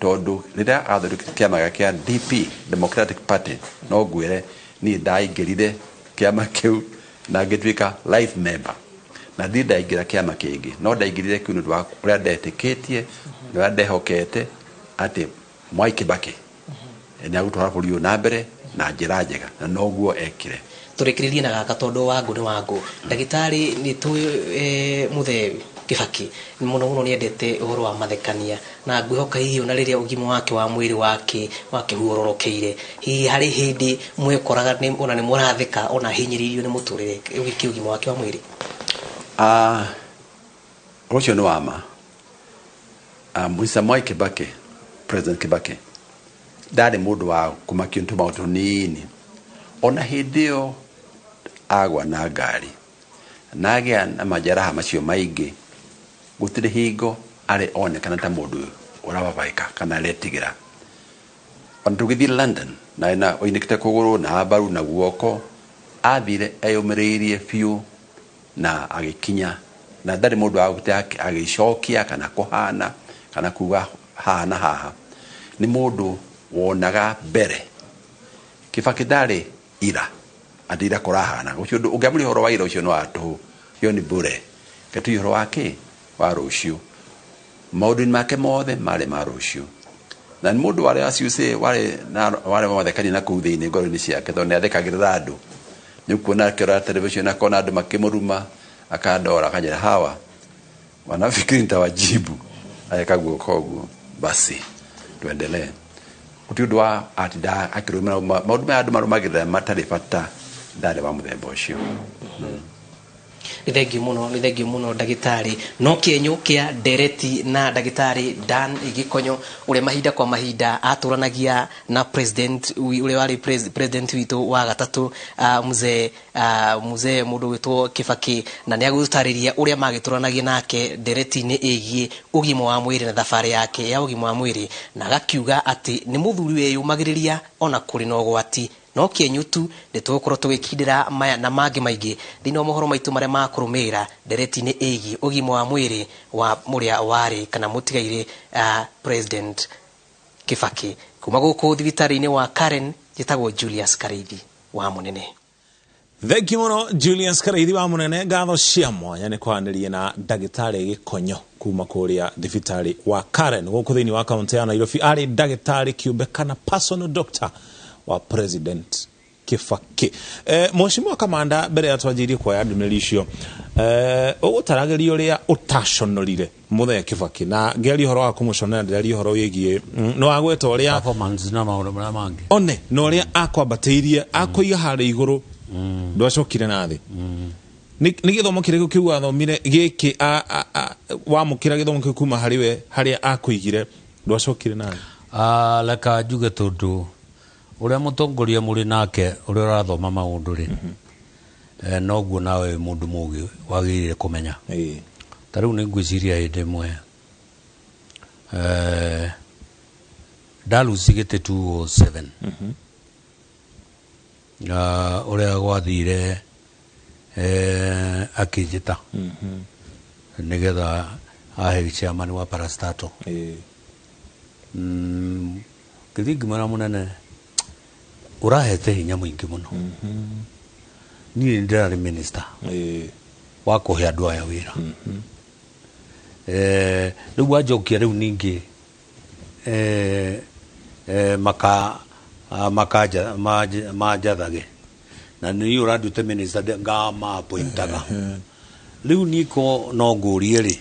tondũ rĩrĩa athondekire kĩama gĩa DP, Democratic Party, no ngwĩre niĩ ndaingĩrire kĩama kĩu na ngĩtuĩka life member, na ndirĩ ndaingĩra kĩama kĩngĩ, no ndaingĩrire kĩu nĩ ũndũ wa ũrĩa ndetĩkĩtie na ũrĩa ndehokete atĩ Mwai Kibaki nĩ agũtwara bũrũri ũyũ na mbere na njĩra njega, na noguo ekire. Tũrĩkĩrĩrie na gaka, tondũ wangũ nĩ wangũ, ndagĩtarĩ, nĩ tũĩ mũthee Kibaki mũno mũno nĩendete ũhoro wa mathekania na ngwĩhoka hihi ona rĩrĩa ũgima wake wa mwĩrĩ wake wakĩhuororokeire hihi harĩ hĩndĩ mwekoraga ona nĩ mũratheka ona hinyĩrĩirio nĩ mũtũrĩre wĩkĩ ũgima wake wa mwĩrĩ? Ũcio nĩ wa ma. Mr. Mwai Kibaki, President Kibaki, ndarĩ mũndũ wa kũmakio nĩ tũmaũndũ tũnini. Ona hĩndĩ ĩyo agwa na ngari na agĩa na majeraha macio maingĩ, gũtirĩ hingo arĩ onekana ta mũndũ ũrababaĩka kana aretigĩra. Ona tũgĩthiĩ London na na oinĩkĩte kũgũrũ na mbaru na guoko, athire eyũmĩrĩirie biũ na agĩkinya, na ndarĩ mũndũ wa gũte agĩcokia kana kũhana kana kuga haha na haha. Nĩ mũndũ wonaga mbere. Kibaki ndarĩ ira atĩ ira kũrahana ũcio ũndũ ũngĩamũria ũhoro wa ira ũcio nĩ wa tũhũ, ĩyo nĩ bure. Reke ũhoro wa kĩ wa rũciũ. Maũndũ-inĩ make mothe marĩ ma rũciũ. Na nĩ mũndũ warĩ, as you say, warĩ na warĩ wa mathekania na kũu thĩinĩ ngoro-inĩ ciake, tondũ nĩ athekagĩrĩra andũ. Nĩ ũkuona akĩrora television akona andũ makĩmũruma, akandora akanjĩra hawa wanafikiri nitawajibu, ageka guoko ũguo, basi tuendelee. Gũtirĩ ũndũ wa atinda akĩrũmĩra maũndũ maya andũ marũmagĩrĩra matarĩ bata, ndarĩ wa mũthemba ũcio. Nĩ thengiũ mũno, nĩ thengiũ mũno ndagĩtarĩ. No kĩenyũ kĩa ndereti na ndagĩtarĩ Dan Gĩkonyo ũrĩa mahinda kwa mahinda atũranagia na president ũrĩa warĩ president witũ wa gatatũ, mzee mũndũ wĩtwo Kibaki, na nĩ agũtarĩria ũrĩa magĩtũranagia nake ndereti-inĩ ĩgiĩ ũgima wa mwĩrĩ na thabarĩ yake ya ũgima wa mwĩrĩ, na agakiuga atĩ nĩ mũthuri wĩyũmagĩrĩria ona kũrĩ na ũgwati. No kĩenyũ tu nĩ tũgũkorwo tũgĩkindĩra maya na mangĩ maingĩ thĩinĩ wa mohoro maitũ marĩa makũrũmĩrĩra ndereti-inĩ ĩgiĩ ũgima wa mwĩrĩ wa mũrĩa warĩ kana mũtigairĩ President Kibaki. Kuma gũkũ thibitarĩ-inĩ wa Karen, njĩtagwo Julius Kareithi wa Mũnene. Thengiũ mũno Julius Kareithi wa Mũnene, ngatho cia mwanya nĩ kwaranĩria na ndagĩtarĩ Gĩkonyo kuma kũrĩa thibitarĩ wa Karen gũkũ thĩinĩ wa kaunti ya Nairobi. Arĩ ndagĩtarĩ kĩũmbe kana personal doctor wa President Kibaki. Mheshimiwa Kamanda, mbere ya twanjirie kuoya ndũmĩrĩri icio, ũgũtaragĩria ũrĩa ũtaconorire Mũthee Kibaki, na ngĩaria ũhoro wa kũmũconera ndĩraria ũhoro wĩgiĩ nĩ wagweta ũrĩa performance na maũndũ marĩa mangĩ one na ũrĩa akwambatĩirie akũiga harĩa igũrũ, ndwacokire na thĩ. Nĩ gĩthomo kĩrĩkũ kĩu wathomire gĩkĩ wamũkĩra gĩthomo kĩu kuma harĩ we harĩa akũigire ndwacokire na thĩ? Reka njuge tondũ ũrĩa mũtongoria mũrĩ nake ũrĩa ũrathoma maũndũ rĩ, noguo nawe mũndũ mũgĩ wagĩrĩire kũmenya. Ta rĩu nĩ ngwĩciria hĩndĩ ĩmwe ndaluci gĩtĩ 207 ũrĩa gwathire akĩnjĩta nĩgetha ahe chairman wa parastato. Ngĩthiĩ ngĩmwĩra mũnene ũrahete hinya mũingĩ mũno. Niĩ nĩ ndĩrarĩ minister wa kũhe andũ aya wĩra. Rĩu wanjokia rĩu ningĩ manjathage na niĩ ũranduĩte minister ngama-appointaga. Rĩu niĩ ko no ngũrie rĩ,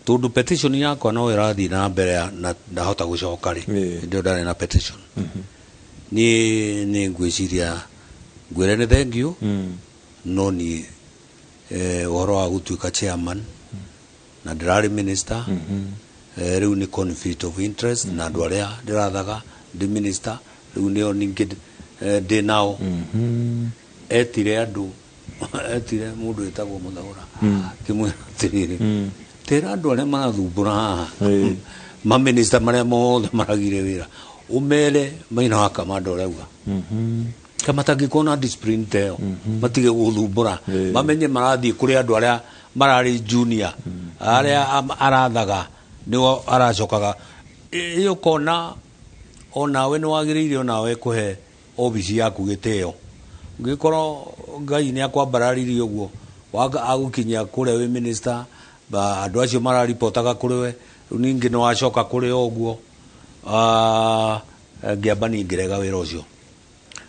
tondũ petition yakwa no ĩrathiĩ na mbere na ndahota gũcoka rĩ, hĩndĩ ĩyo ndarĩ na petition. Niĩ nĩ ngwĩciria ngwĩre nĩ thengiũ, no niĩ ũhoro wa gũtuĩka chairman na ndĩrarĩ minister, rĩu nĩ conflict of interest na andũ arĩa ndĩrathaga ndĩ minister, rĩu nĩo ningĩ ndĩ nao. Etire andũ, etire mũndũ wĩtagwo Mũthaũra, akĩmwĩra atĩrĩrĩ, tĩra andũ arĩa marathumbũra haha maminista marĩa mothe maragire wĩra, ũmere Maina wa Kamanda ũrĩa auga kama matangĩkorwo na discipline ta ĩyo matige gũthumbũra, mamenye marathiĩ kũrĩ andũ arĩa mararĩ junior, arĩa arathaga nĩo aracokaga. Ĩ ũkona onawe nĩ wagĩrĩire onawe kũhe obici yaku gĩtĩo. Ũngĩkorwo Ngai nĩ akwambararirie ũguo agũkinyia kũrĩa wĩ minister, andũ acio mararipotaga kũrĩ we, rĩu ningĩ nĩ wacoka kũrĩ o ũguo. Ngĩamba niĩ ngĩrega wĩra ũcio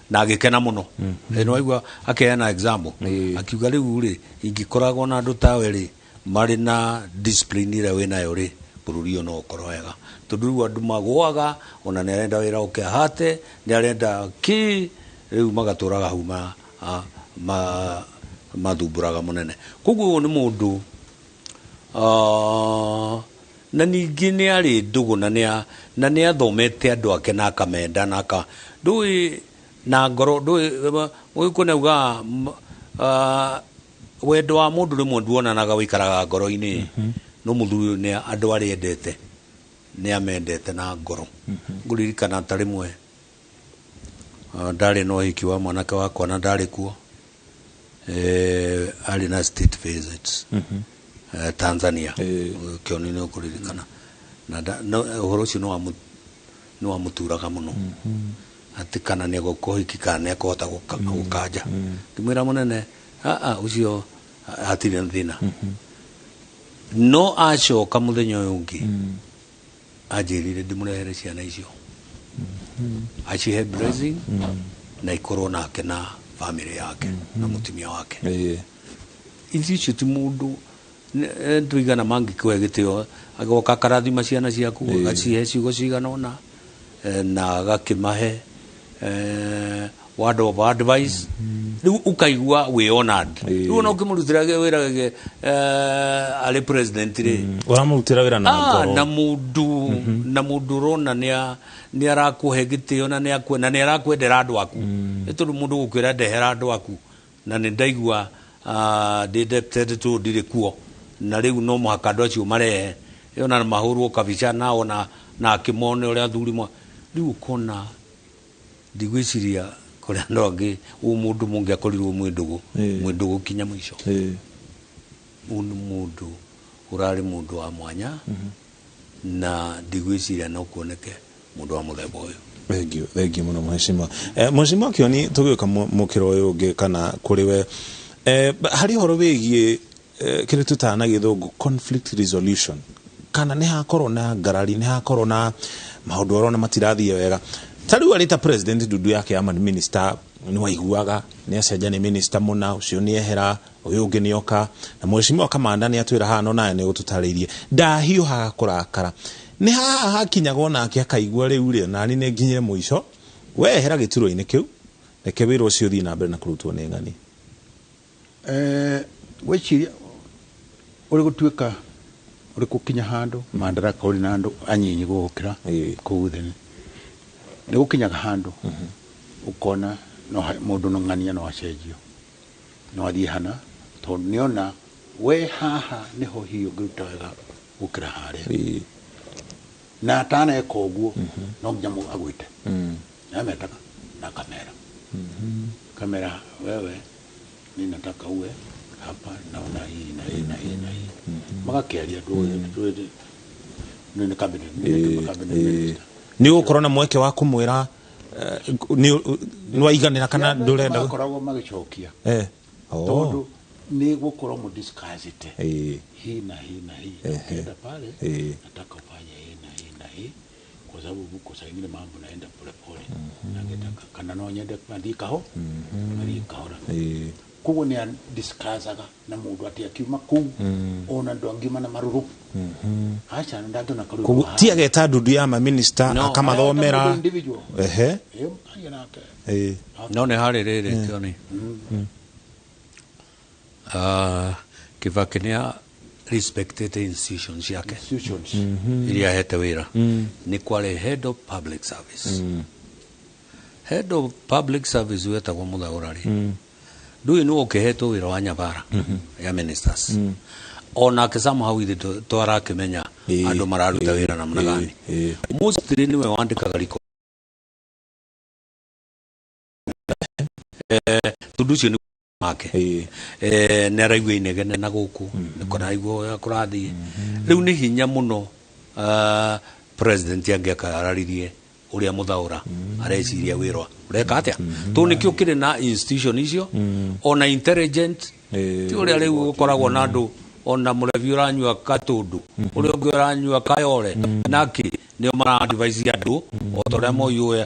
na agĩkena mũno. Nĩ waigua akeana example akiuga rĩu rĩ ingĩkoragwo na andũ tawe rĩ Marĩ na discipline ĩrĩa wĩnayo rĩ, bũrũri ũyũ no ũkorwo wega, tondũ rĩu andũ magũaga, ona nĩ arenda wĩra ũke ahate, nĩ arenda kĩ, rĩu magatũraga hau mathumbũraga mũnene. Koguo ũyũ nĩ mũndũ na ningĩ nĩ arĩ ndũgũ na nĩ athomete andũ ake na akamenda na aka ndũĩ na ngoro ndũĩ mũgĩkũ nĩ augaga wendo wa mũndũ rĩmwe nduonanaga, wĩikaraga ngoro-inĩ. No mũthuri ũyũ nĩ andũ arĩa endete, nĩ amendete na ngoro. Ngũririkana ta rĩmwe ndarĩ na ũhiki wa mwanake wakwa na ndarĩ kuo, arĩ na state visits Tanzania. Kĩoni nĩ ũkũririkana na ũhoro ũcio nĩ wamũturaga mũno, atĩ kana nĩ egũka ũhiki kana nĩ ekũhota gũkanja. Ngĩmwĩra mũnene, aa ũcio hatirĩ na thĩna. No acoka mũthenya ũyũ ũngĩ anjĩrire ndĩmũrehere ciana icio, acihe blessing na ikorwo nake na family yake na mũtumia wake. Ici icio ti mũndũ tũigana mangĩkũhe gĩtĩo, agoka akarathima ciana ciaku, agacihe ciugo cigana ũna, na agakĩmahe word of advice. Rĩu ũkaigua wĩ honored. Rĩu ona ũkĩmũrutĩra wĩra arĩ president rĩ, ũramũrutĩra wĩra na ngoro. Na mũndũ ũrona nĩ arakũhe gĩtĩo na nĩ arakwendera andũ aku. Nĩ tondũ mũndũ gũkwĩra ndehera andũ aku na nĩ ndaigua ndĩ indebted tondũ ndirĩ kuo, na rĩu no mũhaka andũ acio marehe ona mahũrwo kabica nao na akĩmone ũrĩa athuri mwa rĩu ũkona. Ndigwĩciria kũrĩ andũ angĩ ũũ mũndũ mũngĩakorirwo mwĩ ndũgũ kinya mũico. Ũyũ nĩ mũndũ ũrarĩ mũndũ wa mwanya na ndigwĩciria no kuoneke mũndũ wa mũthemba ũyũ. Thank you, thank you mũno mheshimiwa. Mheshimiwa Kĩoni, tũgĩũka mũkĩro ũyũ ũngĩ kana kũrĩ we, harĩ ũhoro wĩgiĩ kĩrĩa tũtaga na gĩthũngũ conflict resolution, kana nĩ hakorwo na ngarari, nĩ hakorwo na maũndũ ũrona matirathiĩ wega, ta rĩu arĩ ta president, ndundu yake ya minister nĩ waiguaga nĩ acenjania minister mũna, ũcio nĩ ehera, ũyũ ũngĩ nĩ oka, na mheshimiwa Kamanda nĩ atwĩra haha no nawe nĩ ũgũtũtarĩirie ndahiũhaga kũrakara. Nĩ haha hakinyagwo nake akaigua rĩu rĩ, nani nĩ nginyire mũico, wehera gĩturwa-inĩ kĩu, reke wĩra ũcio ũthiĩ na mbere na kũrutwo nĩ ng'ani. Gwĩciria ũrĩ gũtuĩka ũrĩ gũkinya handũ madaraka ũrĩ na andũ anyinyi gũgũkĩra kũu thĩ, nĩ gũkinyaga handũ ũkona no mũndũ no ng'ania no acenjio, no athiĩ hana, tondũ nĩona we haha nĩho hihi ũngĩruta wega gũkĩra harĩa. Na ataneka ũguo no nginya agwĩte, ametaga na akamera kamera, wewe mi nataka uwe hapa, naona hii na hii na hii na hii, magakĩaria nĩ cabinet, nĩ cabinet minister. Nĩ ũgũkorwo na mweke wa kũmwĩra nĩ waiganĩra kana ndũrenda? Makoragwo magĩcokia Oh. tondũ nĩ gũkorwo mũdiscussĩte hii na hii na hii. Ukienda pale nataka ufanye hii na hii na hii, kwa sababu huko saa ingine mambo naenda polepole, nangetaka kana no nyende mathiĩ kaho mathiĩ kahora. Koguo nĩ discussaga na mũndũ atĩ akiuma kũu ona andũ angiuma na marũrũ, aca ndangĩona karũrũ. Koguo ti ageta ndundu ya maminista No. akamathomera? Mũndũ individual. Ĩĩ, mũkaria nake. No nĩ harĩ rĩrĩ Kĩoni. Kibaki nĩ a respected institutions ciake. Institutions. Iria ahete wĩra. Nĩ kwarĩ head of public service. Head of public service wetagwo Mũthaũra rĩ, ndũĩ nĩ ũkĩhetwo wĩra wa nyabara ya ministers, onake somehow ithe twarakĩmenya andũ mararuta wĩra namna gani. Mostly nĩwe wandĩkaga riko, tondũ ũcio nĩ make. Nĩ araigua inegene na gũkũ nĩ kũraigua ũrĩa kũrathiĩ. Rĩu nĩ hinya mũno president angĩakararirie ũrĩa Mũthaũra areciria wĩra ũreka atĩa, tondũ nĩkĩo kĩrĩ na institution icio ona intelligent, ti ũrĩa rĩu gũkoragwo na andũ ona mũrebi ũranyua katũndũ, ũrĩa ũngĩ ũranyua kayore naki, nĩo mara advise andũ o ta ũrĩa Moi ũyũ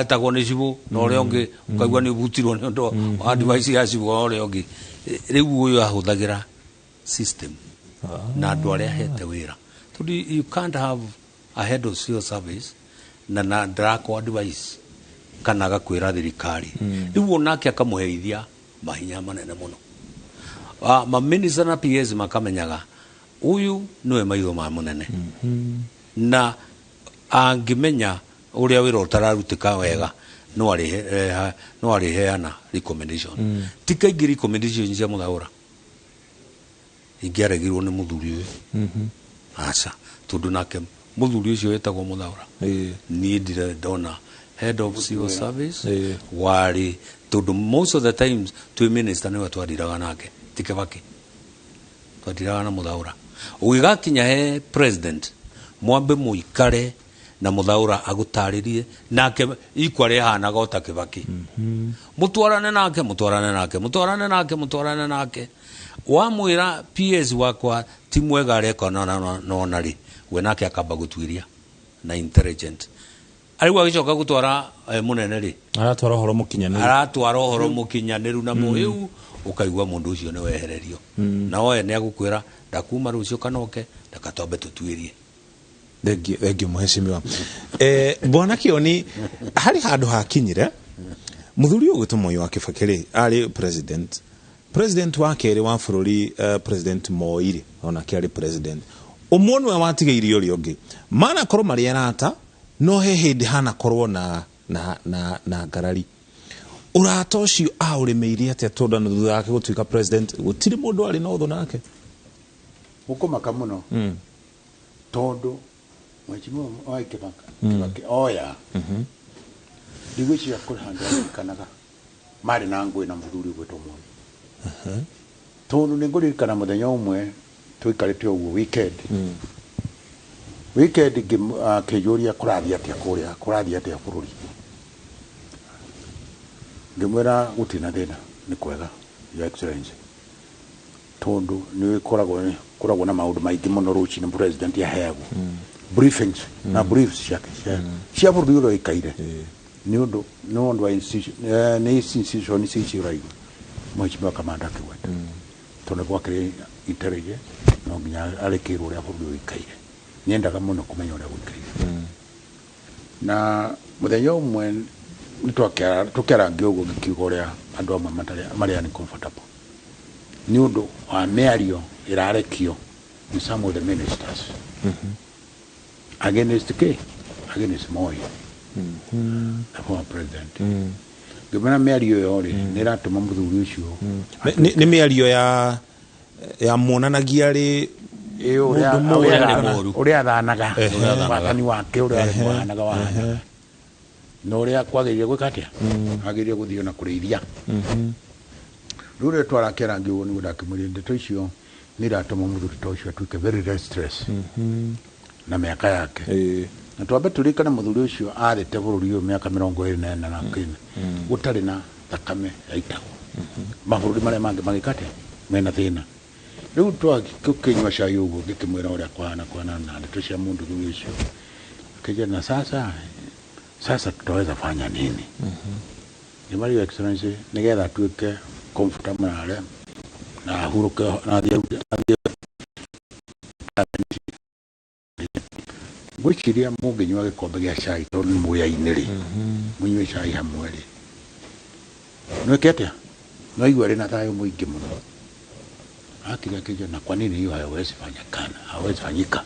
etagwo nĩ cibũ, na ũrĩa ũngĩ ũkaigua nĩ ũbutirwo nĩ ũndũ wa advice ya cibũ wa ũrĩa ũngĩ. Rĩu ũyũ ahũthagĩra system. Na andũ arĩa ahete wĩra, tondũ you can't have a head of civil service na ndarakũ advice kana agakwĩra thirikari. Rĩu onake akamũheithia mahinya manene mũno. Maminista na PS makamenyaga ũyũ nĩwe maitho ma mũnene, na angĩmenya ũrĩa wĩra ũtararutĩka wega no arĩheana recommendation. Ti kaingĩ recommendation cia Muthaura ingĩaregirwo nĩ mũthuri ũyũ. Aca, tondũ nake mũthuri ũcio wĩtagwo Muthaura, niĩ ndirĩ ndona head of civil service warĩ, tondũ most of the times twĩ minister nĩwe twadiraga nake, ti Kibaki, twadiraga na Muthaura. Ũgĩgakinya he president, mwambe mũikare na Muthaura agũtarĩrie, nake ikwa rĩhanaga o ta Kibaki. Mũtwarane nake, mũtwarane nake, mũtwarane nake, mũtwarane nake. Wamwĩra PS wakwa ti mwega areka nona rĩ, we nake akamba gũtuĩria na intelligent. Arĩu agĩcoka gũtwara mũnene rĩ, aratwara ũhoro mũkinyanĩru, aratwara ũhoro mũkinyanĩru na mũhĩu, ũkaigua mũndũ ũcio nĩ wehererio. Na oe nĩ agũkwĩra ndakuma rũciũ kana oke, ndakatwambe tũtuĩrie. Thengiũ mheshimiwa. Bwana Kioni, harĩ handũ hakinyire mũthuri ũyũ ũgwĩtwo Moi wa Kibaki rĩ, arĩ president wa kerĩ wa bũrũri, President Moi rĩ, onake arĩ president. Ũmwe nĩwe watigĩirie ũrĩa ũngĩ, manakorwo marĩ arata, no he hĩndĩ hanakorwo na ngarari. Ũrata ũcio aũrĩmĩire atĩa, tondũ na thutha wake gũtuĩka president gũtirĩ mũndũ arĩ na ũthũ nake? Ũkũmaka mũno, tondũ mheshimiwa Mwai Kibaki oya ndigwĩciria kũrĩ handũ aririkanaga marĩ na ngũĩ na mũthuri ũgwĩtwo Moi. Tondũ nĩ ngũririkana mũthenya ũmwe tũikarĩte ũguo weekend akĩnjũria kũrathiĩ atĩa kũrĩa, kũrathiĩ atĩa bũrũri. Ngĩmwĩra gũtirĩ na thĩna, nĩ kwega, Your Excellency, tondũ nĩ koragwo na maũndũ maingĩ mũno rũcinĩ president aheagwo briefings na briefs ciake cia bũrũri ũrĩa ũikaire, nĩ ũndũ nĩ ũndũ wa nĩ institution ici ũraigua mheshimiwa Kamanda akĩgweta, tondũ gwakĩrĩ intelligence no nginya arekĩrwo ũrĩa bũrũri ũikaire. Nĩendaga mũno kũmenya ũrĩa gũikaire. Na mũthenya ũmwe tũkĩarangia ũguo, ngĩkiuga ũrĩa andũ amwe marĩa uncomfortable nĩ ũndũ wa mĩario ĩrarekio nĩ some of the ministers against K, against Moi, the former president. Ngĩmera mĩario ĩyo rĩ, nĩ ĩratũma mũthuri ũcio Nĩ mĩario ya muonanagia rĩ ũrĩa athanaga, wathani wake ũrĩa wahanaga wahanaga, na ũrĩa kwagĩrĩire gwĩka atĩa, agĩrĩire gũthiĩ na kũrĩithia. Rĩu rĩrĩa twarakĩarangia ũguo nĩguo ndakĩmwĩrire ndeto icio nĩ iratũma mũthuri ta ũcio atuĩke very restless na mĩaka yake. Na twambe tũririkane mũthuri ũcio arĩte bũrũri ũyũ mĩaka 24 na kĩna, gũtarĩ na thakame yaitagwo. Mabũrũri marĩa mangĩ magĩka atĩa, mena thĩna. Rĩu twakĩnyua cai ũguo ngĩkĩmwĩra ũrĩa kũhana kũhana na ndeto cia mũndũ ũcio. Akĩnjĩra na sasa tutaweza fanya nini? Ngĩmwĩra, Your Excellency, nĩgetha atuĩke comfortable na arĩa na ahurũke na athiĩ ngwĩciria mũngĩnyua gĩkombe gĩa cai tondũ nĩ mũyainĩ rĩ, mũnyue cai hamwe rĩ, nwĩke atĩa, no igua arĩ na thayũ mũingĩ mũno. Akiri akija, na kwa nini hiyo haiwezi fanyikana, haiwezi fanyika?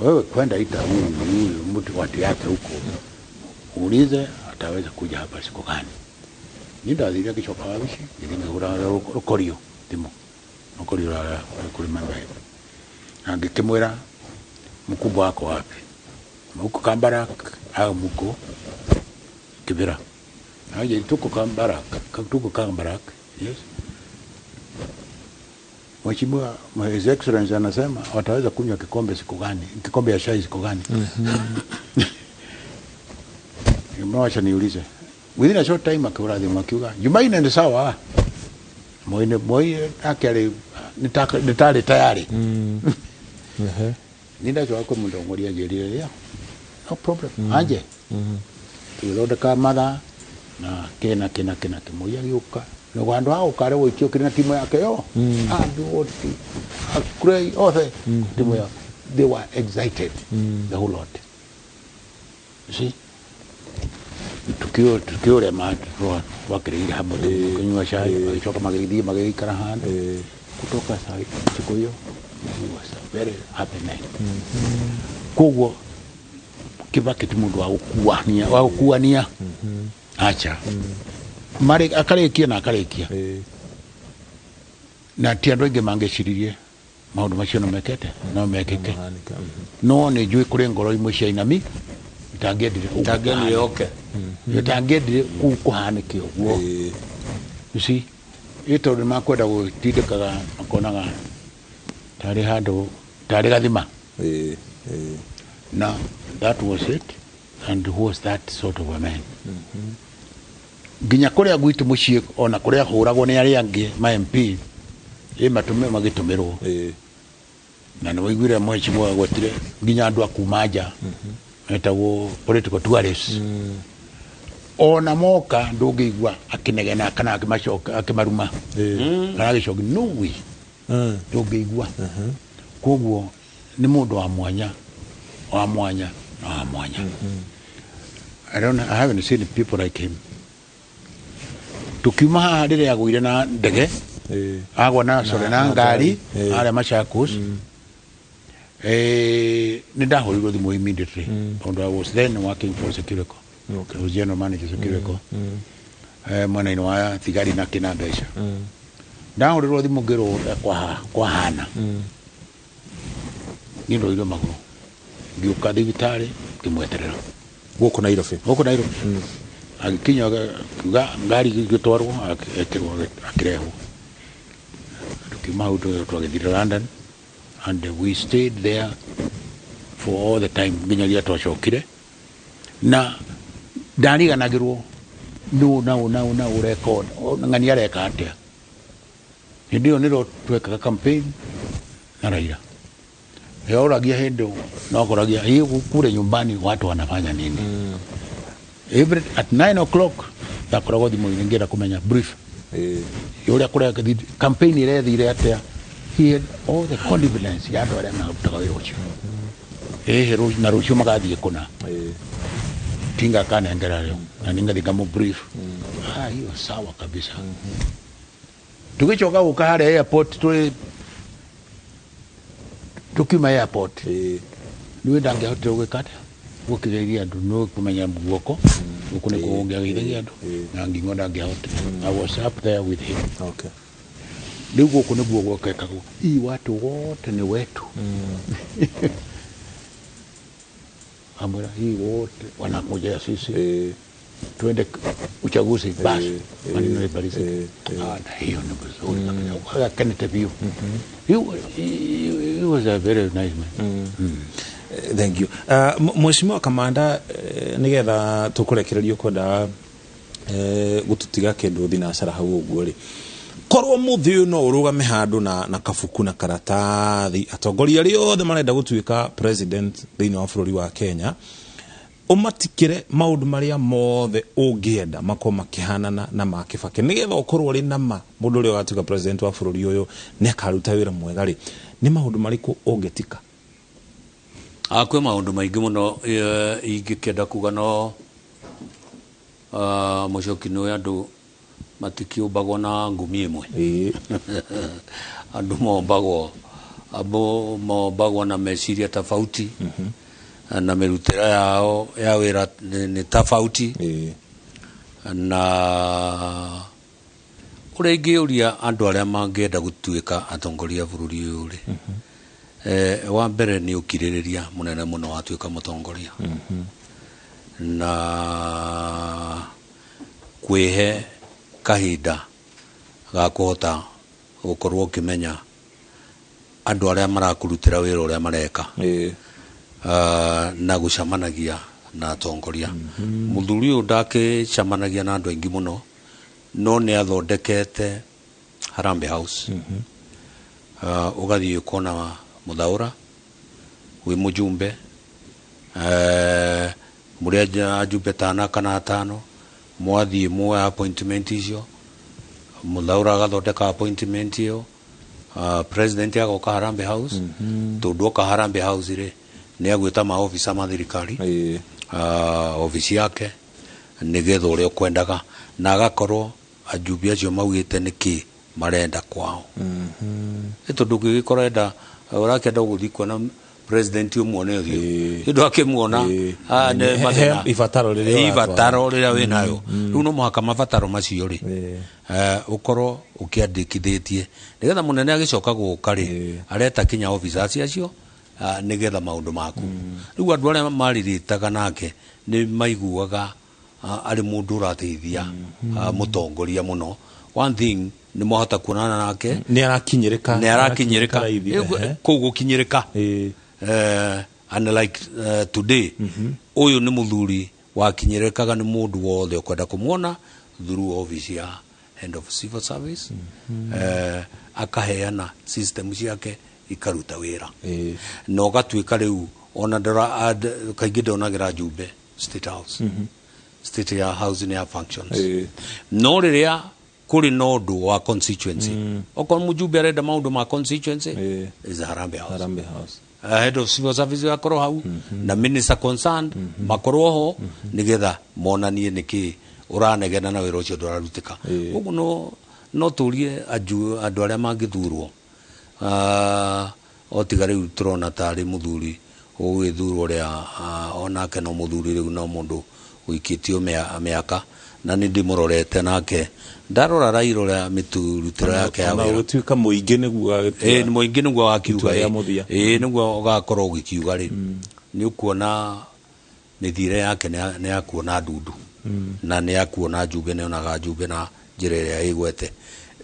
Wewe kwenda ita huyu mtu watu yake huko, uulize ataweza kuja hapa siku gani. Ni ndathire ngĩcoka wabici, ngĩthiĩ ngĩgũra rũkorio thimũ, rũkorio rwa kũrĩ member, na ngĩkĩmwĩra mkubwa wako wapi, muko Kambarak au muko Kibera? Aje, tuko Kambarak, tuko Kambarak. Yes. Mheshimiwa His Excellency anasema wataweza kunywa kikombe siku gani, kikombe ya chai siku gani? Mwacha niulize. Within a short time akura thimu akiuga Jumanne ni sawa. Moi akĩarĩ nĩtarĩ tayari. Nindacoka kwĩ mũtongoria njĩrire yeah, no problem. Anje. Tũgĩthondeka mathaa na kĩna kĩna kĩna kĩmũi agĩũka. Handå ha gå kare gå ikio kä na timu yake yo andå othe akurei othe timu yao, they were excited, the whole lot. You see, tukiũrĩa wakĩrĩire hamwe, tũkĩnyua cai, magĩcoka magĩthiĩ magĩgĩikara handũ. Kutoka siku hiyo he was a very happy man. Koguo Kibaki ti mũndũ wa gũkuania, wa gũkuania, acha. Marĩ akarĩkia na akarĩkia, na ti andũ aingĩ mangĩciririe maũndũ macio no mekete no mekĩke, no nĩ njũĩ kũrĩ ngoro imwe cia inami itangĩendire ũguo. Itangĩendire oke. Itangĩendire kũu kũhanĩke ũguo. You see, ĩ tondũ nĩmakwenda gũtindĩkaga, makonaga tarĩ handũ tarĩ gathima, na that was it, and who was that sort of a man. Nginya kũrĩa gwitũ mũciĩ, ona kũrĩa hũragwo nĩ arĩa angĩ ma MP ĩ matũme magĩtũmĩrwo, na nĩ waiguire mheshimiwa agwetire nginya andũ a kuma nja metagwo political tourists, ona moka ndũngĩigua akĩnegena kana akĩmacoka akĩmaruma kana agĩcoki, no way, ndũngĩigua. Koguo nĩ mũndũ wa mwanya, wa mwanya na wa mwanya. I don't I haven't seen people like him. Tukiuma haha rĩrĩa agũire na ndege, agwa na sorry, na ngari harĩa Machakos, nĩ ndahũrirwo thimũ immediately tondũ I was then working for Securico. I was general manager Securico, mwena-inĩ wa thigari na kĩna mbeca. Ndahũrirwo thimũ ngĩrwo ũrĩa kwahana. Niĩ ndoirwo magũrũ, ngĩũka thibitarĩ, ngĩmweterera. Gũkũ Nairobi? Gũkũ Nairobi. Agĩkinya, akiuga ngari igĩtwarwo, akĩrwo, akĩrehwo. Tukiuma hau twagĩthire London, and we stayed there for all the time nginya rĩrĩa twacokire, na ndariganagĩrwo nũ na ũ na ũ na ũreka ng'ani areka atĩa. Hĩndĩ ĩyo nĩrĩo twekaga campaign na Raila. Yauragia hĩndĩ nokoragia hii kule nyumbani watu wanafanya nini. Every at 9 o'clock ndakoragwo thimũ-inĩ ngĩenda kũmenya brief ũrĩa kũrĩa campaign ĩrethire atĩa. He had all the confidence ya andũ arĩa marutaga wĩra ũcio. Ĩhĩ na rũciũ magathiĩ kũna tinga kanengera rĩo na ningathiĩ ngamũ brief. Ah, hiyo sawa kabisa. Tũgĩcoka gũka harĩa airport, tũrĩ tukiuma airport, niwe ndangĩahotire gwĩka atĩa, gũkĩgeithia andũ, nĩ kũmenya guoko gũkũ nĩkuo ũngĩageithagia andũ na ngingo ndangĩahotire. I was up there with him. Rĩu gũkũ nĩguo gwekekagwo, hii watu wote ni wetu. Amwĩra hii wote wanakuja sisi tuende uchaguzi, basi maneno ibarizi. Ah, na hiyo ni vizuri kabisa, akenete biũ. He was a very nice man. Thank you. Mheshimiwa Kamanda, nigetha tukurekererio kwenda gututiga kindu thinacara hau uguo ri, korwo muthi uyu no urugame handu na kabuku na karatathi, atongoria aria othe marenda gutuika president thiini wa bururi wa Kenya, umatikire maundu maria mothe ungienda makorwo makihanana na ma Kibaki, nigetha ukorwo uri na ma mundu uria ugatuika president wa bururi uyu ni akaruta wira mwega ri, ni maundu mariku ungitika? Kwĩ maũndũ maingĩ mũno ingĩkĩenda kuga, no mũcoki nĩ andũ matikĩũmbagwo na ngumi ĩmwe. Andũ mombagwo na meciria tofauti, na mĩrutĩre yao ya wĩra nĩ tofauti. Na ũrĩa ingĩũria andũ arĩa mangĩenda gũtuĩka atongoria a bũrũri ũyũ rĩ, wa mbere nĩ ũkirĩrĩria mũnene mũno watuĩka mũtongoria, na kwĩhe kahinda ga kũhota gũkorwo ũkĩmenya andũ arĩa marakũrutĩra wĩra ũrĩa mareka, na gũcemanagia na atongoria. Mũthuri ũyũ ndakĩcemanagia na andũ aingĩ mũno, no nĩ athondekete Harambee House. Ũgathiĩ ũkona Muthaura wĩ mũjumbe, mũrĩ ajumbe tana kana atano, mwathiĩ muoya appointment icio. Muthaura agathondeka appointment ĩyo, president agoka Harambee House. Tondũ oka Harambee House rĩ, nĩ agwĩta maofisa ma thirikari obici yake nĩgetha ũrĩa ũkwendaga, na agakorwo ajumbe acio maugĩte nĩkĩ marenda kwao. Nĩ tondũ ũngĩgĩkorwo enda ũrakĩenda gũthiĩ kuona president ũmuone ũthiũ, ĩndũ akĩmuona nĩ mathĩna. He ibataro rĩrĩa ũratwara. Ibataro rĩrĩa wĩnayo. Rĩu no mũhaka mabataro macio rĩ, ũkorwo ũkĩandĩkithĩtie nĩgetha mũnene agĩcoka gũka rĩ, areta kinya officers acio, nĩgetha maũndũ maku. Rĩu andũ arĩa marirĩtaga nake nĩ maiguaga arĩ mũndũ ũrateithia mũtongoria mũno. One thing, nĩ mwahota kuonana nake. Nĩ arakinyĩrĩka. Nĩ arakinyĩrĩka. Raithi, Kũu gũkinyĩrĩka. And like today, ũyũ nĩ mũthuri wakinyĩrĩkaga nĩ mũndũ wothe ũkwenda kũmuona through office ya head of civil service. Akaheana system ciake ikaruta wĩra na ũgatuĩka rĩu ona ndora kaingĩ ndonagĩra njumbe State House. State ya House nĩ ya functions, no rĩrĩa kũrĩ na ũndũ wa constituency, okorwo mũjumbe arenda maũndũ ma constituency, is Harambee House. Harambee House. Head of civil service akorwo hau na minister concerned makorwo ho nigetha monanie nĩkĩ ũranegena na wĩra ũcio ndũrarutĩka. Koguo no tũrie andũ arĩa mangĩthurwo, o tiga rĩu tũrona tarĩ mũthuri ũgũgĩthurwo ũrĩa, onake no mũthuri rĩu, no mũndũ ũikĩtio mĩaka, na nĩ ndĩmũrorete nake ndarora Raila ũrĩa mĩturutĩro yake ya Ona wĩra. gũtuĩka mũingĩ nĩguo agĩtua. Ĩ, mũingĩ nĩguo wakiuga. Itua rĩa mũthia. Ĩ, nĩguo ũgakorwo ũgĩkiuga rĩ, nĩ ũkuona mĩthiĩre yake nĩ ya kuona ndundu na nĩ ya kuona njumbe, nĩ onaga njumbe na njĩra ĩrĩa ĩgwete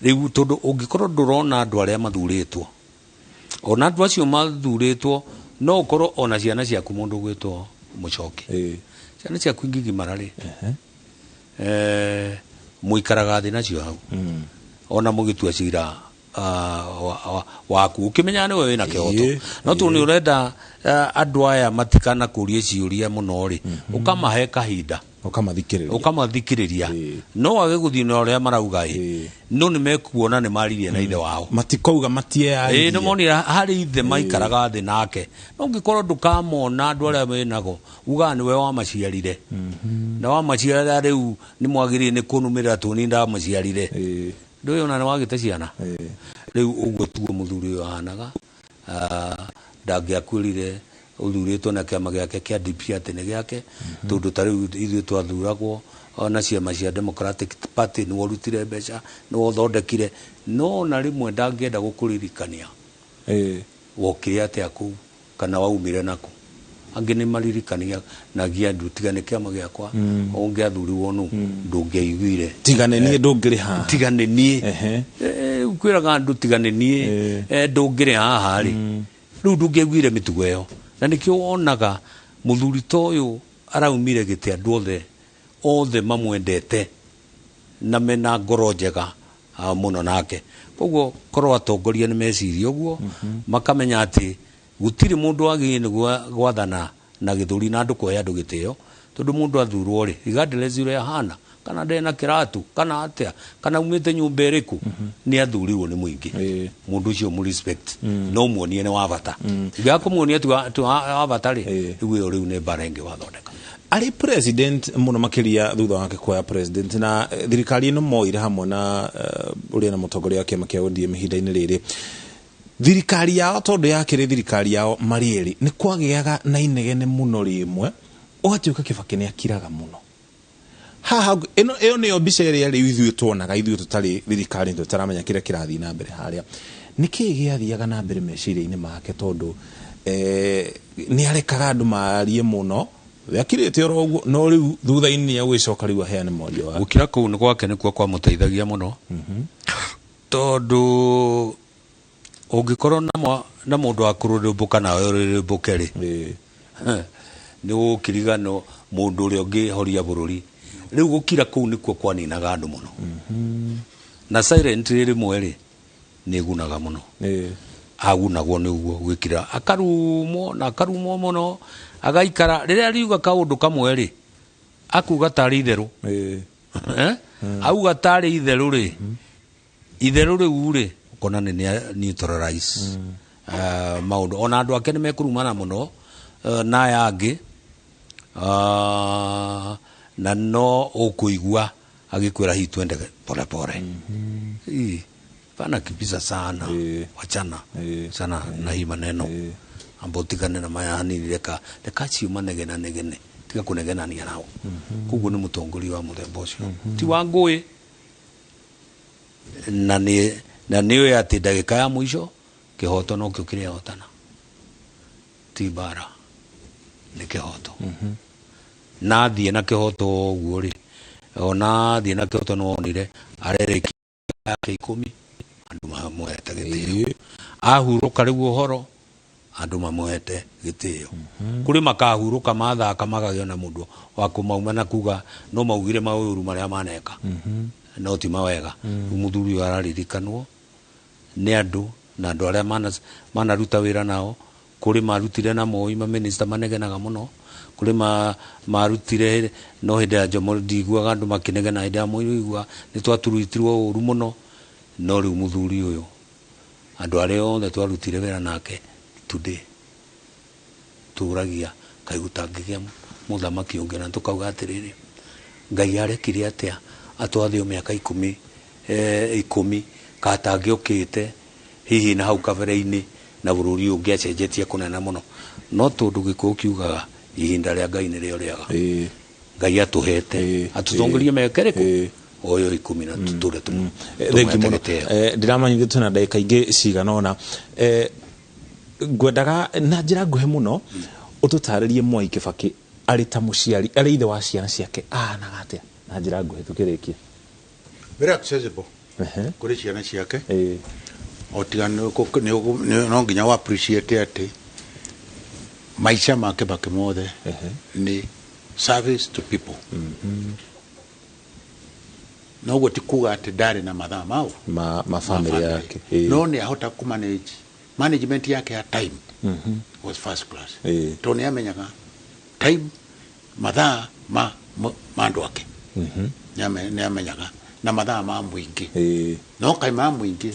rĩu, tondũ ũngĩkorwo ndũrona andũ arĩa mathurĩtwo, ona andũ acio mathurĩtwo no ũkorwo ona ciana ciaku, mũndũ ũgwĩtwo Mũcoki, ciana ciaku ingĩgimara rĩ, mũikaraga thĩ nacio hau ona mũgĩtua cira waku, ũkĩmenyaga nĩwe wĩna kĩhoto, no tondũ nĩ ũrenda andũ aya matikanakũrie ciũria mũno rĩ, ũkamahe kahinda. Ũkamathikĩrĩria. Ũkamathikĩrĩria, no wage gũthiĩ na ũrĩa marauga ĩ, no nĩ mekuona nĩ maririe na ithe wao. Matikauga matiearirie. Ĩ, nĩ monire harĩ ithe maikaraga thĩ nake. No ũngĩkorwo ndũkamona andũ arĩa wĩnago, ugaga nĩwe wamaciarire na wamaciarira rĩu nĩ mwagĩrĩire nĩ kũnũmĩrĩra tondũ niĩ ndamaciarire, ndũĩ ona nĩ wagĩte ciana rĩu. Ũguo tuo mũthuri ũyũ ahanaga. Ndangĩakwĩrire ũthurĩtwo na kĩama gĩake kĩa DP atĩ nĩ gĩake, tondũ ta rĩu ithuĩ twathuragwo ona ciama cia Democratic Party, nĩwe ũrutire mbeca, nĩwe ũthondekire, no ona rĩmwe ndangĩenda gũkũririkania wokire atĩa kũu kana waumire naku. Angĩ nĩ maririkania nagia andũ, tiga nĩ kĩama gĩakwa, ũngĩathurirwo nũ ndũngĩaiguire. Tiga nĩ niĩ ndũngĩrĩ haha. Tiga nĩ niĩ. Kwĩraga andũ tiga nĩ niĩ ndũngĩrĩ haha rĩ, rĩu ndũngĩaiguire mĩtugo ĩyo, na nĩkĩo wonaga mũthuri ta ũyũ araumire gĩtĩ, andũ othe othe mamwendete na mena ngoro njega mũno nake. Koguo korwo atongoria nĩ meciria ũguo, makamenya atĩ gũtirĩ mũndũ wagĩrĩire nĩ gwathana na gĩthũri na andũ kũhe andũ gĩtĩo, tondũ mũndũ athurwo rĩ, regardless ũrĩa ahana, kana ndarĩ na kĩratu kana atĩa, kana umĩte nyũmba ĩrĩkũ, nĩ athurirwo nĩ mũingĩ, mũndũ ũcio mũ respect, no muonie nĩ wa bata. Ũngĩaga kũmuonia ti wa bata rĩ, rĩu ĩyo rĩu nĩ mbara ĩngĩ wathondeka. Arĩ president mũno makĩria thutha wake kuoya president na thirikari ĩno moire hamwe na ũrĩa na mũtongoria wa kĩama kĩa ODM ihinda-inĩ rĩrĩ, thirikari yao tondũ yakĩrĩ thirikari yao marĩ erĩ, nĩ kwagĩaga na inegene mũno, rĩmwe ũgatuĩka Kĩbakĩ nĩ akiraga mũno haha. Ĩno ĩyo nĩyo mbica ĩrĩa rĩu ithuĩ tuonaga, ithuĩ tũtarĩ thirikari, tũtaramenya kĩrĩa kĩrathiĩ na mbere harĩa, nĩ kĩĩ gĩathiaga na mbere meciria-inĩ make, tondũ nĩ arekaga andũ marie mũno, we akirĩte oro ũguo, no rĩu thutha-inĩ nĩ egũgĩcoka rĩu aheane mwario wake. Gũkira kũu nĩ gwake nĩkuo kwamũteithagia mũno, tondũ ũngĩkorwo na mũndũ wa kũrũrĩmbũka nawe ũrĩrĩmbũke rĩ, nĩ ũgũkiriganwo mũndũ ũrĩa ũngĩhoria bũrũri. Rĩu gũkira kũu nĩkuo kwaninaga andũ mũno, na silent rĩmwe rĩ nĩ ĩgunaga mũno. Agunagwo nĩ ũguo gwĩkira, akarumwo na akarumwo mũno, agaikara. Rĩrĩa riuga kaũndũ kamwe rĩ, akuga tarĩ itherũ. Auga tarĩ itherũ rĩ, Itherũ rĩu rĩ ũkona nĩ neutralize maũndũ. Ona andũ ake nĩ mekũrumana mũno na aya angĩ, na no ũkũigua agĩkwĩra hihi twende pole pole. Ii, pana kibisa sana, wachana sana na hii maneno, amba ũtigane na maya hanini, reka reka acio manegena negene, tiga kũnegenania nao. Koguo nĩ mũtongoria wa mũthemba ũcio, ti wa ngũĩ, na nĩ ũĩ atĩ ndagĩka ya mũico kĩhoto nokĩo kĩrĩhotana, ti mbara, nĩ kĩhoto. Na athiĩ na kĩhoto ũguo rĩ, ona athiĩ na kĩhoto nĩ wonire arerĩkia yake 10, andũ mamũhete gĩtĩo. Ahurũka rĩu ũhoro, andũ mamũhete gĩtĩo. Kũrĩ makahurũka mathaka makagĩa na mũndũ wa kũmauma na kuga no maugire maũru marĩa maneka no ti mawega. Rĩu mũthuri ũyũ araririkanwo nĩ andũ na andũ arĩa manaruta wĩra nao. Kũrĩ marutire na Moi, maminista manegenaga mũno, kũrĩ marutire no hĩndĩ ya Jomo ndiguaga andũ makĩnegena, hĩndĩ ya Moi igua nĩ twaturutirwo ũru mũno. No rĩu mũthuri ũyũ andũ arĩa othe twarutire wĩra nake today tũragia kaĩ gũtangĩgĩa mũthamaki ũngĩ, na tũkauga atĩrĩrĩ, Ngai arekire atĩa atwathio mĩaka 10 katangĩokĩte hihi na hau kabere-inĩ na bũrũri ũngĩ acenjetie kũnene mũno. No tondũ Gĩkũyũ kiugaga ihinda rĩa Ngai nĩrĩo rĩega, Ngai atũhete atũtongorie mĩaka ĩrĩkũ oyo 10 na tũtũre Thengi mũno. tũmũhete. Ndiramanyithio twĩna ndagĩka ingĩ cigana ũna. Ngwendaga na njĩra nguhĩ mũno ũtũtarĩrie Mwai Kĩbakĩ arĩ ta mũciari, arĩ ithe wa ciana ciake, ahanaga atĩa, na njĩra nguhĩ tũkĩrĩkia. Very accessible kũrĩ ciana ciake, o tiga no nginya wa appreciate atĩ maica ma Kĩbakĩ mothe nĩ service to people. Noguo ti kuga atĩ ndarĩ na mathaa mau ma family yake. No nĩ ahota kũ manage, management yake ya time was first class, tondũ nĩ amenyaga time, mathaa ma andũ ake. Nĩ amenyaga na mathaa ma mũingĩ, no kaĩ ma mũingĩ.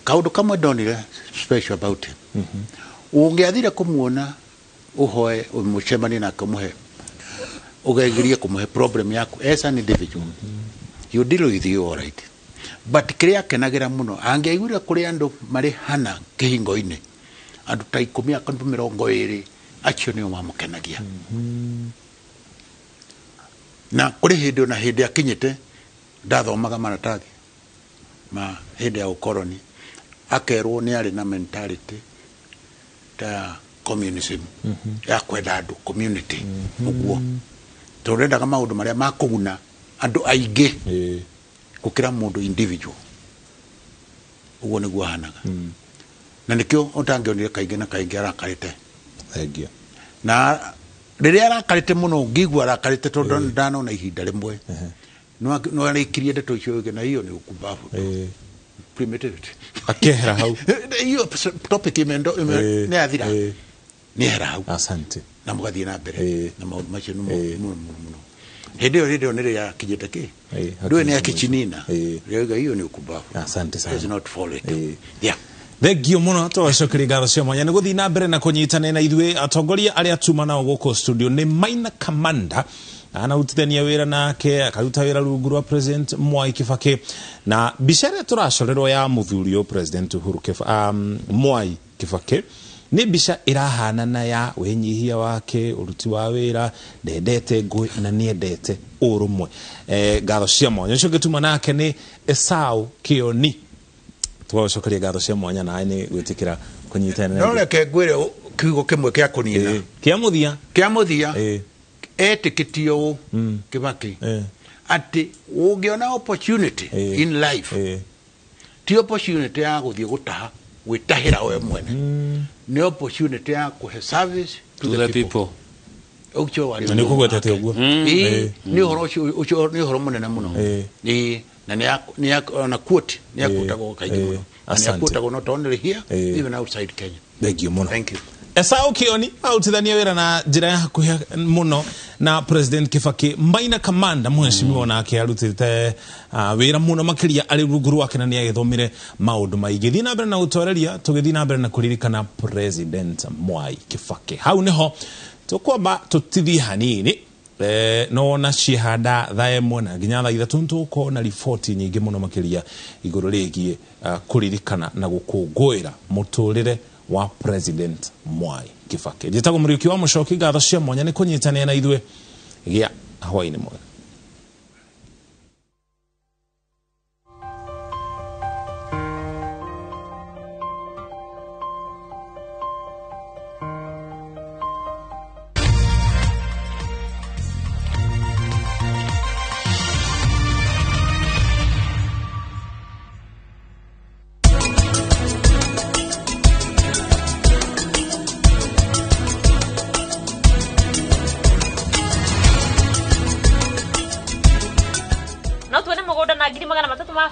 Kaũndũ kamwe ndonire special about him, ũngĩathire kũmuona ũhoe mũcemanie nake, ũmũhe, ũgegerie kũmũhe problem yaku as an individual, you deal with you all right. But kĩrĩa akenagĩra mũno, angĩaiguire kũrĩ andũ marĩ hana kĩhingo-inĩ, andũ ta 10, andũ 20, acio nĩo mamũkenagia. Na kũrĩ hĩndĩ, ona hĩndĩ akinyĩte ndathomaga maratathi ma hĩndĩ ya ũkoroni, akerwo nĩ arĩ na mentality ta ya communism, ya kwenda andũ, community ũguo, tondũ endaga maũndũ marĩa makũguna andũ aingĩ gũkĩra mũndũ individual. Ũguo nĩguo ahanaga, na nĩkĩo ũtangĩonire kaingĩ na kaingĩ arakarĩte. Thengiũ. Na rĩrĩa arakarĩte mũno, ngĩigua arakarĩte, tondũ ndanona ihinda rĩmwe no arĩkirie ndeto icio na hiyo ni ukumbavu, primitivity. Akehera hau. Hiyo topic imendo nĩ yathira, nĩ ehera hau. Asante. Na mũgathiĩ na mbere na maũndũ macio nĩ mũno mũno mũno. Hĩndĩ ĩyo nĩrĩo yakinyĩte kĩ ndũĩ nĩ akichinina rĩoiga hiyo ni ukumbavu. Asante sana. Let's not follow it, yeah. Thengio mũno, tũgacokeria ngatho cia mwanya nĩ gũthiĩ na mbere na kũnyitanĩra na ithuĩ. Atongoria arĩa tuma nao gũkũ studio nĩ Maina Kamanda, anarutithania wĩra nake, akaruta wĩra rungu rwa President Mwai Kibaki, na mbica ĩrĩa tũracorerwo ya mũthuri ũyũ President Uhuru Mwai Kibaki nĩ mbica ĩrahanana ya wĩnyihia wake, ũruti wa wĩra, ndendete ngũĩ na nĩendete ũrũmwe. Ngatho cia mwanya. Ũcio ũngĩ tuma nake nĩ Esau Kĩoni, tũgacokeria ngatho cia mwanya nawe nĩ gwĩtĩkĩra kũnyitanĩra No reke ngwĩre kiugo kĩmwe kĩa kũnina. Kĩa mũthia. Kĩa mũthia, etĩkĩtio ũũ Kĩbaki atĩ ũngĩona opportunity in life, ti opportunity ya gũthiĩ gũtaha, gwĩtahĩra we mwene, nĩ opportunity ya kũhe service to the people. Ũcio warĩ Na nĩ ũkũgwetete ũguo. Ĩĩ, nĩ ũhoro ũcio nĩ ũhoro mũnene mũno. Ĩĩ, na nĩ ona quote nĩ akuotagwo kaingĩ mũno. Na nĩ Asante. akuotagwo not only here, even outside Kenya. Thengio mũno. Thank you. Esau Kĩoni arutithania wĩra na njĩra ya hakuhĩ mũno Na President Kibaki, Maina Kamanda mheshimiwa nake arutĩte wĩra mũno makĩria arĩ rungu rwake na nĩ agĩthomire maũndũ maingĩ. Thiĩ na mbere na gũtwereria tũgĩthiĩ na mbere na kũririkana President Mwai Kibaki. Hau nĩho tũkwamba tũtithie hanini, no na ciehanda 1:00 na nginya 3:00 nĩtũgũkorwo na riboti nyingĩ mũno makĩria igũrũ rĩgiĩ kũririkana na gũkũngũĩra mũtũrĩre wa President Mwai Kibaki. Njĩtagwo Mũriũki wa Mũcoki, ngatho cia mwanya nĩ kũnyitanĩra na ithuĩ. Gĩa hwaĩ-inĩ mwega. No tuone mũgũnda na 300,000 ma